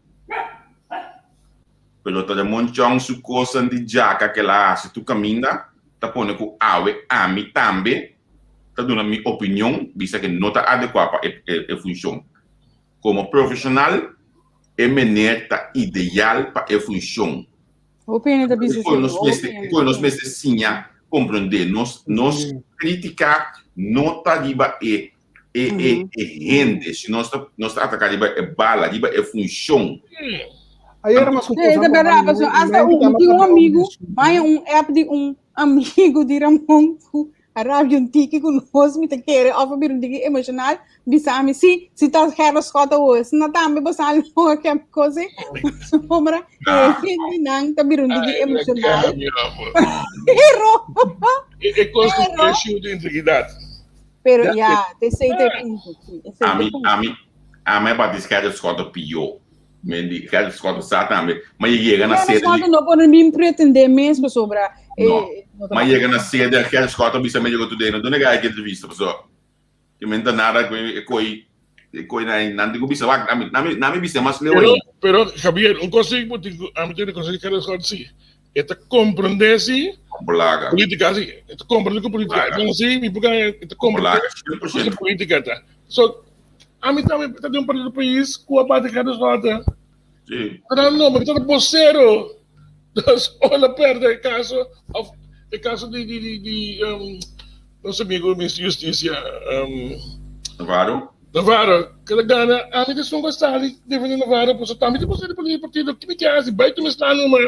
Pero ta Ramon Chong su kosan di djaka ke el a hasi tur kaminda ta pone ku awe ami tambe ta duna mi opinion bisa ke no ta adekuá pa e funshon. Komo profeshonal e mener ta ideal pa e funshon. Hopi hende ta bisa esei. Koe nos mester siña komprondé. Nos kritika no ta riba e e e e hende, si nos ta nos ta ataká riba e bala, riba e funshon. Ayer mas ku Sí, ta berdad, paso hasta un, tin un amigo, vaya un app di un amigo di Ramon ku a rabia un tiki ku nos mi ta kere of a bira un tiki emocional, bisa mi si, si ta Gerda Schott awo, si na tambe bo sa lo ke kose, sombra, e hendenan ta bira un tiki emocional. Pero, E kos ku issue di integridad. Pero ya, esei ta e punto. Sí, esei ta e Ami, punto. ami, ami a bati Gerrit Schotte pió. Men di Gerrit Schotte sa tambe. Ma e yega na Gerrit sede Schotte di no por bin pretendé mes pasobra No. eh, no ta Ma bai. yega na sede Gerrit Schotte a bisa medio ku today no duna gai ki entrevista pasobra ke men ta nada ku e koi e koi na nan tin ku bisa wak nami nami nami bisa mas leu Pero, ainda. pero Javier, un kos si bo tin ku ami tin rekonosé Gerrit Schotte si. E ta comprende si Bolaga. Politica si. E ta comprende cu politica. Bolaga. No si, mi por e ta comprende Bolaga, 100%. cu politica ta. So, ami tambe ta di un partido pais cu a bati cada rota. Si. Pero no, mi ta vocero. Dus, ora perde e caso, of e caso di, di, di, di um, nos amigo ministro di Justicia, um, Navarro. Navarro, que ta gana, ami ta esun ku a sali defende Navarro, pasobra tambe ta vocero di partido, ki mi ke hasi? Bai tuma esnan numa.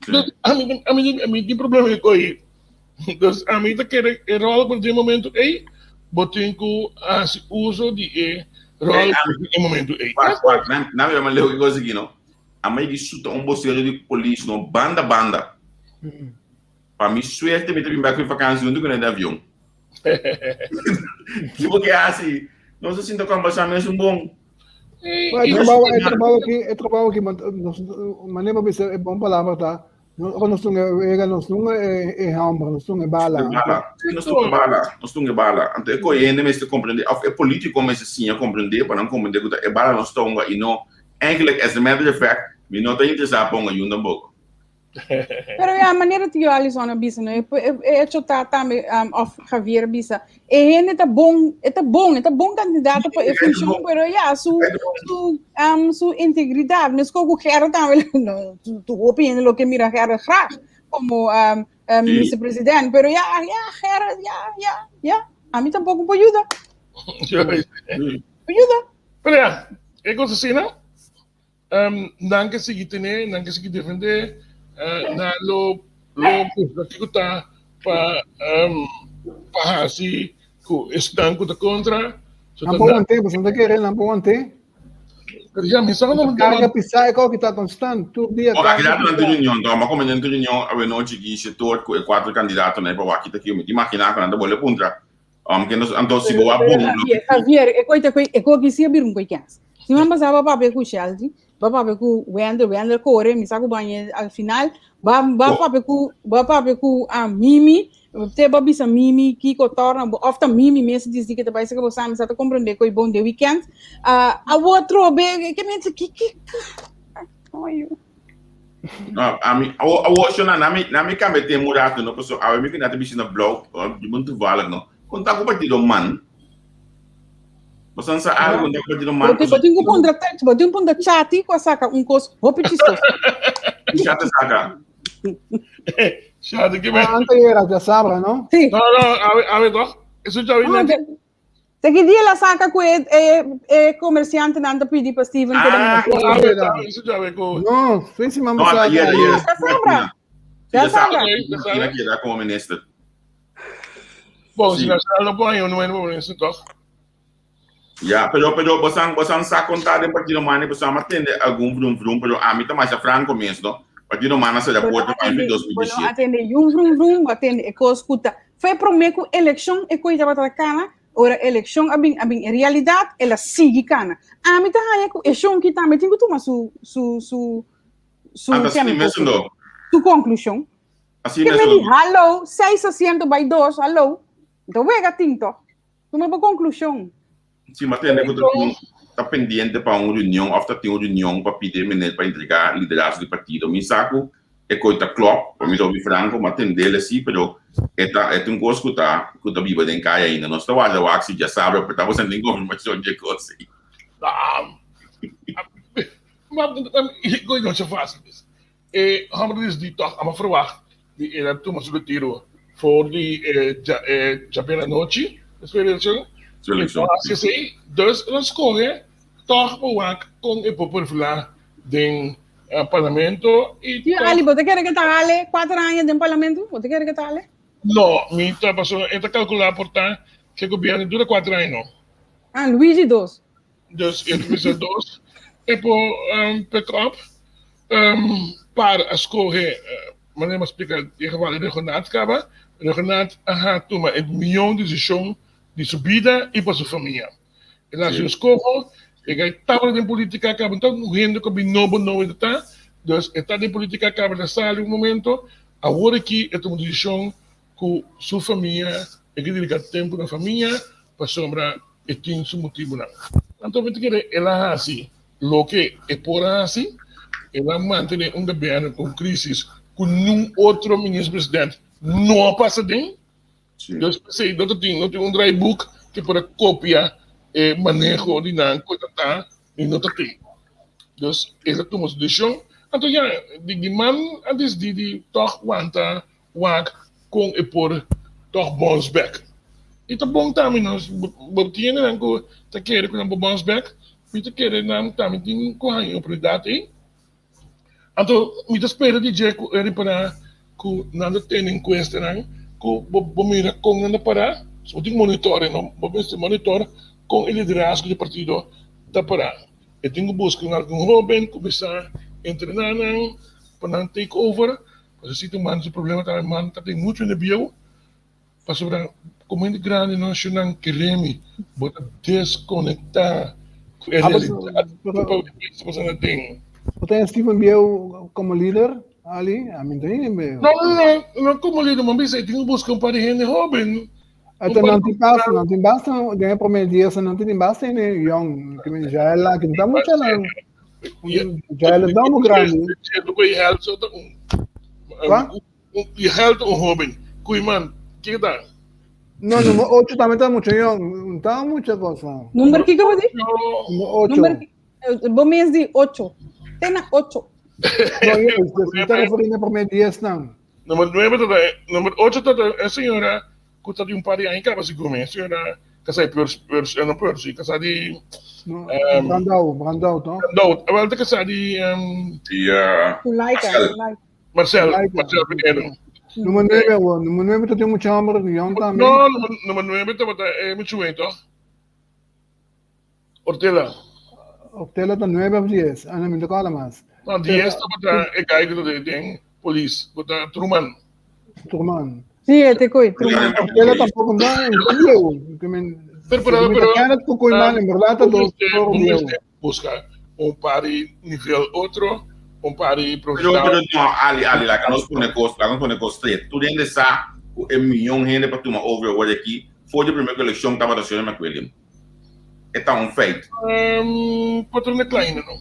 Dus ami ami ami tin problema ku ei. Dus ami ta kere e ròl ku den momento ei bo tin ku hasi uso di e ròl den e momento ei. Wak, wak, nan nan mira leu ki kos aki no. Ami di suta un bosero di polis no banda banda. Pa mi suerte mi ta bin bek fu vakansi huntu ku nan den avion. Ki bo ke hasi? Nos a sinta kombersá mes un bon. E trabou, e trabou aki, e trabou aki, nos, manera pa bisa e bon palabra ta, ora nos tun e wega, nos tun e, e hamber, nos tun e bala. Bala, nos tun e bala, nos tun e bala. Anto e koe hende mester komprende, of e politiko mester siña komprende, pa nan komprende ku ta e bala nos ta hunga i no, eigenlijk as a matter of fact, mi no ta interesá pa hunga yun tampoco. Pero ya, manera tio Alison a bisa, no? E, e, e hecho ta tambe, um, of Javier bisa, e hende ta bon, e ta bon, e ta bon candidato pa e funcion, pero ya, su, su, um, su integridad, mesco cu Gerrit tambe, no, tu, tu hopi hende lo ke mira Gerrit graag como um, um, minister-president, pero ya, ya, Gerrit, ya, ya, ya, a mi tampoco por yuda. Por yuda. Pero ya, e cosa asina, Nan ke sigui tene, nan ke sigui defende, nan lo lo busca kiko ta pa pa hasi ku esnan ku ta kontra. Nan por want'é, boso no ta kere nan por want'é? Pero ya, mi sa ku nan Karga pisá e kos ki ta konstant, tur dia Bon, aki karga laat nan pisá. reunion, to. M'a kome den reunion awenochi ki Shetor ku e kuater kandidatonan pa wak kita kiu. Mi ta imaginá ku nan ta bolbe puntra. Um, ke nos, anto si bo wak Pero bon, lo Javier, Javier, e koi ta koi, e koi ki si a bira un koi kens. Si man pasá ba papia ku Shelty, ba papia ku Wendel, Wendel kore, mi sa ku baña al final, ba ba Oh. papia ku ba papia ku ah, Mimi, te ba bisa Mimi kiko torna, bo- of ta Mimi mes dici que ta bai saka bo sa, mi sa ta comprende koi bon de weekend. Ah, a otro be, ke mensen ki ki Ai, No, ami, awo, awo, shona, nami, nami cambia tema un rato, no, paso, awe mi kinata bishi na blauw, oh, di bon toevallig, no. Kon ta ku partido man? Bosan sa algo, kon ta ku partido man? Bo tin ku puntra, bo tin puntra chati ku a saka un kos hopi chistoso. Ki chati saka? Chati ki me. Ah, antes era ya sabra, no? Sí. No, no, awe, awe toch? Eso chavi No, net. Te ki dia la saka ku e, e, e komersiantenan ta pidi pa Steven keda Ah, minister? Awe, awe, eso chavi ku. No, fin siman No, pasá. ayer, ayer. Ya sabra. Ya Ya sabra. sabra. Keda keda como minister. Bom, Sí. si nacional no pone un nuevo minister toch? Ja, pero pero bosan bosan sa contar den partido mani bosan ma tende algun vrum vrum pero a mi ta masha franco mes no. Partido mana sa Bueno, rapporto pa atende, bueno, 2017. atende yun vrum vrum, atende e kos kuta. Foi prome ku elekshon e koi tabata kana, ora elekshon a bin a bin en realidat el a sigui kana. Ami ta haña ku e shon ki tambe tin ku tuma su su su su Anta así keme mes no. su konklushon. Así Ke mes me di no. hallo, seis asiento bai dos, hallo. Nto wega tin toch. Tuma bo konklushon. Si ma tende ku ta tin ta pendiente pa un reunion òf ta tin un reunion pa pidi e meneer pa entregá liderazgo di partido. Mi sa ku e koi ta klòp, pa mi ta hopi franko, ma tendel así, pero e ta e ta un kos ku ta ku ta biba den kaya ainda. Nos ta warda wak si djasabra por ta bo senti konfirmashon dje kos ei. Ma koi no ta fásil. E hòmber di disdi tòg a ferwagt di el a tuma su retiro for di e djabièrnè anochi despues di elekshon. E no hasi esei, dus el a skohe tòg pa wak kon e por perfilá den parlamento i Tio Ali, bo ta kere ke ta hale kuater aña den parlamento? Bo ta kere ke ta hale? No, mi ta pasobra e ta kalkulá por ta ke gobièrnu dura kuater aña no. Ah, Luigi dos. Dus e ta bisa dos e por pick up par a skohe manera mi a splika den geval di Regonaat kaba Regonaat a ha tuma e mion desishon di su bida i pa su famia el a hasi un eskoho e gai tabata den politika kaba no ta un hende ku a bin nobo nobo e ta ta dus e ta den politika kaba el a sali un momento awor aki e tuma un desishon ku su famia e ke dediká tempu na famia pasobra e tin su motibunan. Anto mi ta kere el a hasi loke e por a hasi, el a mantené un gobierno ku un krisis ku niun otro minister president no a pasa den. Dus p'esei no ta tin no tin un draaiboek ke por a kopia e maneho di nan ku e ta ta i no ta tin. Dus el a tuma su desishon. Anto ya, di man a disidi di tòg wanta Wak kon e por tòg bounce back. I ta bon tambe nos bo tin hendenan ku ta kere ku nan por bounce back, mi ta kere nan tambe tin ku haña e oportunidat ei. Anto mi ta spera di dje ku e ripará ku nan ta tene enkuestanan ku bo bo mira kon nan ta pará, so bo tin ku monitor no, bo mester monitor kon e liderazgo di partido ta pará. E tin ku buska un algun hóben kuminsá entrená nan pa nan take over. Pasobra si tin man su problema tambe man ta tin mucho nebieu pasobra como hende grandi no nacionan keremi bo ta desconecta cu e realidad cu pa ta pasando aden. Bo ta Steven bieu como lider Ali? Ami no ta hende bieu. No no no no como lider man bisa e tin cu busca un par di hende hoben. Ata nan tin basta nan tin basta den e prome dias nan tin basta hende yong Jael aki no ta mucha nan. Ya el ta un grandi. Ku geld zo ta un. Kwa? Je geld un hoben. Kui man, kiko ta? No, nummer 8 tambe ta mucho jong. Ta mucha cosa. Nummer kiko bo di? Nummer 8. Nummer bo mes di 8. Te na 8. No, yes, mi ta referi na prome 10 nan. Nummer 9 ta nummer 8 ta e señora Ku ta di un par di aña kaba sigur mi señora kasá di Purs, Purs, no Pursi, kasá di No, Brandao, Brandao to? Brandao, awel ta kasá di Di Zulaika, Marcel. Zulaika. Marcel, Zulaika. Marcel Pinheiro. Nummer 9 awor, nummer 9 ta tin mucha homber, yong tambe. No, nummer, nummer 9 tabata e muchué toch? Ortela. Ortela ta nuebe of dies, ah no mi no ta kòrda mas. No, dies tabata e guy ku ta den polis, ku ta Truman. Truman. Sí, e te koi, Truman. Ortela tampoko no ta bieu. Pero, pero, pero, Kenneth ku Koeiman en berdad ta dos toro bieu. Busca un par di nivel otro, un par di Pero, pero no, Ali, Ali, laga nos pone cos, laga nos pone cos straight. Tur hende sa cu e miyon hende pa tuma over awor aki, for di primer cu eleccion tabata Shirley McWilliam. E ta un feit. Um, patrona Kleine no.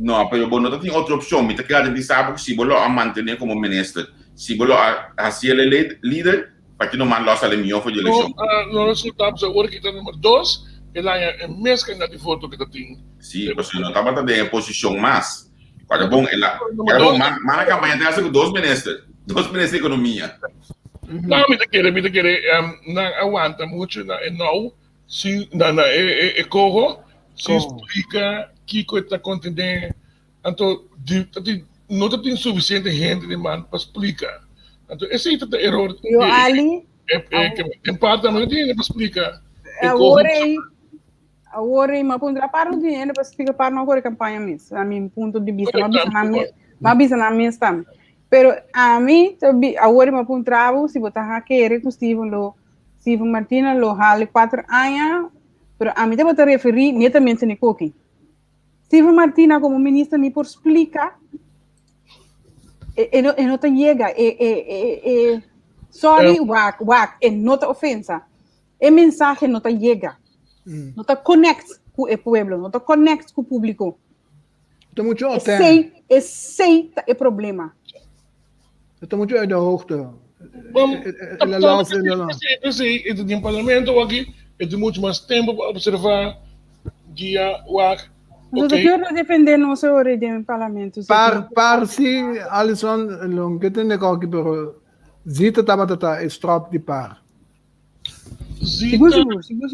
No, pero bo no ta tin otro opcion. Mi ta keda den bisa bo cu si bo lo a mantene como minister, si bo lo a haci el e lider, Paki no man lo a sali mihó for di elekshon? No, no resulta pasobra ora ki ta number dos, el haña e mes kantidat di voto ku ta tin. Sí, pasobra no tabata den e posishon mas. Kòrda bon, el a, kòrda bon, man, man a kampaña te hasta ku dos minister, dos minister di ekonomia. No, mi ta kere, mi ta kere nan a wanta muchu na e nou, sin, na, na e, e, e koho, sin splika kiko e ta kontené. Anto di ta tin no ta tin suficiente hende di man pa splica. Anto esey ta ta error Yo Ali, e e en parte tambe no tin hende pa splica. E awor ei awor ei m'a puntra par no tin hende pa splica par no kore campaña mes na mi punto di bista m'a bisa nan mes m'a bisa nan mes tambe. Pero ami ta bi awor ei m'a puntra bo si bo ta kere ku Steven lo Steven Martina lo hali kuater aña pero ami tabata referi netamente na e koki. Steven Martina como minister ni por splica e, e, no, e no ta yega e, e, e, e, sorry wak wak e no ta ofensa e mensahe no ta yega mm. no ta connect ku e pueblo no ta connect ku publico Ta mucho esei esei ta e problema. Ta mucho uit de hoogte. P'esei e ta den parlamento aki, e tin mucho mas tempo pa observa dia wak. Nos ta kere defende nos ora den parlamento. Par par si Alison lo ke tende koki pero Zita tabata ta e strop di par. Zita,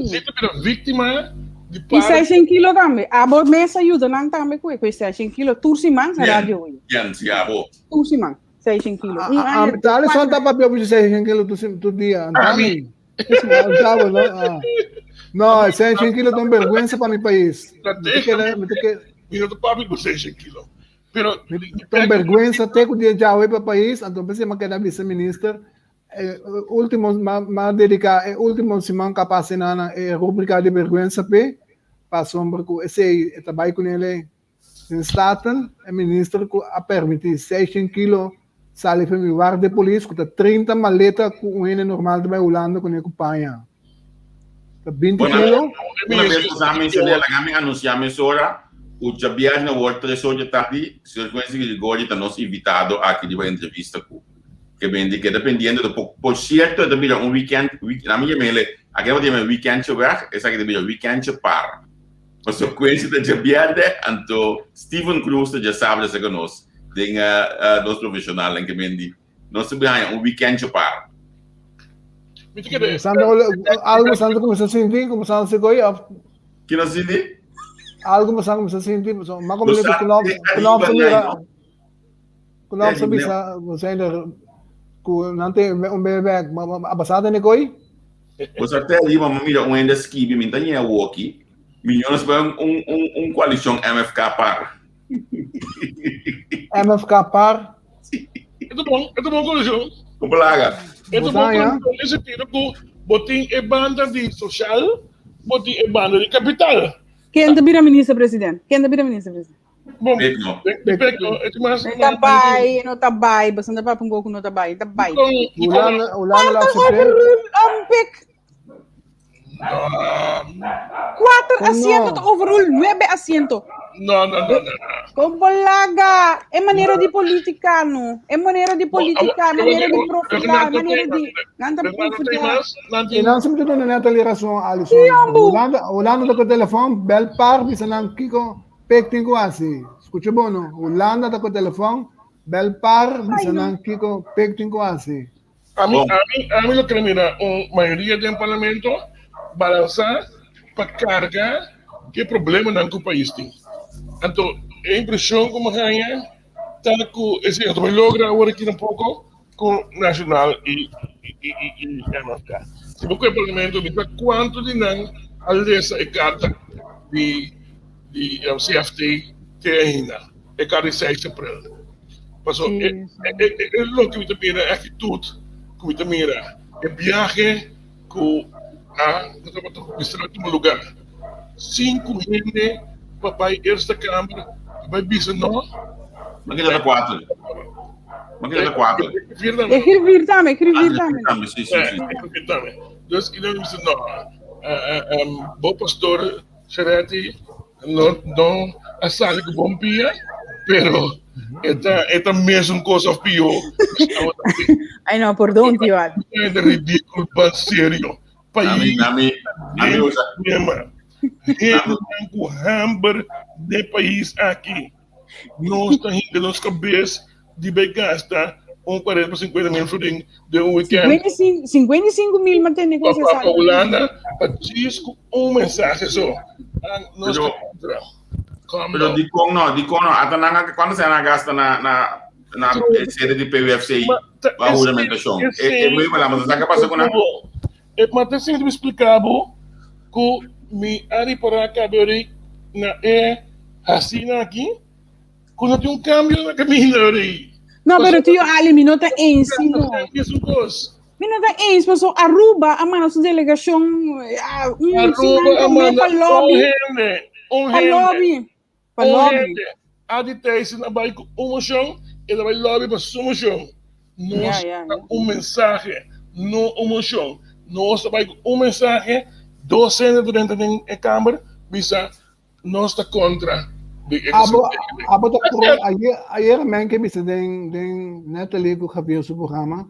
Zita bira víctima di par. I 600 kilo tambe. Abo mes a yuda nan tambe ku e 600 kilo tur siman radio. Ken si abo? Tur siman. 600 kilo. Un aña. Dale son ta papia bu 600 kilo tu tu dia. Ami. Antavo, no? Ah. No, 600 kilo ta un vergüenza pa mi pais. Mi no ta papia ku 600 kilo. Pero ta un vergüenza te ku dia djawe pa pais, anto p'esei mi a keda vice minister. E ultimo m'a dedica e ultimo siman cu a pasa na e rubrica di berguensa p'e, pasobra cu esey e ta bay cu nele den Staten, e minister cu a permiti seishent kilo sali for mi warda di polis cu ta 30 maleta cu un hende normal ta bay Hulanda cune cu paña. Ta 20 kilo. Una bes cu sa menciona, laga mi anuncia mesora cu djabièrnè awor tres or dje tardi, señor Quincy Gregorio ta nos invitado aki riba entrevista cu. Ke bende keda pendiente do por, por cierto e ta bira un weekend, week, na mi yamele, aki tabata yama weekendje weg, esaki ta bira weekendje par. Pasobra Quincy ta djabièrnè, anto Steven Cruz ta djasabra esaki nos den nos profesionalnan ke bendi. Nos ta bin haña un weekendje par. Santa, algo santa kumsa sinti, kumsa sikoy of Kino sinti? Algo santa kumsa sinti, so ma como ku knop, knop sa mira. Knop sa bisa, zijn er ku nan te un bebe bek, ma abasada ne koi? Bo sa te riba ma mira un hende skibi min ta ñe awoki, millones pa un un un koalishon MFK par. MFK par. E ta bon, e ta bon koalishon. Ku plaga. E ta bon koalishon den sentido ku bo tin e banda di sosial, bo tin e banda di kapital. Ken ta bira minister president? Ken ta bira minister president? Bon, Pek no. Pek no. E mas E ta bai, e no ta bai. Boso no ta papia un goku no ta bai. E ta bai. Hulanda, Hulanda la Marta overrule um, pek. Cuatro asiento ta overrule nueve asiento. No, no, no, no. Con bolaga. E manera di politica, no. E manera di politica, manera di profilar, manera di... Nan ta profilar. E nan sempre duna Natalie razón, Alison. Hulanda, Hulanda ta ku telefon, bel par bisa nan kiko pek tin ku hasi. Skucha bon, no. Hulanda ta ku telefon, bel par bisa nan kiko pek tin ku hasi. Ami, ami, ami lo kere mira un mayoria den parlamento balansá pa karga ku e problemanan ku pais tin. Anto e impreshon ku mi haña ta ku esei no ta bai logra awor aki tampoko ku Nacional i i i MFK. Si bo ku e parlamento mi sa kuantu di nan a lesa e karta. di di CFT te ainda e kar di seis april. Paso e e loke mi ta mira e actitud ku mi ta mira e biahe ku a ku tabata mester a tuma lugar sinku hende pa bai Eerste Kamer pa bai bisa no. Ma keda ta kuater. Ma keda ta kuater. E grifir tambe, e grifir tambe. Tambe, si, si, si. E grifir tambe. Dus i nan bisa no, bo pastor Charetti no no a sali ku bon pia, pero e ta e ta mesun kos of pió. Ay no, pordon tio Aldo. E ta ridíkulo ban serio. Nami, Pais nami, nami den usa. problema. Hendenan ku hamber den pais aki. Nos ta hinka nos kabes di bai gasta un 40 pa 50 mil florin den un weekend. 55 mil ma tene Pa pa pa Hulanda pa djis ku un mensahe so. Nos ta kontra. Come Pero now. dikon no, dikon no? Ata nan a, kuantu sena a gasta na na na e sede di PUFC Ma ta pa esei, huramentashon? E e esei medio palabra, sa ke pasa ku nan? E ma ta sinti mi splika bo ku mi a ripará kabe na e hasina aki ku no tin un kambio na kaminda ori. No, pero tio Ali, mi no ta eens, si no. Mesun kos. Mi no ta eens, paso Aruba a manda su delegashon ah, un Aruba siman a promé manda pa un lobby, hende, un pa hende, lobby, pa un lobby. hende. Adi Thijssen a bai ku un moshon, el a bai lobby pa su moshon. Nos Ja, ja, ta ja. un mensahe, no un moshon. Nos ta bai ku un mensahe, dos hende ta drenta den e kamber bisa nos ta kontra di e Abo, presidente. abo ta pro, ayer, ayer men ke bisa den, den Natalie ku Javier su programa,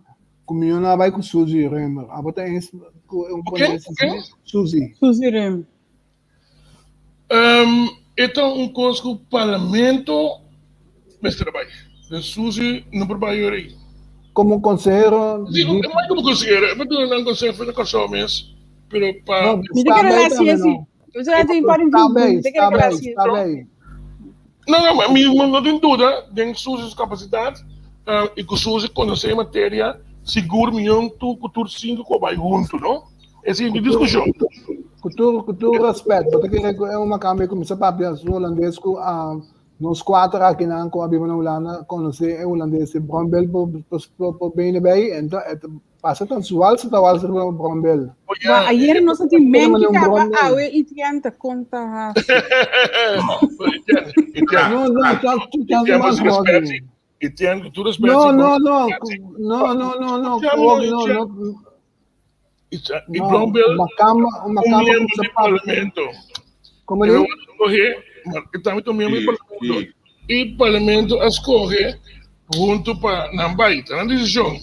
ku mi no a bai ku Suzy Römer. Abo ta eens ku un Ku ken? poner Ku ken? Suzy. Suzy Römer. Um, e ta un kos ku parlamento mester a bai. De Suzy no por bai ora ei. Komo konsehero Sí, di e mai komo konsehero, e por duna nan konseho for na Kòrsou mes, pero pa No, Mi ta sta kere bij la tambe si no. Mi ta tin par Sta di bij, mi ta sta kere la bij, si. sta bij. No, no, ma mi no tin duda den Suzy su kapasidat i ku Suzy konosé e materia sigur mion tur ku tur sinku ku a bai huntu, no? Esei mi diskushon. Ku tur ku tur respet, bo ta kere ku e un makamba e kuminsá papia su holandes ku nos kuater akinan ku a biba na Hulanda konosé e holandes e bròmbel por por bini bei, enton e ta pasa ta wals ta wals riba bròmbel. Wa ayer nos a tin Kere menki manda un kaba bròmbel. awe Etienne ta konta hasi. Etienne, No, no, ta ta Etienne, mas mas respet, gròsi. Etienne, ku tur respet, No, si no, bo no, no, no, no, no, Etienne, no, no, Etienne, no. I No, Brownbill, makamba, un makamba miembro ku di sapato. parlamento. Como El a di? wòrdu skohé, ma e tambe ta un miembro di Sí, parlamento. sí. I parlamento a skohe huntu pa nan bai. Ta nan desishon.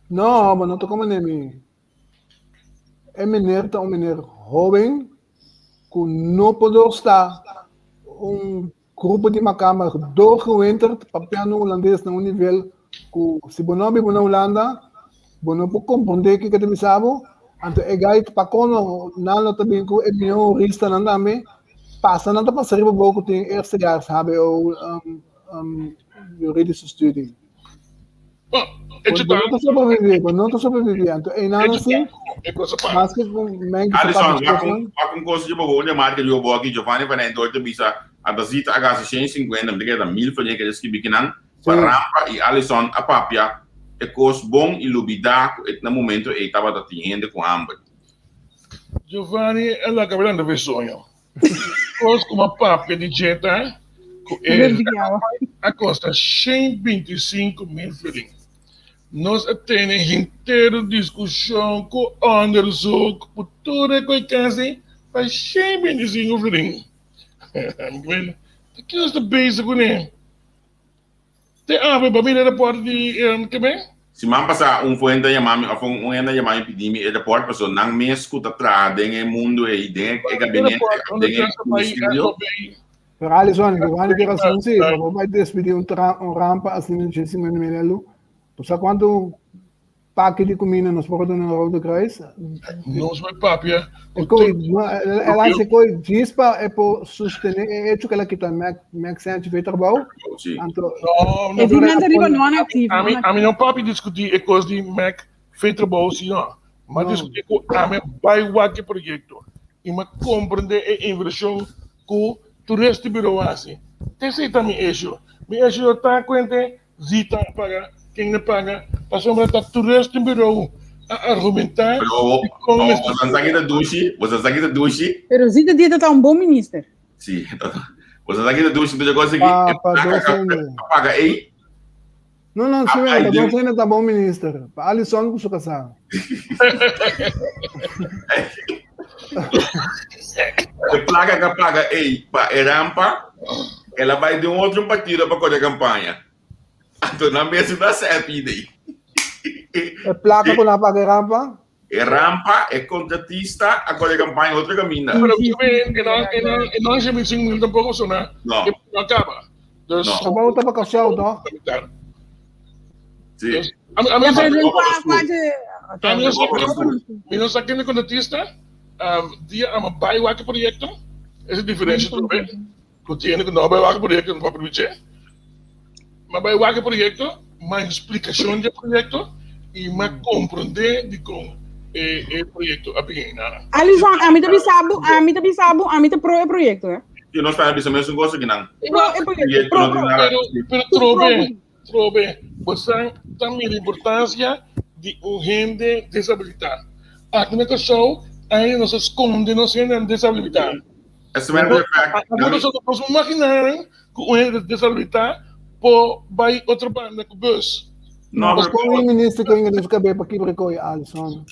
No, bo no ta como nemi. E meneer ta un meneer hoben ku no por doorsta un Grupo di makamba doorgewinterd papiando hulandes na un nivel ku si bo no a biba na Hulanda bo no por komprondé kiko ta bisa bo. Anto e gai pa kono nan lo ta bin ku e mihó huristanan tambe pasa nan ta pasa riba bo ku tin eerstejaars hbo juridische studie. Bo, Bo bo no ta sobreviví, bo no ta sobreviví. Anto einan así, maske ku men ki Alison, sapato wak un, kosnan. wak un kos riba bo, un remarke riba bo aki, Giovanni van Eindhoven ta bisa, Adazita a gasta 150, mi ta kere ta mil florin ke ta skibi kinan, pa Sí. rampa i Alison a papia e kos bon i lubidá ku e na momento ei tabata tin hende ku hamber. Giovanni a laga Brenda fe soño. Kos ku m'a papia di dje ta ku e a kosta 125 mil florin. Nos a tene henter diskushon ku onderzoek ku tur e koi kasi pa 125 florin. Ta ki nos ta bezig kuné? Te awe bo mira e report di keme? Siman pasá un fuente a yama mi òf un hende a yama mi pidi mi e report pasobra nan mes ku ta traha den e mundu ei, den e gabinete òf den e ministerio. Pero Alison, Giovanni tin rason si, pa bo bai despidi un rampa asina di 150 mil elu, bo sa kuantu Paki di kuminda nos por duna na Rode Kruis. Nos bai papia. E koi, el hasi koi djis pa e por sostené e hecho ku el a kita Mac, Mac Sanchez for e trabou. Sí. Anto, No, no. E di nan ta riba non actief. Ami, ami no papia diskutí e kos di Mac for e trabou si no. Ma No. diskutí ku ami bai wak e proyekto. i mi a komprendé e invershon ku Toeristen Bureau a hasi. Esei ta mi issue. Mi issue no ta kuente Zita a paga, ken a paga, pasobra ta Toeristen Bureau a argumentá Pero dikon mester. boso sa ki ta dushi? Boso sa ki ta dushi? Pero Zita Dieter ta un bon minister. Sí, boso sa ki ta dushi? Entonces kos aki, Pa e pa plaka dos ka hende. a paga ei, No, no, a sí, bai pa den dos hende ta bon minister. Pa Alison ku su kasá. E plaka ka paga ei pa e rampa, el a bai den otro partido pa kore kampaña. Anto nan mester ta happy dei. E plaka ku nan a paga e rampa? E rampa, e kontratista a kore kampaña otro kaminda. Pero e no, e no, e no haci 25 mil tampoco, so na, No. e no acaba. Dus, No. Trabou ta pa Kòrsou, toch? Sí. Dus, ami, ami, Ja, no pero sa, den Trabou kwa, pa kwa school. je... ami no sa, Trabou pa school. mi no sa ken e kontratista, um, dia ama bai wak e proyecto, esa diferencia trobe, ku tiene ku no bai wak e proyecto, no papia biche. Ma bai wak e proyecto, ma explicacion di e proyecto y ma comprende dicon e e proyecto a bin na. Alison, ami ta bisa bo, ami ta bisa bo, ami ta pro e proyecto, eh. Sí, nos ta bisa mesun cosa kinan. Pro e proyecto, Proyecto pro, no pro. tin nada. Pero, pero Tur pro trobe, trobe, bosan ta mira importancia di un hende deshabilitá. Aki na Kòrsou ainda nos a skonde nos hendenan deshabilitá. As a matter of fact, Abo nos no imaginá ku un hende deshabilitá por bai otro banda ku bus. No, Mas pero kon un minister ku inga den su kabes pa kibra koe Alison?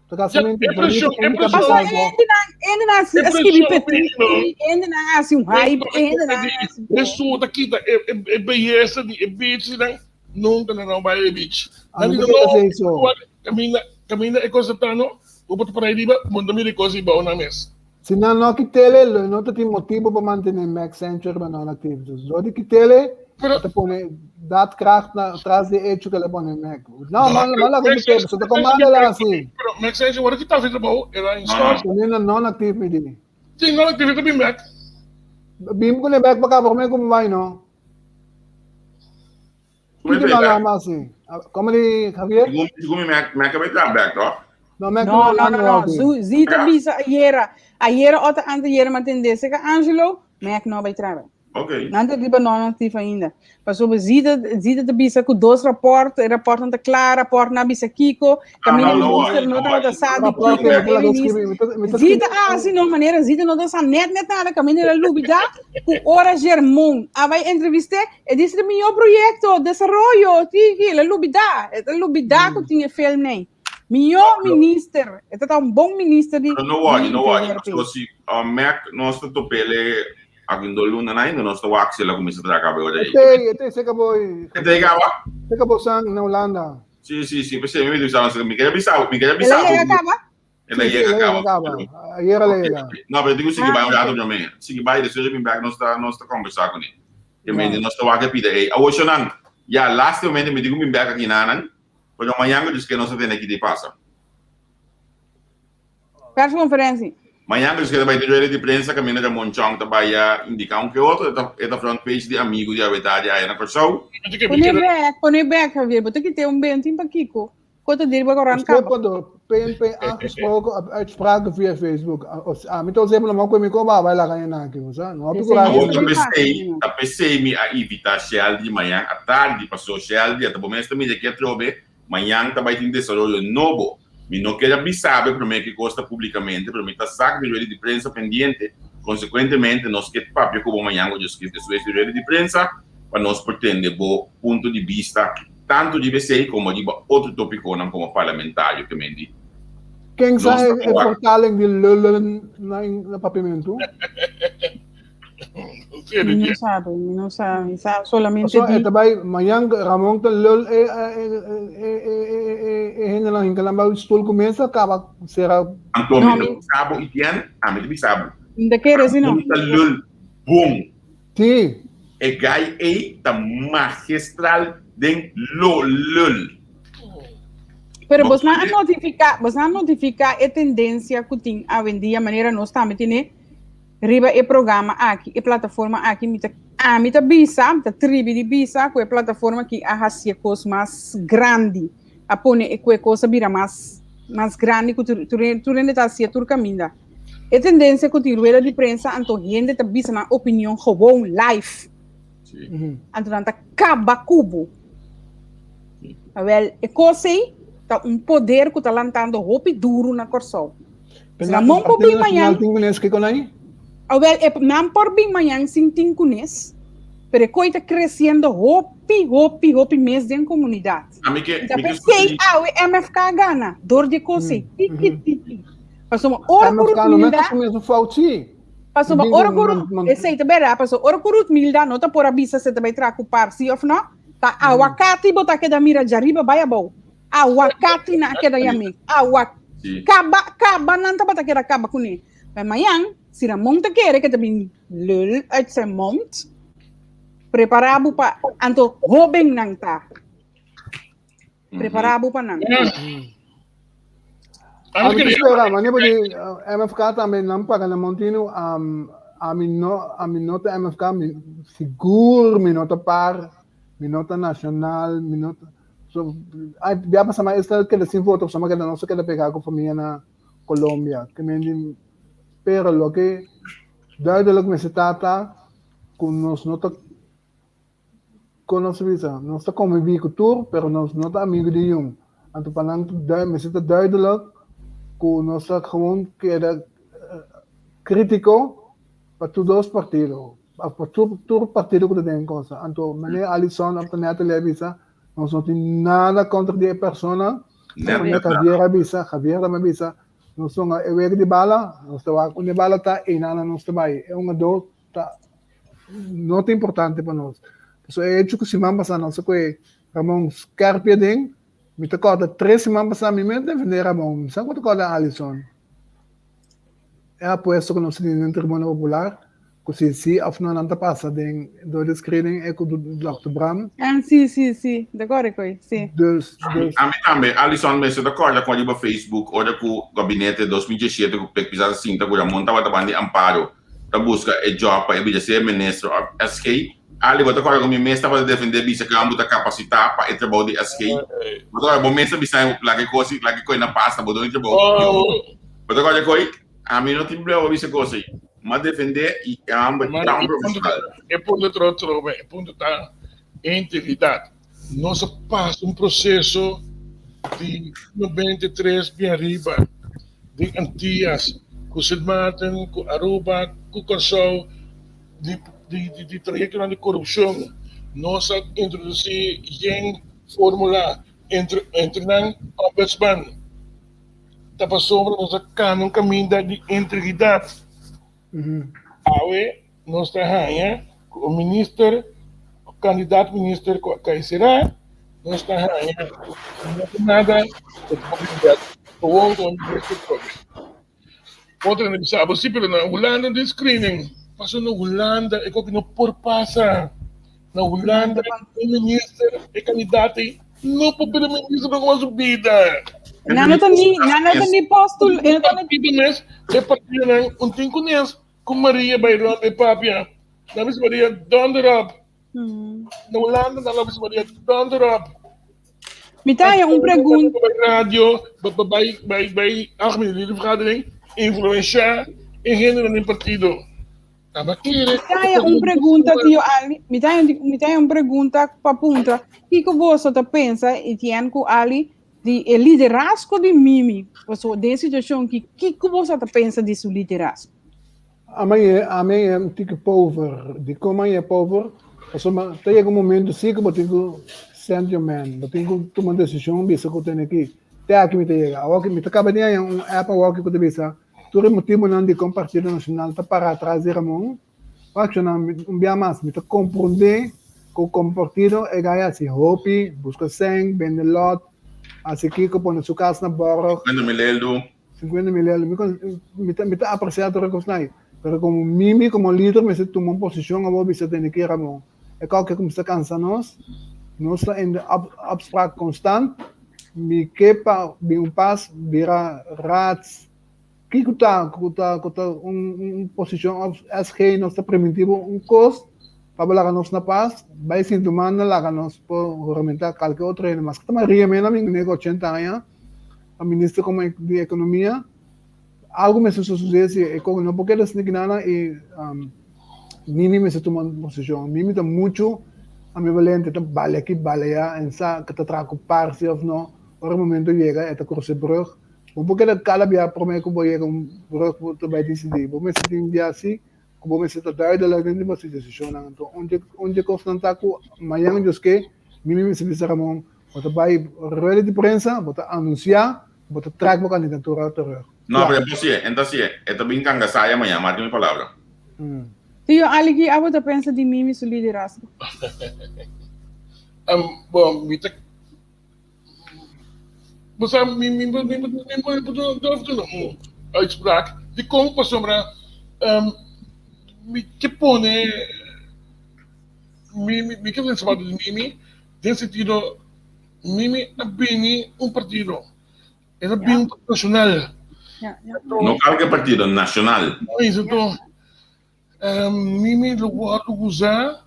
Ta Ja, kasamente e preshon, bonito e ku preshon. Pasobra kapital bo. hendenan, hendenan E a skibi preshon, petí, hendenan a hasi un hype, hendenan a hasi. Esun ta kita e e e beyesa di e beachnan, nunka nan no bai e beach. A Nan mi di ta no, kere esei so. kaminda kaminda e kos ta ta no, bo por ta para riba, bo no ta mira e kos ei bou nan mes. Si nan no kitele, lo no ta tin motibo pa mantene Mac Century riba non-actief. Dus dor di kitele, Pero e ta pone daadkracht na tras di e hecho ku el a pone Mac. No, No, man, man laga Mac kitele, pasobra ta komanda el a hasi. Pero Mac Century ora kita fi trabou, el a No, install. no. Pone na non-actief mi di. Tin non-actief ta bin bek. Bim ku ne bek pa kaba prome ku mi bai no. Come Kiko fai nan bek? lama hasi? Komo di Javier? Segun segun mi Mac Mac a bai traha bek toch? No, Mac No, no no, lama no, no. wak. Zu, Zita Ja. bisa ayera. Ayera ota anteayera m'a tende seka Angelo, Mac no a bai traha bek. Ok. Nan ta riba non-actief ainda. Pasobra Zita, Zita ta bisa ku dos raport, e rapportnan ta kla, rapportnan a bisa kiko, Ah, kaminda no, no, minister no no, tabata sa di Rapport kiko, mi e ta laga minister. skribi, mi ta mi ta Zita skribi. a hasi no manera, Zita no ta sa net net nada, kaminda el a lubida ku ora Germon a bai entrevist'é, E disi ta mihó proyekto, desaroyo, tiki, el a lubidá, e ta lubidá ku tin e film nei. Mihó minister, e ta ta un bon minister di Pero no worry, di no worry. VRP. Pasobra si uh, Mac nos ta topele aki un luna na ainda nos ta wak si el a kuminsá traha kaba e ora ei. Etei, etei seka boy. Etei kaba? Seka bo sang na Hulanda. Sí, sí, sí. P'esei mi bisa, mi quería bisa, mi quería El a bisa. yega kaba? El a Sí, sí, yega el a kaba. yega kaba. Ayer el a yega. No, pero digo sigui Ah, bai un rato ok. promé. Sigui bai, despues mi bek nos ta nos ta conversá kuné. Ke Ja. mende nos ta wak e pida ei. Awor shonan, ya lastimamente mi digo mi bek aki nanan, pero mañan ku dios ke nos ta tene ki di pasa. Persconferentie. Mañan ku dios ke ta bai tin rueda di prensa kaminda Ramon Chong ta bai a indiká un ke otro, e ta e ta front page di Amigu di Awetadi aya na Kòrsou. Pone bek, pone bek Javier, bo ta kite un bentin pa kiko? Ko ta dir bo koran kaba. Bespreekbaar door PNP aangesproken op uitspraken via Facebook. Ami ta us'é pa ku mi ko ba bai laga e aki, bo sa? No hopi Esei kurashi. Awor no ta ta pesei, fácil. ta pesei mi a invitá Sheldy mañan atardi, paso Sheldy a ta bo mes ta mira ki atrobe mañan ta bai tin desaroyo nobo. Mi no kier a bisa bo e promé ki kos ta publikamente, pero mi ta sa ku tin rueda di prensa pendiente, konsekuentemente nos ke papia ku bo mañan ku Dios kier despues di rueda di prensa pa nos por tende bo punto di bista Tantu riba esei komo riba otro topikonan komo parlamentario ke men di. Ken sa Nos ta e wak. vertaling di lullen na na papiamentu? Mi no sabi, mi no sa, mi sa solamente Pasobra e di. ta bai mañan Ramon ta lul e e e e e e hendenan hinka nan bai stul ku mesa kaba sera. Anto No, mi ta mi. bisa bo Etienne, ami ta bisa bo. Mi ta kere si no. Ramon ta lul bon. Sí. E guy ey ta magistral den lo lul. Pero bosnan a notifica, bosnan a notifica e tendencia cu tin awendia manera nos tambe tene riba e programa aki, e plataforma aki, mi ta, ami ta bisa, mi ta tribi di bisa cu e plataforma aki a haci e cos mas grandi, a pone e cu e cos a bira mas. mas grandi ku tur tur hende ta hasié tur kaminda. E tendensia ku tin rueda di prensa anto hende ta bisa nan opinion gewoon live. Anto nan ta kaba ku bo. Awel, e kos ei ta un poder ku ta lantando hopi duru na Kòrsou. Ramon por bin mañan. Awel, e nan por bin mañan sin tin kunes, pero e koi ta kresiendo hopi, hopi, hopi mes den komunidat. Ta p'esei awe MFK a gana, dor di e kos ei, tiki tiki. Pasobra ora ku Ruth Milda. Pasobra ora ku Ruth, esei ta bèrdat, pasobra ora ku Ruth Milda no ta por a bisa si e ta bai traha ku par si òf no, ta awakati bo ta keda mira djariba bai abou. Awakati nan a keda yam'é. Awa kaba kaba nan tabata keda kaba kuné. Pero mañan, si Ramon ta kere ke ta bin lul uit zijn mond, prepará bo pa anto hóbennan ta. Prepará bo pa nan. Ami ta spera, mane bo di MFK tambe nan paga na Montino, ami no, ami no ta MFK, mi sigur mi no ta par, mi no ta nacional, mi no ta, so, ay, bia pasa ma esta keda sin voto, pasobra keda nos a keda pega ku famia na Colombia, ke men di, pero loke duidelijk mester ta ta ku nos no ta Kon nos ta bisa? Nos ta konviví ku tur, pero nos no ta amigu di niun. Anto pa nan mester ta duidelijk ku nos ta gewoon keda krítiko pa tur dos partido, òf pa tur tur partido ku ta den konsa. Anto meneer Alison òf ta Natalie a bisa, nos no tin nada kontra di e persona. Meneer Javier a bisa, Javier tambe a bisa, nos ta e wega di bala, nos ta wak unda e bala ta, einan nos ta bai. E hungadó ta no ta importante pa nos. Pasobra e hecho ku siman pasá nos a kohe Ramon skerpi aden, mi ta kòrda tres siman pasá mi mes defendé Ramon, mi sa ku ta kòrda Alison. E apuesto ku nos a tene den Tribuna Popular ku si si òf no nan ta pasa den dor di screening e ku Dòkter Bram. Ah, si, si, si, ta kòrda koe, si. Dus, dus. Ami tambe, Alison mester ta kòrda kon riba Facebook ora ku gabinete 2017 ku Pek Pisas a sinta ku Ramon tabata banda di Amparo. ta buska e job pa e bira sea minister of SG. Ali, bo ta kòrda ku mi mes tabata defendé bisa ku bo ta kapasitá pa e trabou di SG? Bo ta kòrda bo mes ta bisa laga e kos laga e koi na pas ta bo duna e trabou. Bo ta kòrda koi? Ami no tin problema pa bisa kos ei. Mi a defendé i e hòmber ta un profeshonal. E punto ta otro, e punto ta e integridat. Nos a pasa un proseso di 93 bin ariba. Den Antias, ku Sint Maarten, ku Aruba, ku Kòrsou, di di trayektonan di korupshon. Nos a introdusí yen fórmula, entre entre nan Ombudsman. Ta pasobra nos a kana un kaminda di integridat. Awe nos ta haña ku un minister, kandidat minister ku a kai será, nos ta haña ku no tin nada ku ta por bini gewoon ku un minister probe. Otro hende bisa bo si, pero na Hulanda no tin screening. Pasobra na Hulanda e koki no por pasa. Na Hulanda e minister, e kandidat ei no por bira minister pa kuma su bida. Nan no ta ni, nan no ta ni postul, e partido mes, e partidonan un tin kunes ku Maria bai rònt e papia. Nan bisa Maria donder op. Na Hulanda nan lo bisa Maria donder op. Mi ta haña un pregunta. Bai radio, bai bai bai algemene ledenvergadering, influenshá e hendenan den partido. Mi ta haña un pregunta, tio Ali. Mi ta haña, mi ta haña un pregunta pa puntra. Kiko boso ta pensa, Etienne ku Ali, di e liderazgo di Mimi? Paso den e situashon ki, kiko boso ta pensa di su liderazgo? Ami ami e un tiki pover. Dikon mi e pover? Pasobra ta yega un momento si ku bo tin ku send your man. Bo tin ku tuma un desishon bisa ku tene ki. Te aki mi ta yega. Awor ki mi ta kaba di haña un app awor ki ku ta bisa Tur e motibunan dikon Partido Nacional ta para atras di Ramon, Fraccionnan, un bia mas, mi ta komprondé ku komo partido e gai hasi hopi, buska sèn, bende lòt, hasi kiko, pone su kas na bòrg. Sinkuenta mil eldu. Sinkuenta mil eldu. Mi kon, mi ta, mi ta apresiá tur e kosnan ei. Pero komo mimi, komo lider, mester tuma un posishon awor bisa tene ki Ramon. E kòke kuminsá kansa nos, nos ta in de opspraak konstant, mi ke pa bin un pas bira raads, kiko ta ku ta ku ta un un posishon òf SG nos ta primintí bo un kos pa bo laga nos na pas, bai sinti un manda laga nos por huramentá kalke otro hende, maske ta Maria mena mi ku 80 aña. pa minister como di economia. Algo mester sosode si e con no por keda sneaky nana y um, Mimi mester tuma un posicion. Mimi ta mucho ambivalente, ta bale aki, bale allá, en sa que ta traha cu parsi of no. Ora e momento yega, e ta crusa e brug. Bo por keda cada bia prome cu bo yega un brug bo ta bay dicidi. Bo mester tin bia si cu bo mester ta duidelijk den bo decisionnan. Anto, un dje, un dje cosnan ta cu mañan Dios ke, Mimi mester bisa Ramon, bo ta bay rueda di prensa, bo ta anuncia, bo ta trek bo candidatura terug. No, pero e por si'e, e ta si'e. E ta bin kanga saya mañan, mati mi palabra. Tio Ali, ki abo ta pensa di Mimi su liderazgo? Bon, mi ta Bo sa, mi mi mi mi mi por durf duna un uitspraak. Dikon? Pasobra mi ke pone Mimi, mi ke den zapato di Mimi den sentido Mimi a bini un partido, el a bini un partido nacional. No kalke partido, nacional. Anto Mimi lo wòrdu usá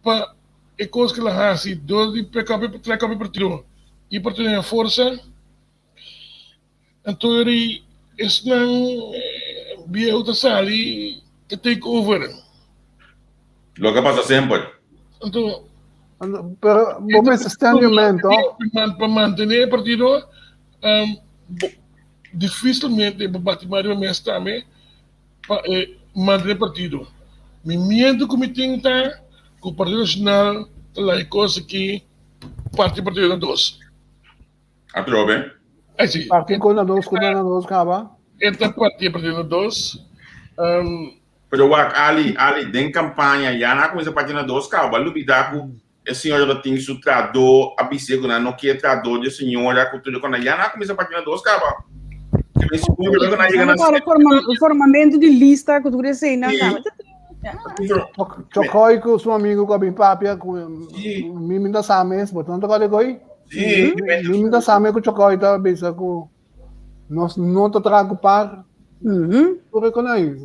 pa e kos ku el a hasi dor di trèk op e partido i partido haña forsa. Anto eri esnan bieu ta sali ta take over. Loke a pasa semper. Anto. Pero bo mester stand your man toch? Pa mantene e partido dificilmente bo bati mas riba mes tambe pa e mantene partido. Mi miedo ku mi tin ta ku Partido Nacional ta laga e kos aki parti e partido na dos. Atrobe. Ai si. Parti kon na dos, kon na dos kaba. E ta parti e partido na dos. Pero wak Ali, Ali, den kampaña ya nan a kuminsá parti na dos kaba. Bo a lubidá ku e señora ta tin su trahadó, a bis'é ku nan no kier trahadó di e señora ku tur e kos. Ya nan a kuminsá parti na dos kaba. Formamento di lista ku tur eseinan kaba. Chokoy ku su amigo ku a bin papia ku mi mi ta sa mes, bo no ta kòrda koy? Mi mi ta sa mes ku Chokoy ta bisa ku nos no ta traha ku par. Tur e konai.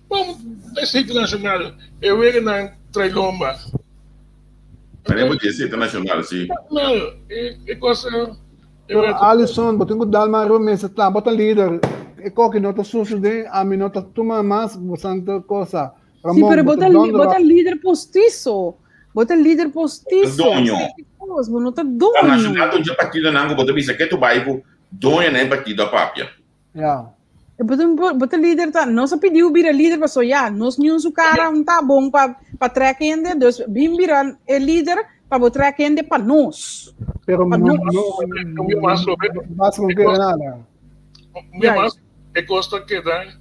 Bon, es internacional, e weganan trae lomba. Mane bo di es internacional, si. Nacional, e cosa. Pero Alison, bo tin ku dal mas riba mesa ta, bo ta lider, e koki no ta sucede, ami no ta tuma mas bo santa cosa. Sí, Ramon, pero bo bo ta ta, donder bo ta op. lider postizo. Bo ta lider postizo. Doño. Esei kos, bo no ta Ta doño. nacional ta un dje partidonan ku bo ta bisa ke tu bai ku doño na e partido a papia. Ja. E bo ta, bo ta lider ta, nos a pidiu bira lider paso ya, nos niun su cara un ta bon pa pa trek hende, dus bin bira e lider pa bo trek hende pa nos. Pero Pa no, nos. no, Mi mas sobre. Bas con kere nada. Mi mas e kos ta keda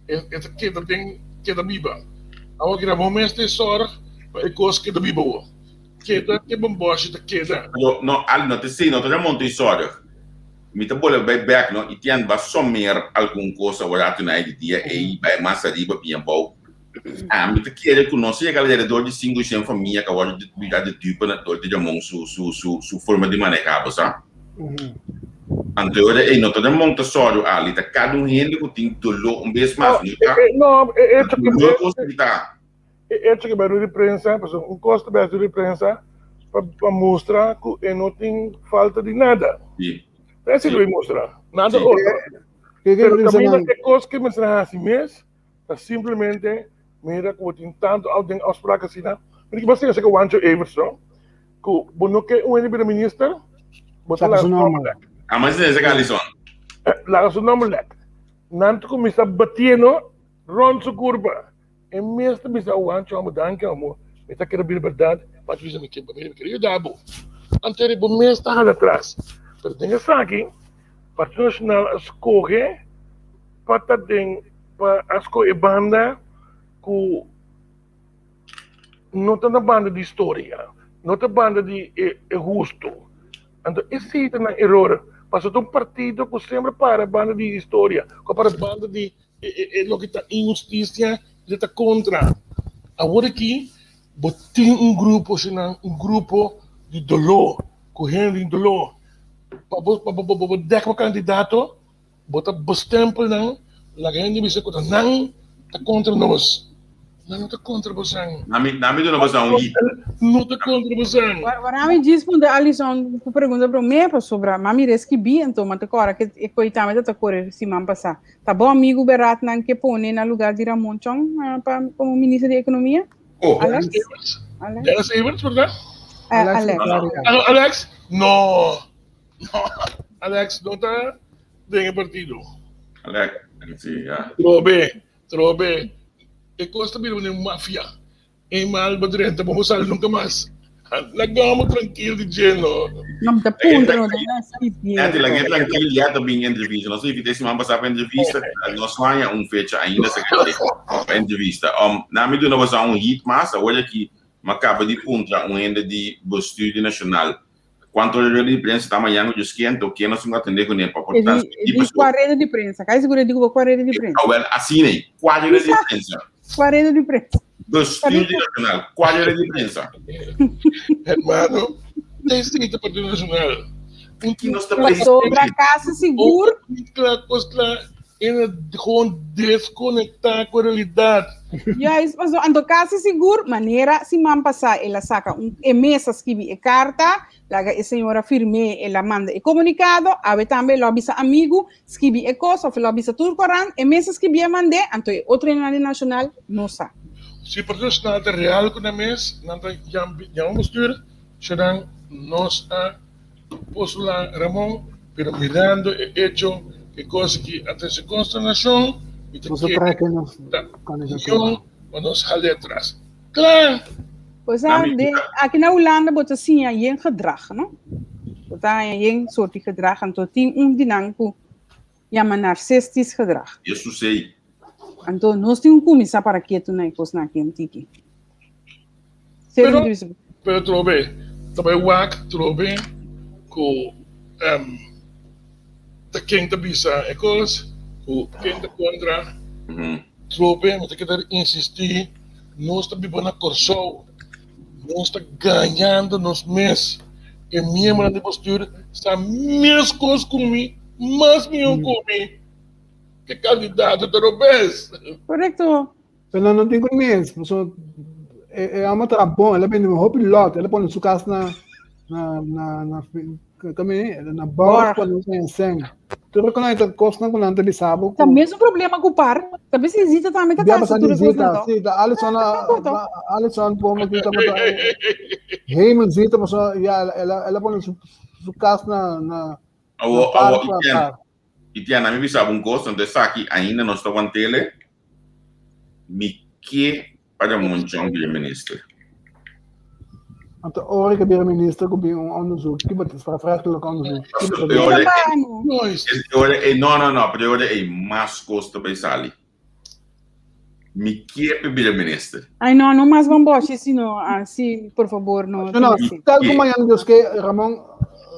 e ta keda den keda biba. Awor keda bo mes ta e zorg pa e kos keda biba awor. Keda ke bomboshi ta keda. Pero no, Ali, no ta esei, no ta remonta e zorg. Mi ta bolbe bai bek no i tian ba somer algun kos awor atu na e di dia ei bai mas ariba bien abou. Ami ta kere ku nos a yega alrededor di 500 famia ku a wòrdu bira de dupe na dor di Ramon su su su su forma di maneha bo sa. Anto e ora ei no ta Ramon ta sòru Ali ta kada un hende ku tin doló un bes mas no ta No, e echo ku doló kos ki ta. E echo ku bai rui di prensa, pasobra un kos ta bai rui di prensa pa pa mustra ku e no tin falta di nada. Sí. Ta esei ku bai mustra, nada Sí. otro. Ke ke Pero prensa kaminda nan? e kos ku mester hasi mes ta simplemente mira ku bo tin tantu au den afsprak asina. Mira ki bo siña esei ku Wancho Everts no, ku bo no ke un hende bira minister, bo ta Saka laga su su nòmber nòmber. lèk. Ama esei esei ku Alison. Laga su nòmber lèk. Nan ta kuminsá batiendo rònt su kurpa. E mes ta bisa Juancho amo danki amo mi ta kere bira berdad pa bisa mi ke mi kere yuda bo anto bo mes ta hala atras pero den esaki Partido Nacional a scoge pa ta den pa a scoge e banda cu no ta na banda di historia no ta banda di e husto anto esey ta nan eror pasobra ta un partido cu semper para banda di historia cu a para banda di E loke ta inhustisia e ta kontra. Awor aki bo tin un grupo asina, un grupo di doló, ku hende di doló. Pa bo pa bo bo dèk bo kandidato, bo ta bestempel nan, laga hende bisa ku ta nan ta kontra nos. Nan no ta kontra bosan. Nan mi duna bosan un hit. No ta kontra bosan. Wara mi djis puntra Alison ku pregunta promé pasobra ma mi reskibí anto ma ta kòrda ke e koi tambe ta kore siman pasá. Ta bo amigu Berat nan ke pone na lugar di Ramon Chong pa komo minister di ekonomia? Oh. Alex? Alex? Dennis Everts, por ta? Alex. Alex. Alex? No. No. Alex no ta den e partido. Alex, si, ya. Trobe, trobe. E kos ta bira un mafia. E mal bo drenta bo sali nunca mas. Lagamo trankil di dje no. No ta puntra no ta na Nati lag'é trankil ya ta bin entrevista. Nos a invit'é siman pasá pa entrevista. Nos no haña un fecha ainda secretario pa entrevista. Um, na mi duna boso un hit mas. Awor aki mi a kaba di puntra un hende di Bestuur di Nacional Cuanto rueda di prensa ta mañan cu Dios kier, anto ken nos tin cu atende cu ne pa por E di, transmiti e di pasobra. cua reda di prensa? Casi seguro e di cu bo cua reda di prensa. Awel, asina ei, cua reda di prensa? Cua reda di prensa? Bestuur di Nacional, cua reda di prensa? Hermano, esei ta Partido Nacional. Un Ki nos ta Pasobra casi sigur. Cla, cos cla, e na gewoon desconecta cu realidad. Juist, paso anto casi sigur, manera siman pasá el a saca un, e mes a skibi e carta, laga e señora firm'é, el a manda e comunicado, awe tambe el a bisa amigu, skibi e cos, of el a bisa tur corant, e mes a skibié mand'é, anto e otro hendenan di Nacional no sa. Si Partido Nacional ta real cu nan mes, nan ta yama bestuur, Shonan, nos a Postula Ramon, pero mirando e echo ke kos ki a trese konsternashon, mi ta kere ta union pa nos hal'é atras. Kla! Pues a, de, aki na Hulanda bo ta siña yen gedrag, no? Bo ta haña yen soort di gedrag, anto tin un di nan ku yama narcistisch gedrag. Yesus ei. Anto nos tin ku kuminsá para ketu na e kosnan aki un tiki. Pero, pero trobe, ta bai wak trobe ku um, ta ken ta bisa e kos, ku ken ta kontra. Trobe, mi ta keda insistí, nos ta biba na Kòrsou, nos ta gañando nos mes. E miembronan di bestuur sa mes kos ku mi, mas mihó ku mi. Ke kandidato ta robes. Korekto. Pero nan no tin ku mes, pasobra e e amo ta bon, el a bende hopi lot, el a pone su kas na na na na kami na borg Borg. pa nos haña sèn. Tur ku nan ta kosnan ku nan ta bisa bo Ta ku mesun problema ku par. Ta bisa Zita tambe ta bia tasa pasa di tur e kosnan Zita, to. si, ta Alison Ta a kon to. Alison pomo ki tabata hemel Zita pasobra ya el a el a pone su su kas na na na Awo par awo pa Itian par. Itian ami bisa bo un kos anto esaki ainda nos ta wantele Mi ke pa Ramon Chong bira minister. Anto ora ke bira minister ku bin un onderzoek, ki bo ta strafrechtelijk onderzoek? Ki bo ta E ora doen? e ora e no no no, pero e ora ei mas kos ta bai sali. Mi ke pa bira minister. Ai no, no mas bamboshi sino asi, por fabor no. No, no, tal ku mañana Dios ke Ramon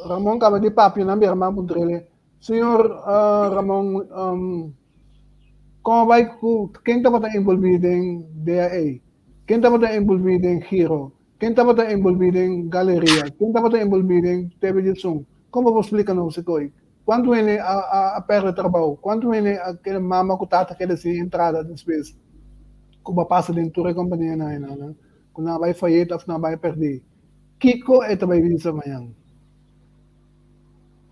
Ramon kaba di papia nan bira mas puntrele. Señor Ramon, um, kon a bai ku ken tabata envolví den DAE? Ken tabata envolví den Giro? Ken tabata envolví den Galeria? Ken tabata envolví den TV Djitsun? Kon bo por splika nos e koi? Kuantu hende a, a, a pèrdè trabou? Kuantu hende a keda mama ku tata keda sin entrada despues ku bo a pasa den tur e kompanianan einan, ku nan a bai fayit òf nan a bai pèrdí? Kiko e ta bai bisa mañan?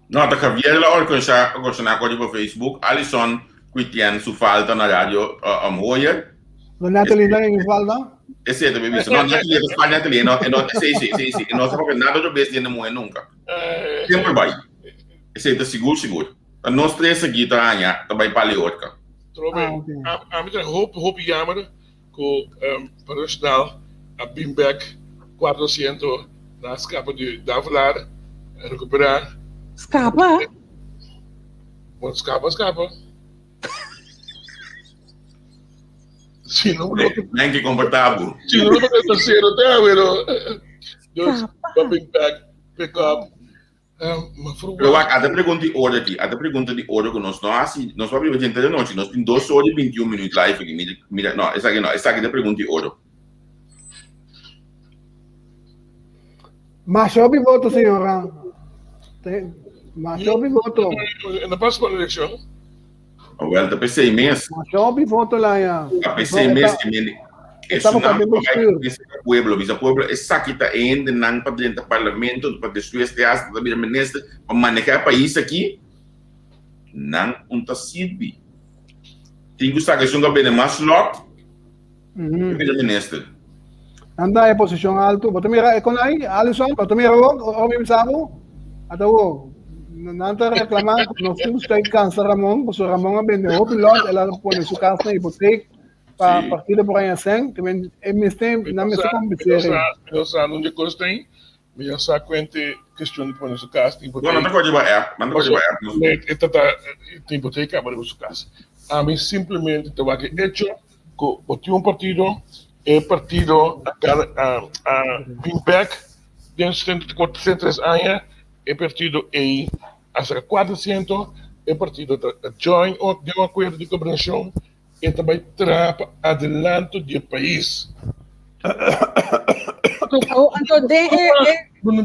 No, ta Javier la orkosa ocasioná ko riba Facebook. Alison Quitien su falta na radio um, Hoyer. No Natalie no en falta? Ese te bisa. No, Natalie ta falta Natalie. No, no, sí, sí, sí, sí. No se papia nada otro bes tiene mujer nunca. Siempre bai. Ese ta sigur, sigur. Ta nos tres aquí ta aña, ta bai pali orca. Trobe, Ah, ok. a, a mi ta hopi, hopi jammer Ku Personal a bin bek 400 na skapa di Davelaar rekuperá. Skapa? Bon skapa skapa. Si no lo Men ke komportabo. Si no lo tersero te pero dus Skapa. bin bek pick up. Pero wak, ata pregunta di ora aki, ata pregunta di ora ku nos no hasi, nos papia riba djente de nochi, nos tin dos ora i bintiun minuut live aki, mira, mira, no, esaki no, esaki ta pregunta di oro. Masha hopi voto, señora. Masha hopi voto. Na próxima eleccion. Awel, ta p'esei mes. Masha hopi voto la ya. Ta p'esei mes, e. Tabata Esunnan den ku a bai bestuur. bisa e pueblo, bisa pueblo esaki ta e hendenan pa drenta parlamento, pa despues te hasta ta bira minister, pa maneha e pais aki, nan un ta sirbi. Tin ku saka esun ku a bende mas lòt, e bira minister. Nan ta e posishon altu. Bo ta mira e kon ai, Alison? Bo ta mira awor, ora mi bisa bo? Ata awor, nan ta reklamá ku nos tin ku stay kansa Ramon, pasobra Ramon a bende hopi lòt, el a pone su kas na hipotek pa partido por haña sèn, te men e mester, nan mester kompens'é. Mi no sa nunde kos ta ei, mi ya sa kuente keshon di pone su kas na hipotek. No, nan ta kòrda riba app, nan ta kòrda riba app. E ta ta hipotek kaba riba su kas. Ami simplemente ta wak e echo ku bo tin un partido, e partido a gana a bin bek den 73 aña, e partido ei a saka 400, e partido ta join den un akuerdo di gobernashon, e ta bai traha pa adelanto di e pais. Anto den e e. Bo no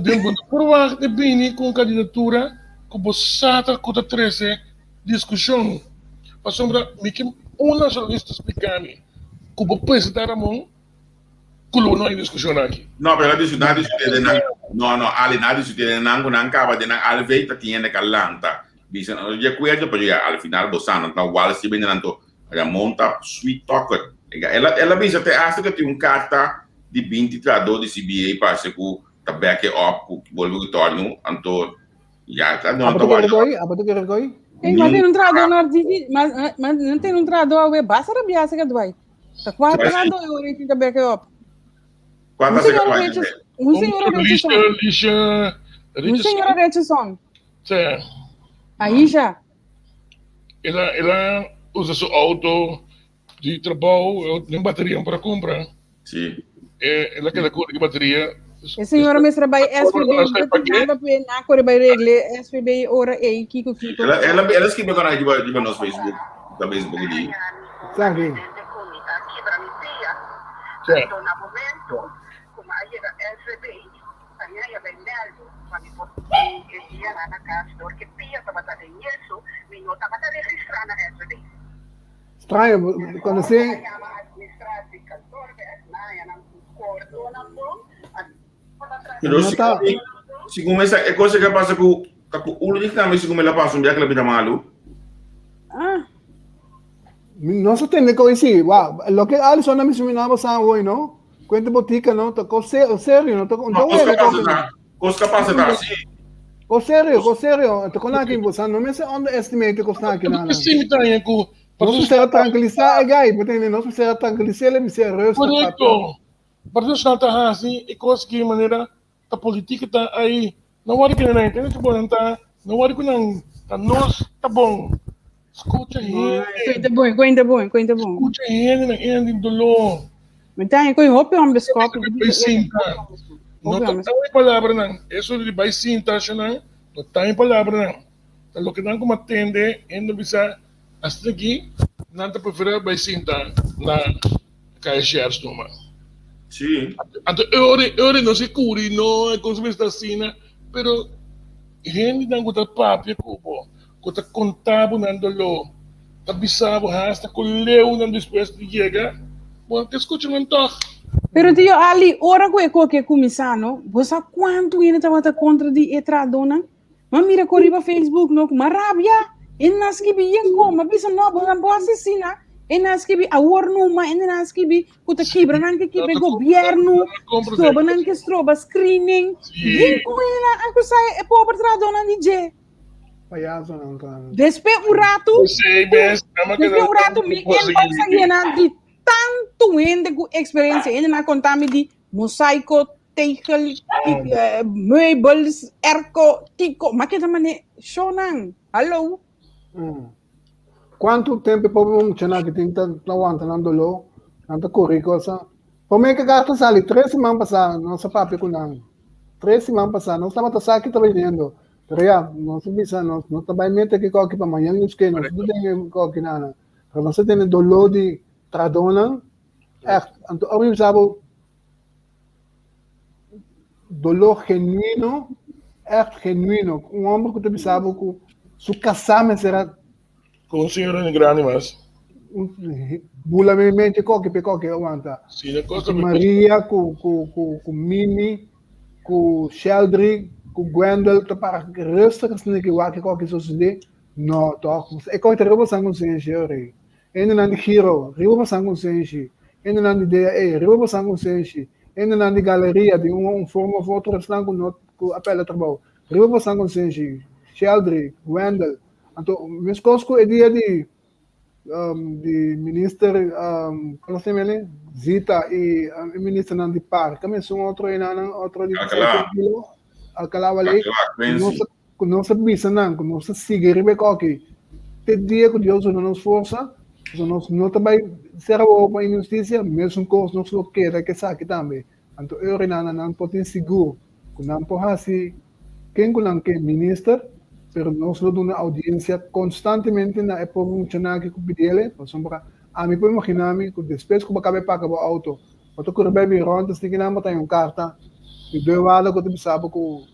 por wak di bini ku un kandidatura ku bo sa ta ku ta trese Diskushon, pasobra mi ke un nashonalista splika mi ku bo presentá Ramon ku lo no hay diskushon aki. No, pero a diskutí, nan a diskutí den nan, no, no, Ali, nan a diskutí den nan ku nan kaba den nan alvey ta tin hende ka lanta bisa nan di akuerdo, pero ya al final bo sa nan ta wal si bende nan to Ramon ta sweet talker. El a, el a bisa te hasta ku tin un karta di binti trahadó di CBA parse ku ta back e up ku bolbe ku tornu, anto Ya, ta no Abo ta ta kere wak. koi? Abo ta kere koi? Ei, mas tem um trado na didi, mas mas não tem um trado awe basta rabia se kadwai. Ta kwa trado e ore tinta back up. Kwa Un ta se senhora kadwai? Richardson, un senhora Richardson, Alicia, un Richardson, senhora Richardson. sí. Aisha. El a, el a usa su auto di trabou, den bateria para kumpra. Sí. El a keda ku e bateria. E señora mester bai SVB, no tin nada pe na kore bai regle SVB ora ei kiko kiko. El a, el a, el a skirbi kon riba, riba nos Facebook, ta Facebook di. Sanki. Sí. Straño, cuando se... Pero No ta- si, segun esa e cosa que pasa ku ta ku Ulrich tambe segun me la pasa un biaha que la bira malu. Ah, No se tende ko isi. Wa, lo que Alison a mencionaba sa hoy, no? Cuenta botica, no? Ta ko serio, no? Ta No, no kos wega ka pasa ko. ta, kos ka pasa ta, si. Ko serio, ko serio. Ta kon aki, bosa no me se underestimate ko sa aki na. Sí, mi ta ku Nos mester tranquilisa e guy, bo tende, nos mester tranquilisa el, mester rustig papia. Correcto. Partido Nacional ta hasi e kos ki manera ta politica ta ai no wori ku nan tende ku nan ta no wori ku nan ta nos ta bon skucha hende Cuenta bon, cuenta bon, cuenta bon. skucha hende nan e den dolor Mi ta koy hopi hombre skop. bai sinta no ta tan palabra nan eso di bai sinta nan no tan palabra nan ta loke nan kuma tende hende bisa Asina ki nan ta preferá bai sinta na Kaya Shers numa. Sí. Anto e ora, e ora nos ke kuri, no, e kos mester asina, pero hendenan ku ta papia ku bo, ku ta konta bo nan doló, ta bisa bo hasta ku leunan despues di yega, bo no ke skucha nan tòg. Pero tio Ali, ora ku e koke kuminsá no, bo sa kuantu hende tabata kontra di e trahadónan? Ma mira ko riba Facebook no, ma rabia. E na skibi yen ko, ma bisa no, bo nan bo asesina. E na skibi awor numa, e na skibi ku ta kibra nan ke kibra gobierno, stroba nan ke stroba screening. Yen ko e na akusá e pober trahadónan di dje. Payaso nan ta. Despues un ratu, despues un ratu mi inbox a yena di tantu hende ku eksperensia. Hende na konta mi di mosaiko, tegel, meubels, airco, kiko. Ma keda mane shownan. Hallo. Mm. Kuantu tempu e pobre muchanan ki tin ta wanta nan doló, nan ta kore kosa. Promé ke karta sali, tres siman pasá nos a papia ku nan. Tres siman pasá, nos tabata sa ki ta biniendo. Pero ya, nos a bisa, nos no ta bai mete ki koki pa mañan nos ke, nos no tin e koki nana. Pero nos a tene doló di trahadónan, ègt. Anto ora mi bisa bo, Doló genuino, ègt genuino. Un hòmber ku ta bisa bo ku su kasá mester a. Ku un señora di grandi mas. bula mi mente koki pe koki aguanta. Si, na kosta Ku Maria, ku ku ku ku Mimi, ku Sheldry, ku Gwendel ta para rustig asina ki wak koki sosodé. No, toch. E koki ta riba san konsenshi, ori. Hendenan di Giro, riba bosan konsenshi. Hendenan di DAE, riba bosan konsenshi. Hendenan di Galeria, di un un forma of otro esnan ku no ku a pèrdè trabou, riba bosan konsenshi. Sheldry, Wendell. Anto meskos ku e dia di di minister komo se yama el? Zita i e ministernan di par, kamba esun otro enanan otro di Alcalá. Alcalá Waley, Alcalá, Quincy. Ku nos a bisa nan ku nos ta sigui riba e koki te dia ku Dios duna nos forsa, pasobra nos no ta bai sera wowo pa inhustisia, mesun kos nos lo keda ku esaki tambe. Anto e orinana nan por tin sigur ku nan por hasi ken ku nan ke minister, pero nos lo duna oudiensia konstantemente na e pobre muchanan aki ku pidiel, pasobra ami por imagina mi ku despues ku bo kaba e paka bo outo, bo ta kore bai bin rònt, esaki nan bo ta haña un karta di deurwaarder ku ta bisa bo ku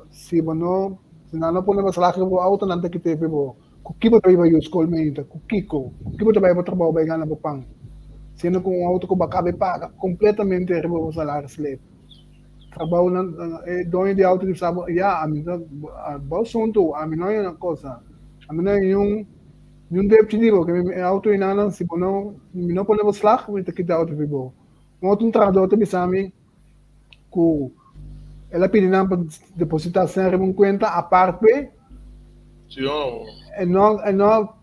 Si bo no, si nan no pone beslag riba bo auto, nan ta kit'é pa bo. Ku ki bo ta bai yu skol mainta? Ku kiko? Ku ki bo ta bai bo trabou bai gana bo pan? Siendo ku un auto ku bo a kaba di paga kompletamente riba bo salaris slip. Trabou nan, e doño di auto di bisa bo, ya, ami ta, bo asuntu, ami no haña cosa, ami no haña niun, niun depchi di bo, ke e auto enanan si bo no, mi no pone beslag, mi ta kita auto fi bo. Un otro trahador ta bisa mi, ku el a pidi nan pa depositá sèn riba un kuenta apart p'e. Sí, oh. E no, e no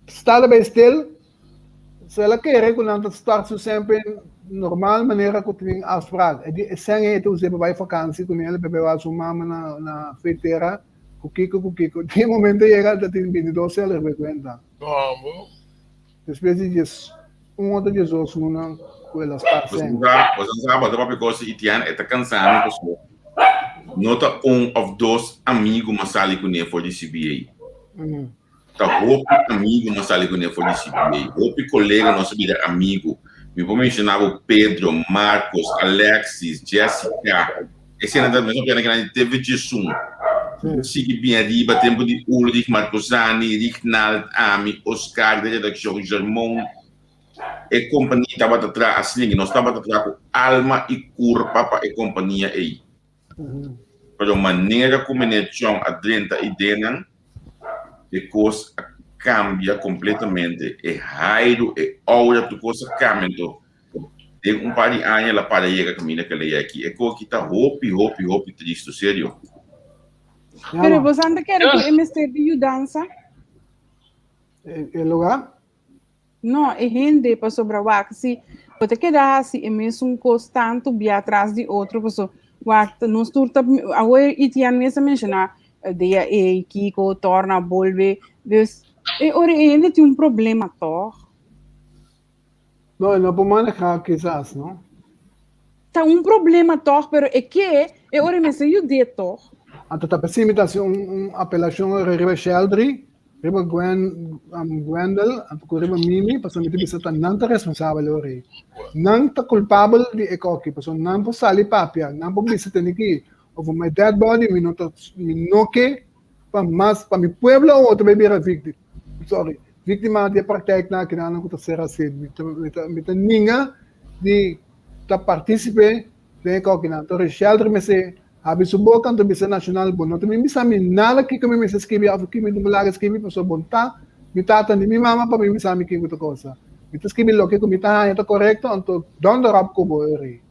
sta riba e stil, so el a kere ku nan ta start su sèn p'e normal manera ku tin afsprak. E di e sèn ei e ta us'é pa bai fakansi kuné, el a bebe su mama na na fetera ku kiko ku kiko. Di e momento yega ta tin bintidos sèl riba e kuenta. Kombo. Despues di 11 ota 12 luna ku el a start sen. Boso sa bo ta papia kos di Itian e ta kansa mi pasobra no ta un of dos amigu mas sali kuné for di CBA. Ta hopi amigu mas sali kuné for di CBA. Hopi kolega nos a bira amigu. Mi por menshoná bo Pedro, Marcos, Alexis, Jessica. Esei nan ta mesun pena kinan di TV Djesun. Sigui bien riba tempu di Ulrich, Marcosani, Rignald, ami, Oscar den redakshon, Germon. E kompania tabata traha asina, nos tabata traha ku alma i kurpa pa e kompania ei. Pero manera ku Meneer Chong a drenta idenan, e kos a kambia kompletamente. E hairu, e aura, tur kos a kambia. Anto Den un par di aña el a para yega kaminda ke lei aki. E koki ta hopi, hopi, hopi tristu, serio. Pero bo san ta kere ku e mester di yudansa? E lugar? No, e hende pasobra wak si bo ta keda hasi e mesun kos tantu bia tras di otro paso wak nos tur ta awor Itian mes a menshoná dia ei kiko torna bolbe dus e ora e hende tin un problema tòg. No, e no por maneha kisas, no? Ta un problema tòg, pero e ke e ora e mester yud'é tòg. Anto ta p'esei mi ta hasi un un apelashon riba Sheldry, riba Gwen, Gwendel, anto ku riba Mimi, pasobra mi ta bisa ta nan ta responsabel ora ei. Nan ta kulpabel di e koki, pasobra nan por sali papia, nan por bisa tene ki over my dead body mi no ta mi no ke pa mas pa mi pueblo awor ta bai bira víktima sorry víktima di e praktijknan akinan ku ta ser hasi mi ta mi ta mi ta ninga di ta partísipe den e kokinan entonces Richelder mester habri su boka anto bisa nashonal bo no ta bin bisa mi nada kiko mi mester skibi òf kiko mi ta laga skibi pasobra bo ta mi tata ni mi mama pa bin bisa mi kiko ta kosa mi ta skibi loke ku mi ta haña ta korekto anto dònder òp ku bo eri.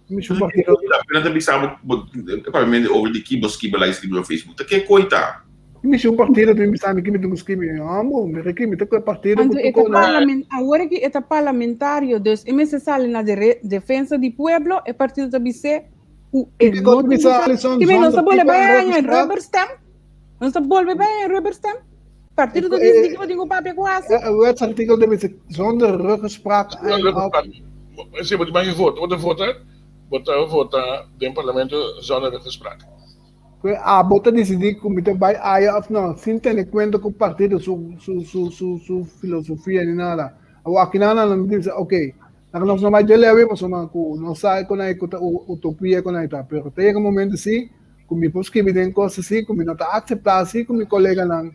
Mi su partido. Apenas ta bisa bo, papiamente over di ki bo skibi like skibi op Facebook. Ta ke koi ta? Mi su partido ta bisa mi ki mi tin ku skibi. Amo, mi reki mi ta ku e partido Anto e ta parlament, awor aki e ta parlamentario, dus e mester sali na de defensa di pueblo, e partido ta bis'é ku e no tin ku sali. Ki mi nos ta bolbe bai haña rubber stamp? Nos ta bolbe bai haña rubber stamp? Partido ta disidí ki bo tin ku papia ku hasi. E wetsartikel ta bisa zonder ruggespraak en op. Si bo tin ban vota, bo ta vota, bo ta vota den parlamento zonder ruggespraak. Ku abo ta disidí ku mi ta bai aya òf no, sin tene kuenta ku partido su su su su su filosofia ni nada. Awor akinan nan mi ta bisa oke, laga nos no bai dje leu pasobra ku nos sa kon ei ku ta utopia kon ei ta, pero ta yega un momento si ku mi por skibi den kos asi ku mi no ta akseptá asi ku mi koleganan.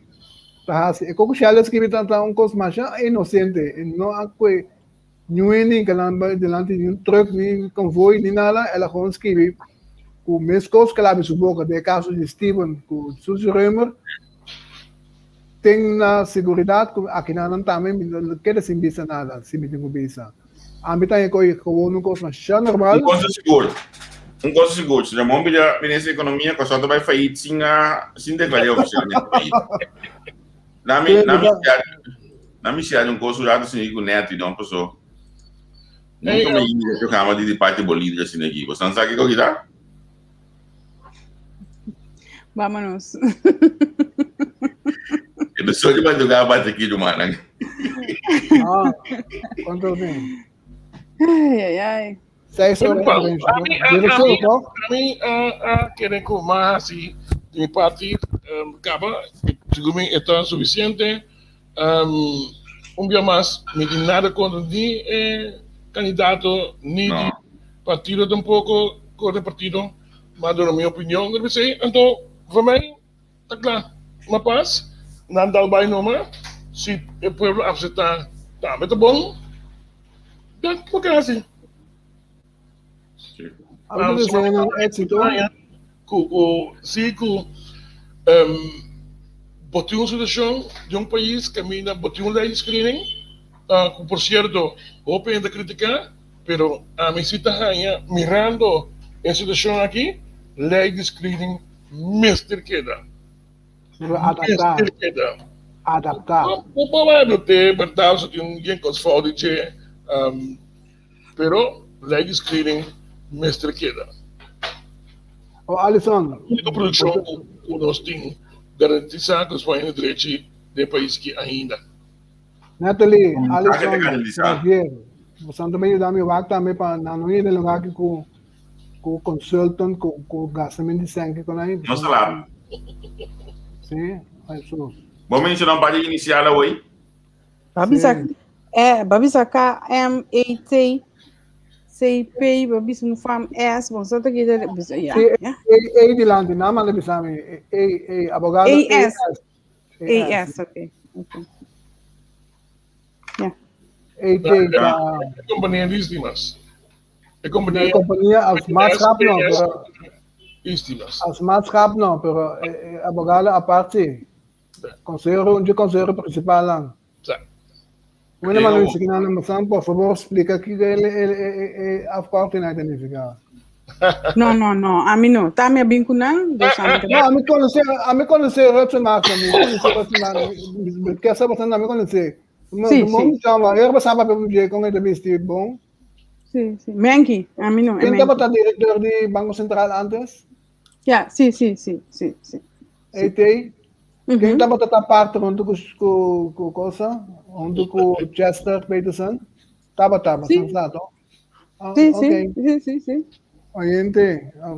ta hasi. E koko Shell a skibi ta ta un kos masha inosente. E no a kue niun hende hinka nan bai dilanti di un truck ni konvoi ni nada. El a gewoon skibi ku meskos ku el a habri su boka den e kaso di Steven ku Suzy Römer ten na seguridat ku akinan nan tambe mi no keda sin bisa nada si mi tin ku bisa. Ami ta haña koe gewoon un kos masha normal. Un kos ta sigur, un kos ta sigur, si Ramon bira minister di ekonomia, Kòrsou ta bai fayit sin a sin deklar'é ofisialmente fayit. Na mi na mi siadi na mi siadi un kos un rato asina ku Netty don paso nunka mi yega e programa di di parti bo lider asina aki. Bo san sa kiko ki ta? Vámonos. E beso di madrugada bate aquí, rumannan. Ah, cuánto tem? Ai, ai, ai. Seis horas Opa, e vinte. a mi, a, Debe a ser, mi, toch? a mi a, a kere ku mas hasi di mi parti um, kaba, segun mi e ta sufisiente. Um, un bia mas, mi tin nada kontra ni e kandidato, ni di No. partido tampoko, kontra partido, ma duna mi opinion riba esei, anto for mi ta kla. Ma pas, nan dal bai numa, si e pueblo aseptá tambe ta bon, ya por ke hasi. Ami ta desea nan éxito. Ku ku si ku bo tin un situashon di un pais kaminda bo tin un lei di screening ku por sierto hopi hende ta kritiká pero ami si ta haña mirando e situashon aki lei di screening mester keda. Pero adaptá. Mester keda. Adaptá. Bo por wak te bèrdat so tin un yen kos fout di dje. Pero lei di screening mester keda. O Alison. Úniko produkshon ku nos tin garantisa ku nos por hende drechi den e pais aki ainda. Natalie, Alison, Javier, boso tambe yuda mi wak tambe pa nan no yega den lugar aki ku ku consultant ku ku gasta men di sènke ku nan. No sa laat. Si, Jesus. Bo menshona un par di inisial awor. Ba bisa, eh, ba bisa K M A T C P, ba bisa un fam S, bon sa ta kita bisa ya. Sí, ya. A, A dilante, nada más le bisa mi. A, A, abogado A S. AS. A S, okay. Okay. Ya. A T ta E kompania di Istimas. E kompania e kompania als maatschap no, pero Istimas. als maatschap no, pero e, e abogado apart sí. Consehero, un dje consehero principal nan. Sa. Bueno, maar Luis, kinan nan basan, por favor, splika kiko e, e, e, e, e afkorting nan ta nifiká. No, no, no, ami no. Ta mi a bin ku nan, dus ami ta No, ami konosé, ami konosé Rutsenmacher, mi konosé Rutsenmacher, mi ke sa basan, ami konosé. Sí, Mo sí. mi chama, er basan papia ku dje kon e ta bisti bon. Sí, sí. Menki, ami no, e Ken Menki. tabata direktor di Banko Sentral antes? Ja, sí, sí, sí, sí, sí. ET, ken tabata ta parte huntu ku ku ku cosa? Huntu ku Chester Peterson? Tabata, Sí. bastante sa, to? Ah, Sí, ok. sí, sí, sí, sí. Oyente, ah,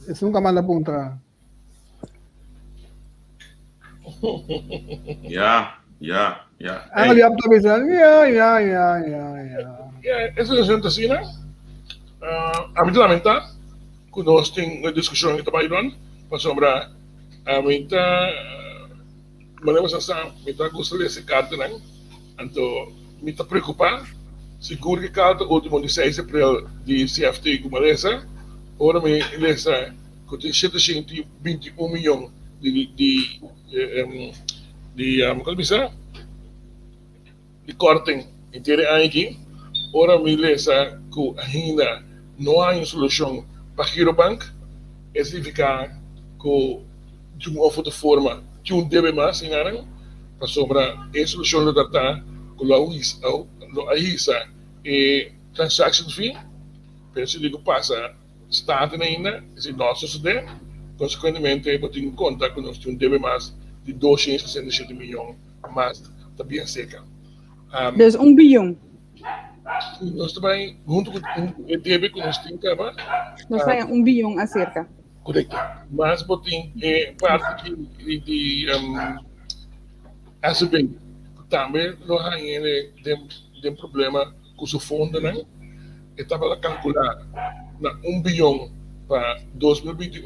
esun ka manda puntra. Ja, ja, ja. Ah, Hey, li ap ta bisa, ja, ja, ja, ja, ja. Ja, e situacion ta asina. Ah, ami ta lamenta ku nos tin e diskushon ku ta bai don, pasobra ami ta manera bo sa sa mi ta gusta lesa e kartanan, anto mi ta preokupá sigur ku e karta ultimo di seis di aprel di CFT ku mi a lesa, ora mi lesa ku tin shete shenti binti un miyon di di di kon ta bisa? Di korting henter e aña aki, ora mi lesa ku ainda no hay un solushon pa Girobank, e signifiká ku di un of otro forma tin un debe mas den anan, pasobra e solushon lo ta ta ku lo a hisa e transaction fee, pero si di ku pasa Staten ainda, esei no a sosodé. Konsekuentemente, bo tin ku konta ku nos tin un debe mas di 267 miyon mas ta bien seka. Dus un biyon. Nos ta bai huntu ku e debe ku nos tin kaba. Nos ta haña un biyon aserka. Korekto. Mas bo tin e parti di di SB ku tambe lo haña den problema. Ku su fondonan e tabata kalkulá na un biyon pa 2028,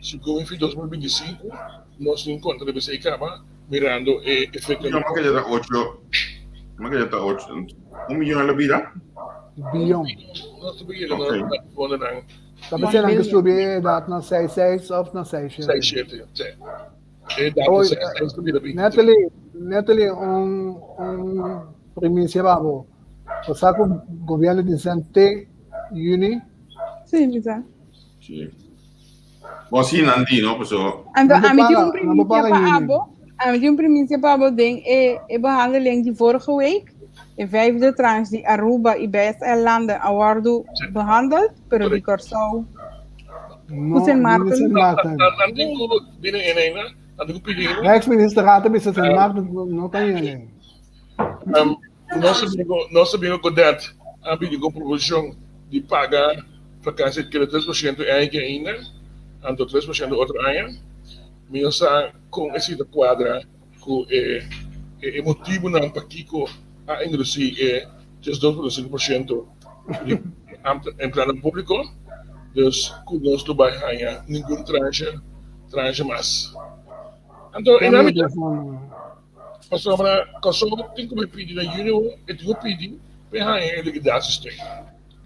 segun fi 2025 nos tin konta riba esei kaba. Mirando e efecto. Yo ma ta ocho, ma ta ocho, un miljoen la bira? Biyon. Okay. Ta pensé nan que subi e edad na 6, 6 of na 6, 7. 6, 7, sí. E edad na 6, 6 ta bira 20. Natalie, Natalie, un, un primicia babo. Bo sa cu gobierno di te juni? Sí, mi sa. Sí. Bon, sí, nan di, no? Paso... Anto, ami tin un primicia pa abo. Ami tin un primicia pa abo den e, e behandeling di vorige week. E vijfde tranche di Aruba y BSL-landen a wordu behandeld, pero di Kòrsou No, ku Sint Maarten. Sint Maarten. Nan tin ku bini en eina, nan tin ku pidi eina. Rijksminister a bisa Sint Maarten no ta yene. Nos a bini ku, nos a bini ku Godet a bini ku proposishon di paga vakantie keda 3% e aña aki ainda, anto 3% otro aña. Mi no sa kon esei ta kuadra ku e e motibunan pakiko a introdusí e 32.5% di empleadonan públiko, dus ku nos lo bai haña ningun tranche tranche mas. Anto e nan mi ta. Pasobra Kòrsou tin ku bai pidi na yüni awor, e tin ku pidi pa e haña e likidatiesteun,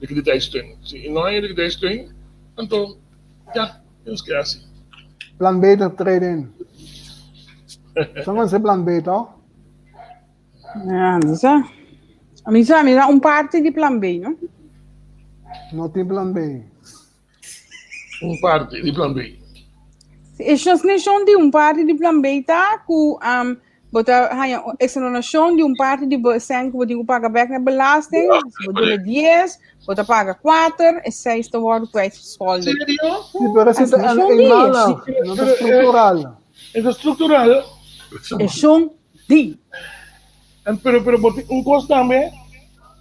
likiditeitssteun. Si e no haña e likiditeitssteun, anto ya, e nos keda asi. Plan B ta trade in. Sa konosé plan B to? Ja, mi sa. Mi sa, mi sa un parti di plan B, no? No tin plan B. Un parti di plan B. E shosneshon di un parti di plan B ta ku um, bo ta haña exoneracion di un parti di bo sèn ku bo tin ku paga bèk na belasting. Si bo debe 10, bo ta paga 4, e 6 ta wòrdu kwijtgescholden. Serio? Sí, pero esei ta eenmalig, no ta structural. E ta structural. E shon di. En pero pero bo tin un kos tambe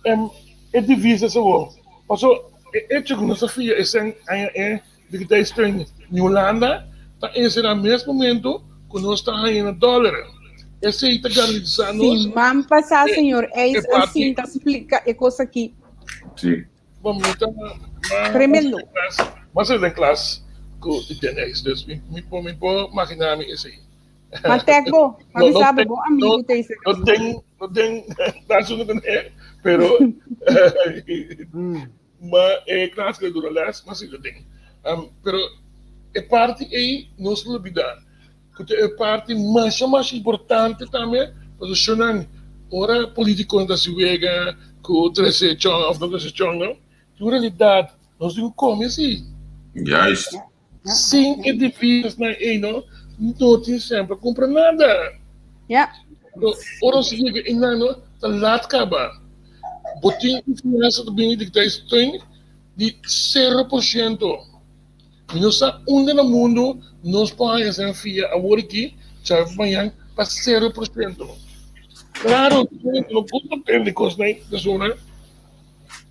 em e divisa sa bo paso e echo ku nos a fia e sèn aña e di ki ta steun ni Hulanda ta enserá mes momento ku nos ta haña na dòler esei ta garantisá nos Siman pasá señor e Eis a parti sinta splika e kos aki. Sí. Bo mi ta Tremendo. mas den klas ku Den Eis dus mi mi por mi por maginá mi esei. Ma tek bo, ma No, no bisa bo, ten, bo no, amigo te dice no ten, no ten nacion no tener, pero ma e klas que dura les, ma si lo ten. Um, pero e parti ei nos lo olbida, ku ta e parti masha masha importante tambe, pasobra nan ora politiconan ta hasi wega ku trese chon of no trese chon, no, tin un realidad, nos tin ku kome si. Juist. Sin e divisasnan ei no, no tin sèn pa kumpra nada. Ja. Anto, ora nos yega einan no, ta lat kaba. Bo tin un finansa ta bini di steun di sero por shento. Mi no sa unda na mundu nos por haña sèn fia awor aki, djawe pa mañan, pa sero por shento. Klaro, no gusta tende kosnan ei, pasobra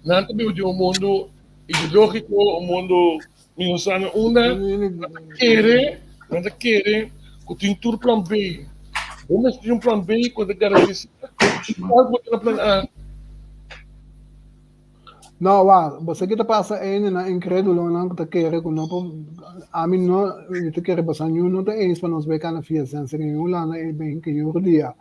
nan ta biba den un mundu ideológiko, un mundu Mi no sa na unda nan ta kere, nan ta kere ku tin tur plan B. Bo mester tin un plan B ku ta garantisa ku algu bo tin na plan A. No, wak, bo sa ki ta pasa einde na inkredulonan ku ta kere ku no por, ami no, mi ta kere basa niun no ta eens pa nos bai kana fiesta, nan seki niun lana e bin ke yur dia.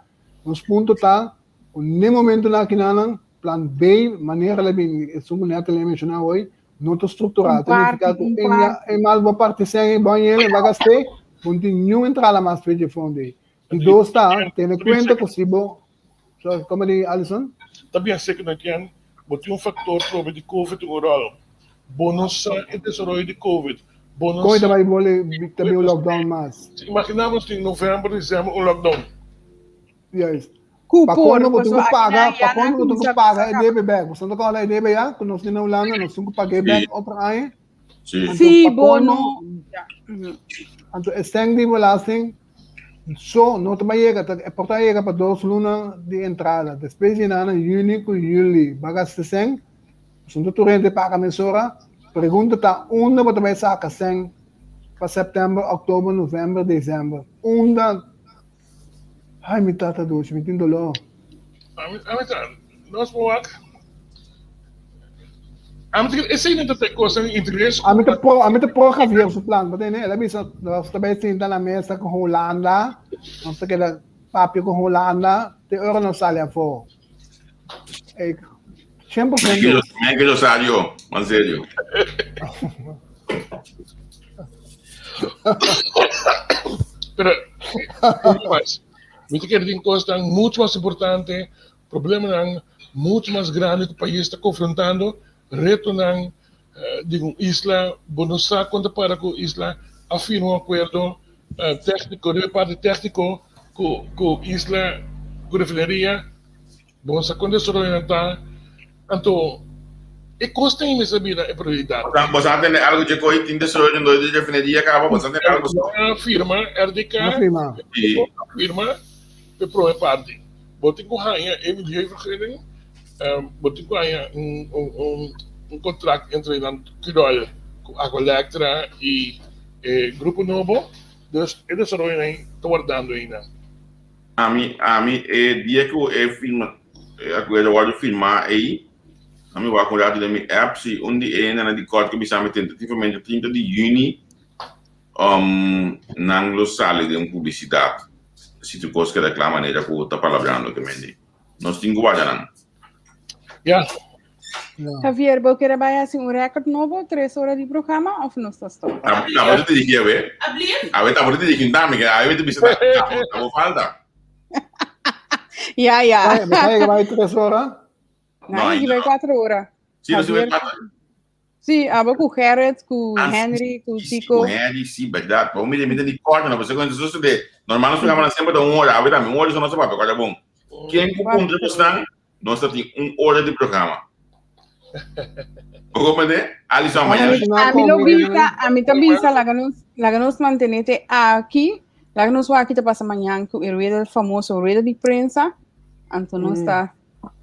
Nos punto ta ku ne momentunan akinanan plan B manera la bin esun ku Natalie a menshoná hoy, No ta structural, Un ta nifica parti, cu un en parti. en mal bo parti sen bo yele ba gast'é, bo no tin niun entrada mas for dje fondo ei. Di dos ta, tene cuenta cu si bo, sorry, como di Alison? Ta bien seco na ken bo tin un factor trobe di covid un rol. Bo no sa e desaroyo di covid. Bo no Con ta sa. bay bole ta bin un lockdown mas? Imagina bo tin november, december un lockdown. Juist. Ku Pa por, kondo bo tin paso ku paga, aki pa na kondo bo tin ku kuminsá paga e saka. debe bek. Bo ta kòrda e debe ya ku nos tin na Hulanda, nos tin ku pag'é bek otro aña. Sí. Anto Sí, pa bo kondo, no. Ja. Mhm. anto e sèn di belasting so no ta bai yega, ta e por ta yega pa dos luna di entrada. Despues di nan yüni ku yüli bo a gasta e sèn, pasobra tur hende paga mesora. Pregunta ta unda bo ta bai saka sèn pa sèptèmber, òktober, novèmber, desèmber? Unda? Ai mi tata dushi, mi tin doló. Ami, ami ta, nos por wak. Ami ta kere, esei no ta ta kosnan di interes ku. Ami ta pro, ami ta pro Javier su plan, bo tende? El a bisa, nos ta bai sinta na mesa ku Hulanda, nos ta keda. papia ku Hulanda te ora nos sali afó. E 100%. Mike Rosario, man serio. Pero, mas, mi ta kere tin kosnan mucho mas importante, problemanan mucho mas grandi ku pais ta konfrontando, retonan di un isla, bo no sa kon ta para ku isla a firma un akuerdo tèkniko, riba e parti tèkniko ku ku isla ku refineria, bo no sa kon desaroyonan ta, anto e kosnan ei mester bira e prioridat. Bo sa tende algu dje koe tin desaroyo di refineria kaba? Bo sa tende algu? A firma, RDK a firma e prome parti. Bo tin ku haña e milieuvergunning, bo tin ku haña un kontrakt entre nan Curoil ku Aqualectra i e grupo nobo, dus e desaroyonan ei ta wardando einan. Ami, ami e dia ku e firma, e akuerdo wòrdu firmá ei, ami wak un ratu den mi app si un di e hendenan di kòrt ku bisa mi tentativamente 30 di yüni nan lo sali den un publisidat si tur kos keda kla manera ku ta palabrando ke mende. Nos tin ku warda nan. Ya. Javier, bo kere bai hasi un record nobo, tres ora di programa, of nos ta stop? Abo ta dirigi awe? Awe ta abo ta dirigi nta, mi awe ta bisa ta abo falta. Ya, ya. Bai, bai tres ora? No, bai cuatro ora. Si, nos bai cuatro. Sí, abo ku Gerrit, ku ah, Henry, ku Tico. Ku Henry, sí, verdad. Pero mire, mire, ni corta, no, porque cuando sucede, normal nos programa siempre da un hora, ahorita un hora eso no se va, pero bom. Ken ku punto que están, nos tin un hora de programa. Comprende? Alison, mañana. A mi lo bisa, a mi ta bisa, laga nos, laga nos mantenete aki, laga nos wak te pasa mañana ku e rueda famoso rueda di prensa. Anto nos ta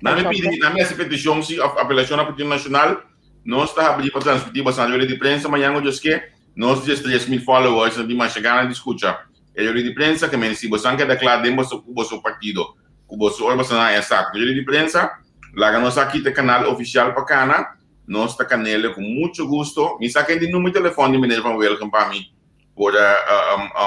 Nan mi pidi, nan mi hasi petishon si of apelashon na Partido Nacional. Nos ta habrí pa transmití basante rueda di prensa mañan ku Dios ke. Nos 13,000 followers nan tin masha gana di skucha e rueda di prensa ke men si bosan keda kla den boso ku boso partido ku boso ora boso nan haña sa ku rueda di prensa laga nos a kita kanal ofisial pa kana nos ta kanele ku mucho gusto. Mi sa ken di numero di telefòn di meneer Van Wilgen pa mi por a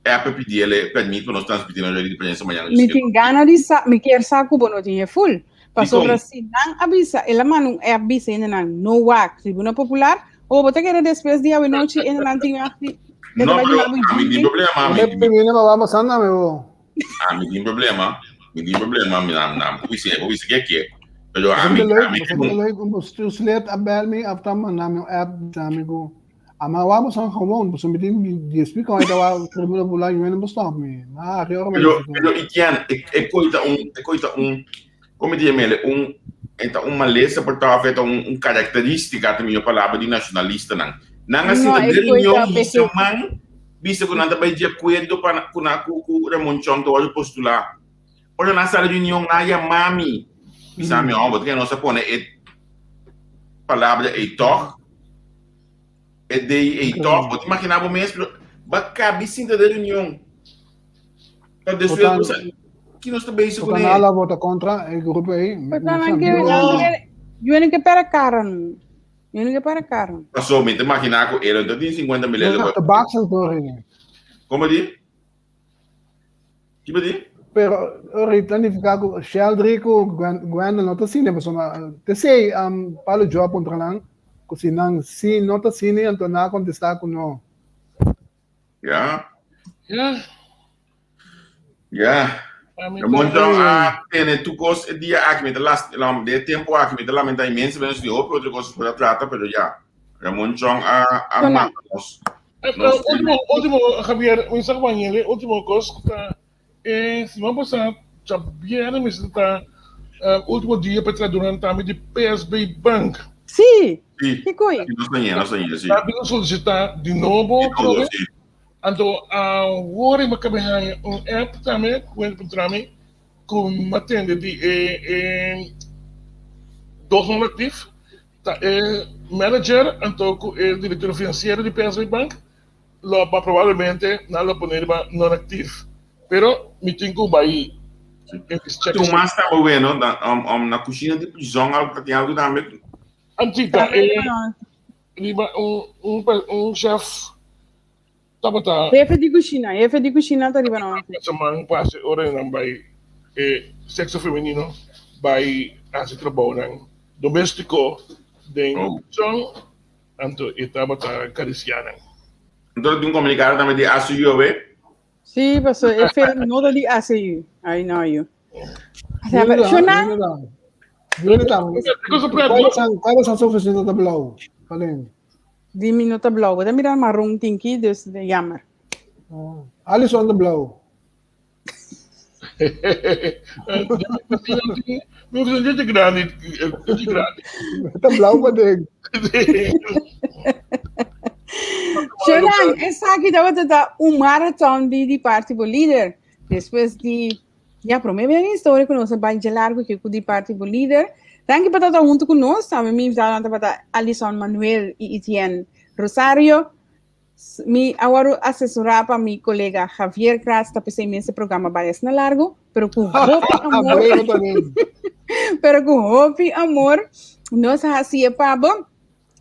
App a pidi el e permit pa nos transmiti na radio di prensa mañana. Mi tin gana di sa, mi kier sa ku bo no tin e full. Pasobra si nan a bisa, el a manda un app bisa hende nan no wak Tribuna Popular, o bo ta kere despues di awenochi hende nan tin wak di No, pero ami tin problema, ami tin ami tin problema, mi tin problema, mi nan nan por bisa, por bisa ke ke. Pero ami ami tin a bel mi of ta manda mi un app bisa mi ku Ama wa bosan gewoon, bosan mi tin di explica wa ita wa tribuna popular yu no stop mi. Ma ari ora Pero pero Etienne, e e koita un e koita un como di mele un eta un malesa por ta of eta un un característica ta miyo palabra di nacionalistanan. Nan a No, sinta e den koita reunion peje. bisa man bisa ku nan ta bai di acuerdo pa ku na ku ku Ramon Chong ta wòrdu postulá. Ora nan sali reunion nan a yama mi bisa mi oh bo ta kere nos a pone e palabra ei tòg. E dei ei tòg, bo ta imaginá bo mes, pero ba kabi sinta den reunion. Pa despues bo sa ki nos ta bezig kuné. Bo ta vota kontra e grupo ei. Bo nan ke, nan ke, yo no ke pera kara no. Yo no ke pera kara. Paso mi ta imaginá ku el no ta tin 50 mil euro. Ta baksa tur hende. Komo di? Kiba di? Pero ora ta nifiká ku Sheldry ku Gwendel no ta sine pasobra t'esei Palo Joe a puntra nan ku si nan si no ta sine anto nan a kontestá ku no. Ya. Ya. Ya. Ramon Chong a tene tur kos e dia aki mi ta las de e tempu aki mi ta lamentá inmensamente di hopi otro kos por a trata pero ya Ramon Chong a a mata nos. Último, último, Javier, mi sa bañele, último kos ku ta e siman pasá djabièrnè mester ta último dia pa e tradunan tambe di PSB Bank. Sí, Sí, kiko ei? sí, nos ta ñe, nos ta ñe, sí. Ta bin solisitá di nobo Di nobo, atrobe. sí. Anto awor mi a kaba haña un app tambe ku a puntra mi ku mi a tende di e e dos non aktif. Ta e manager anto ku e direktor finansiero di PSB Bank lo ba probablemente nan lo pone riba non actief. Pero mi tin ku bai check. Tu mas taba bueno na na kushina di prizon algo ta tin algo tambe. Anti ta e riba un un chef. tabata. Hefe di kushina, hefe di kushina ta riba nan. Siman pasa ora nan bai e sexo femenino bai hasi trabounan domestico den prizon, anto e tabata karisiá nan. Anto tin un komunikado tambe di ACU awe. Sí, paso e film no ta di ACU. I know you. Shona? Cuál es su oficina ta blauw? Paden. Di mi no ta blauw. Bo ta mira marron tinki, dus de jammer. Ah, Alison ta blauw. Mi oficina ta grandi, ta grandi. Ta blauw paden. Shonan, esaki tabata ta un marathon di di parti bo lider. Despues di Ya, promé bia den historia ku nos a bai dje largu ke ku di parti bo lider. Danki pa tabata huntu ku nos. Tambe mi invitadonan tabata Alison Manuel i Etienne Rosario. Mi a wòrdu asesorá pa mi kolega Javier Kratz, ta p'esei mes e programa bai asina largu, pero ku hopi amor. Pero ku hopi amor nos a hasi e pa bo.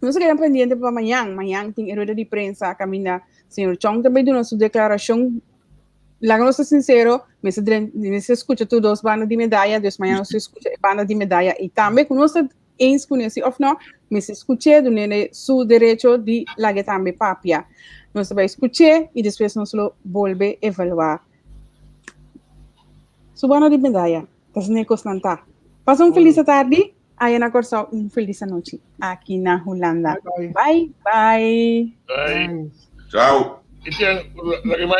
Nos a keda pendiente pa mañan. Mañan tin e rueda di prensa kaminda señor Chong ta bai duna su deklarashon. Laga nos ta sincero, mester dren, mester skucha tur dos banda di medaya, dus mañan nos ta skucha e banda di medaya i tambe ku nos ta eens kuné si òf no, mester skuch'é, dun'é su derecho di lag'é tambe papia. Nos ta bai skuch'é i despues nos lo bolbe evaluá su banda di medaya. Ta asina e kosnan ta. Pasa un felis atardi aya na Kòrsou i un felis anochi aki na Hulanda. Bye bye. Bye. Chao. Etienne, laga e mic.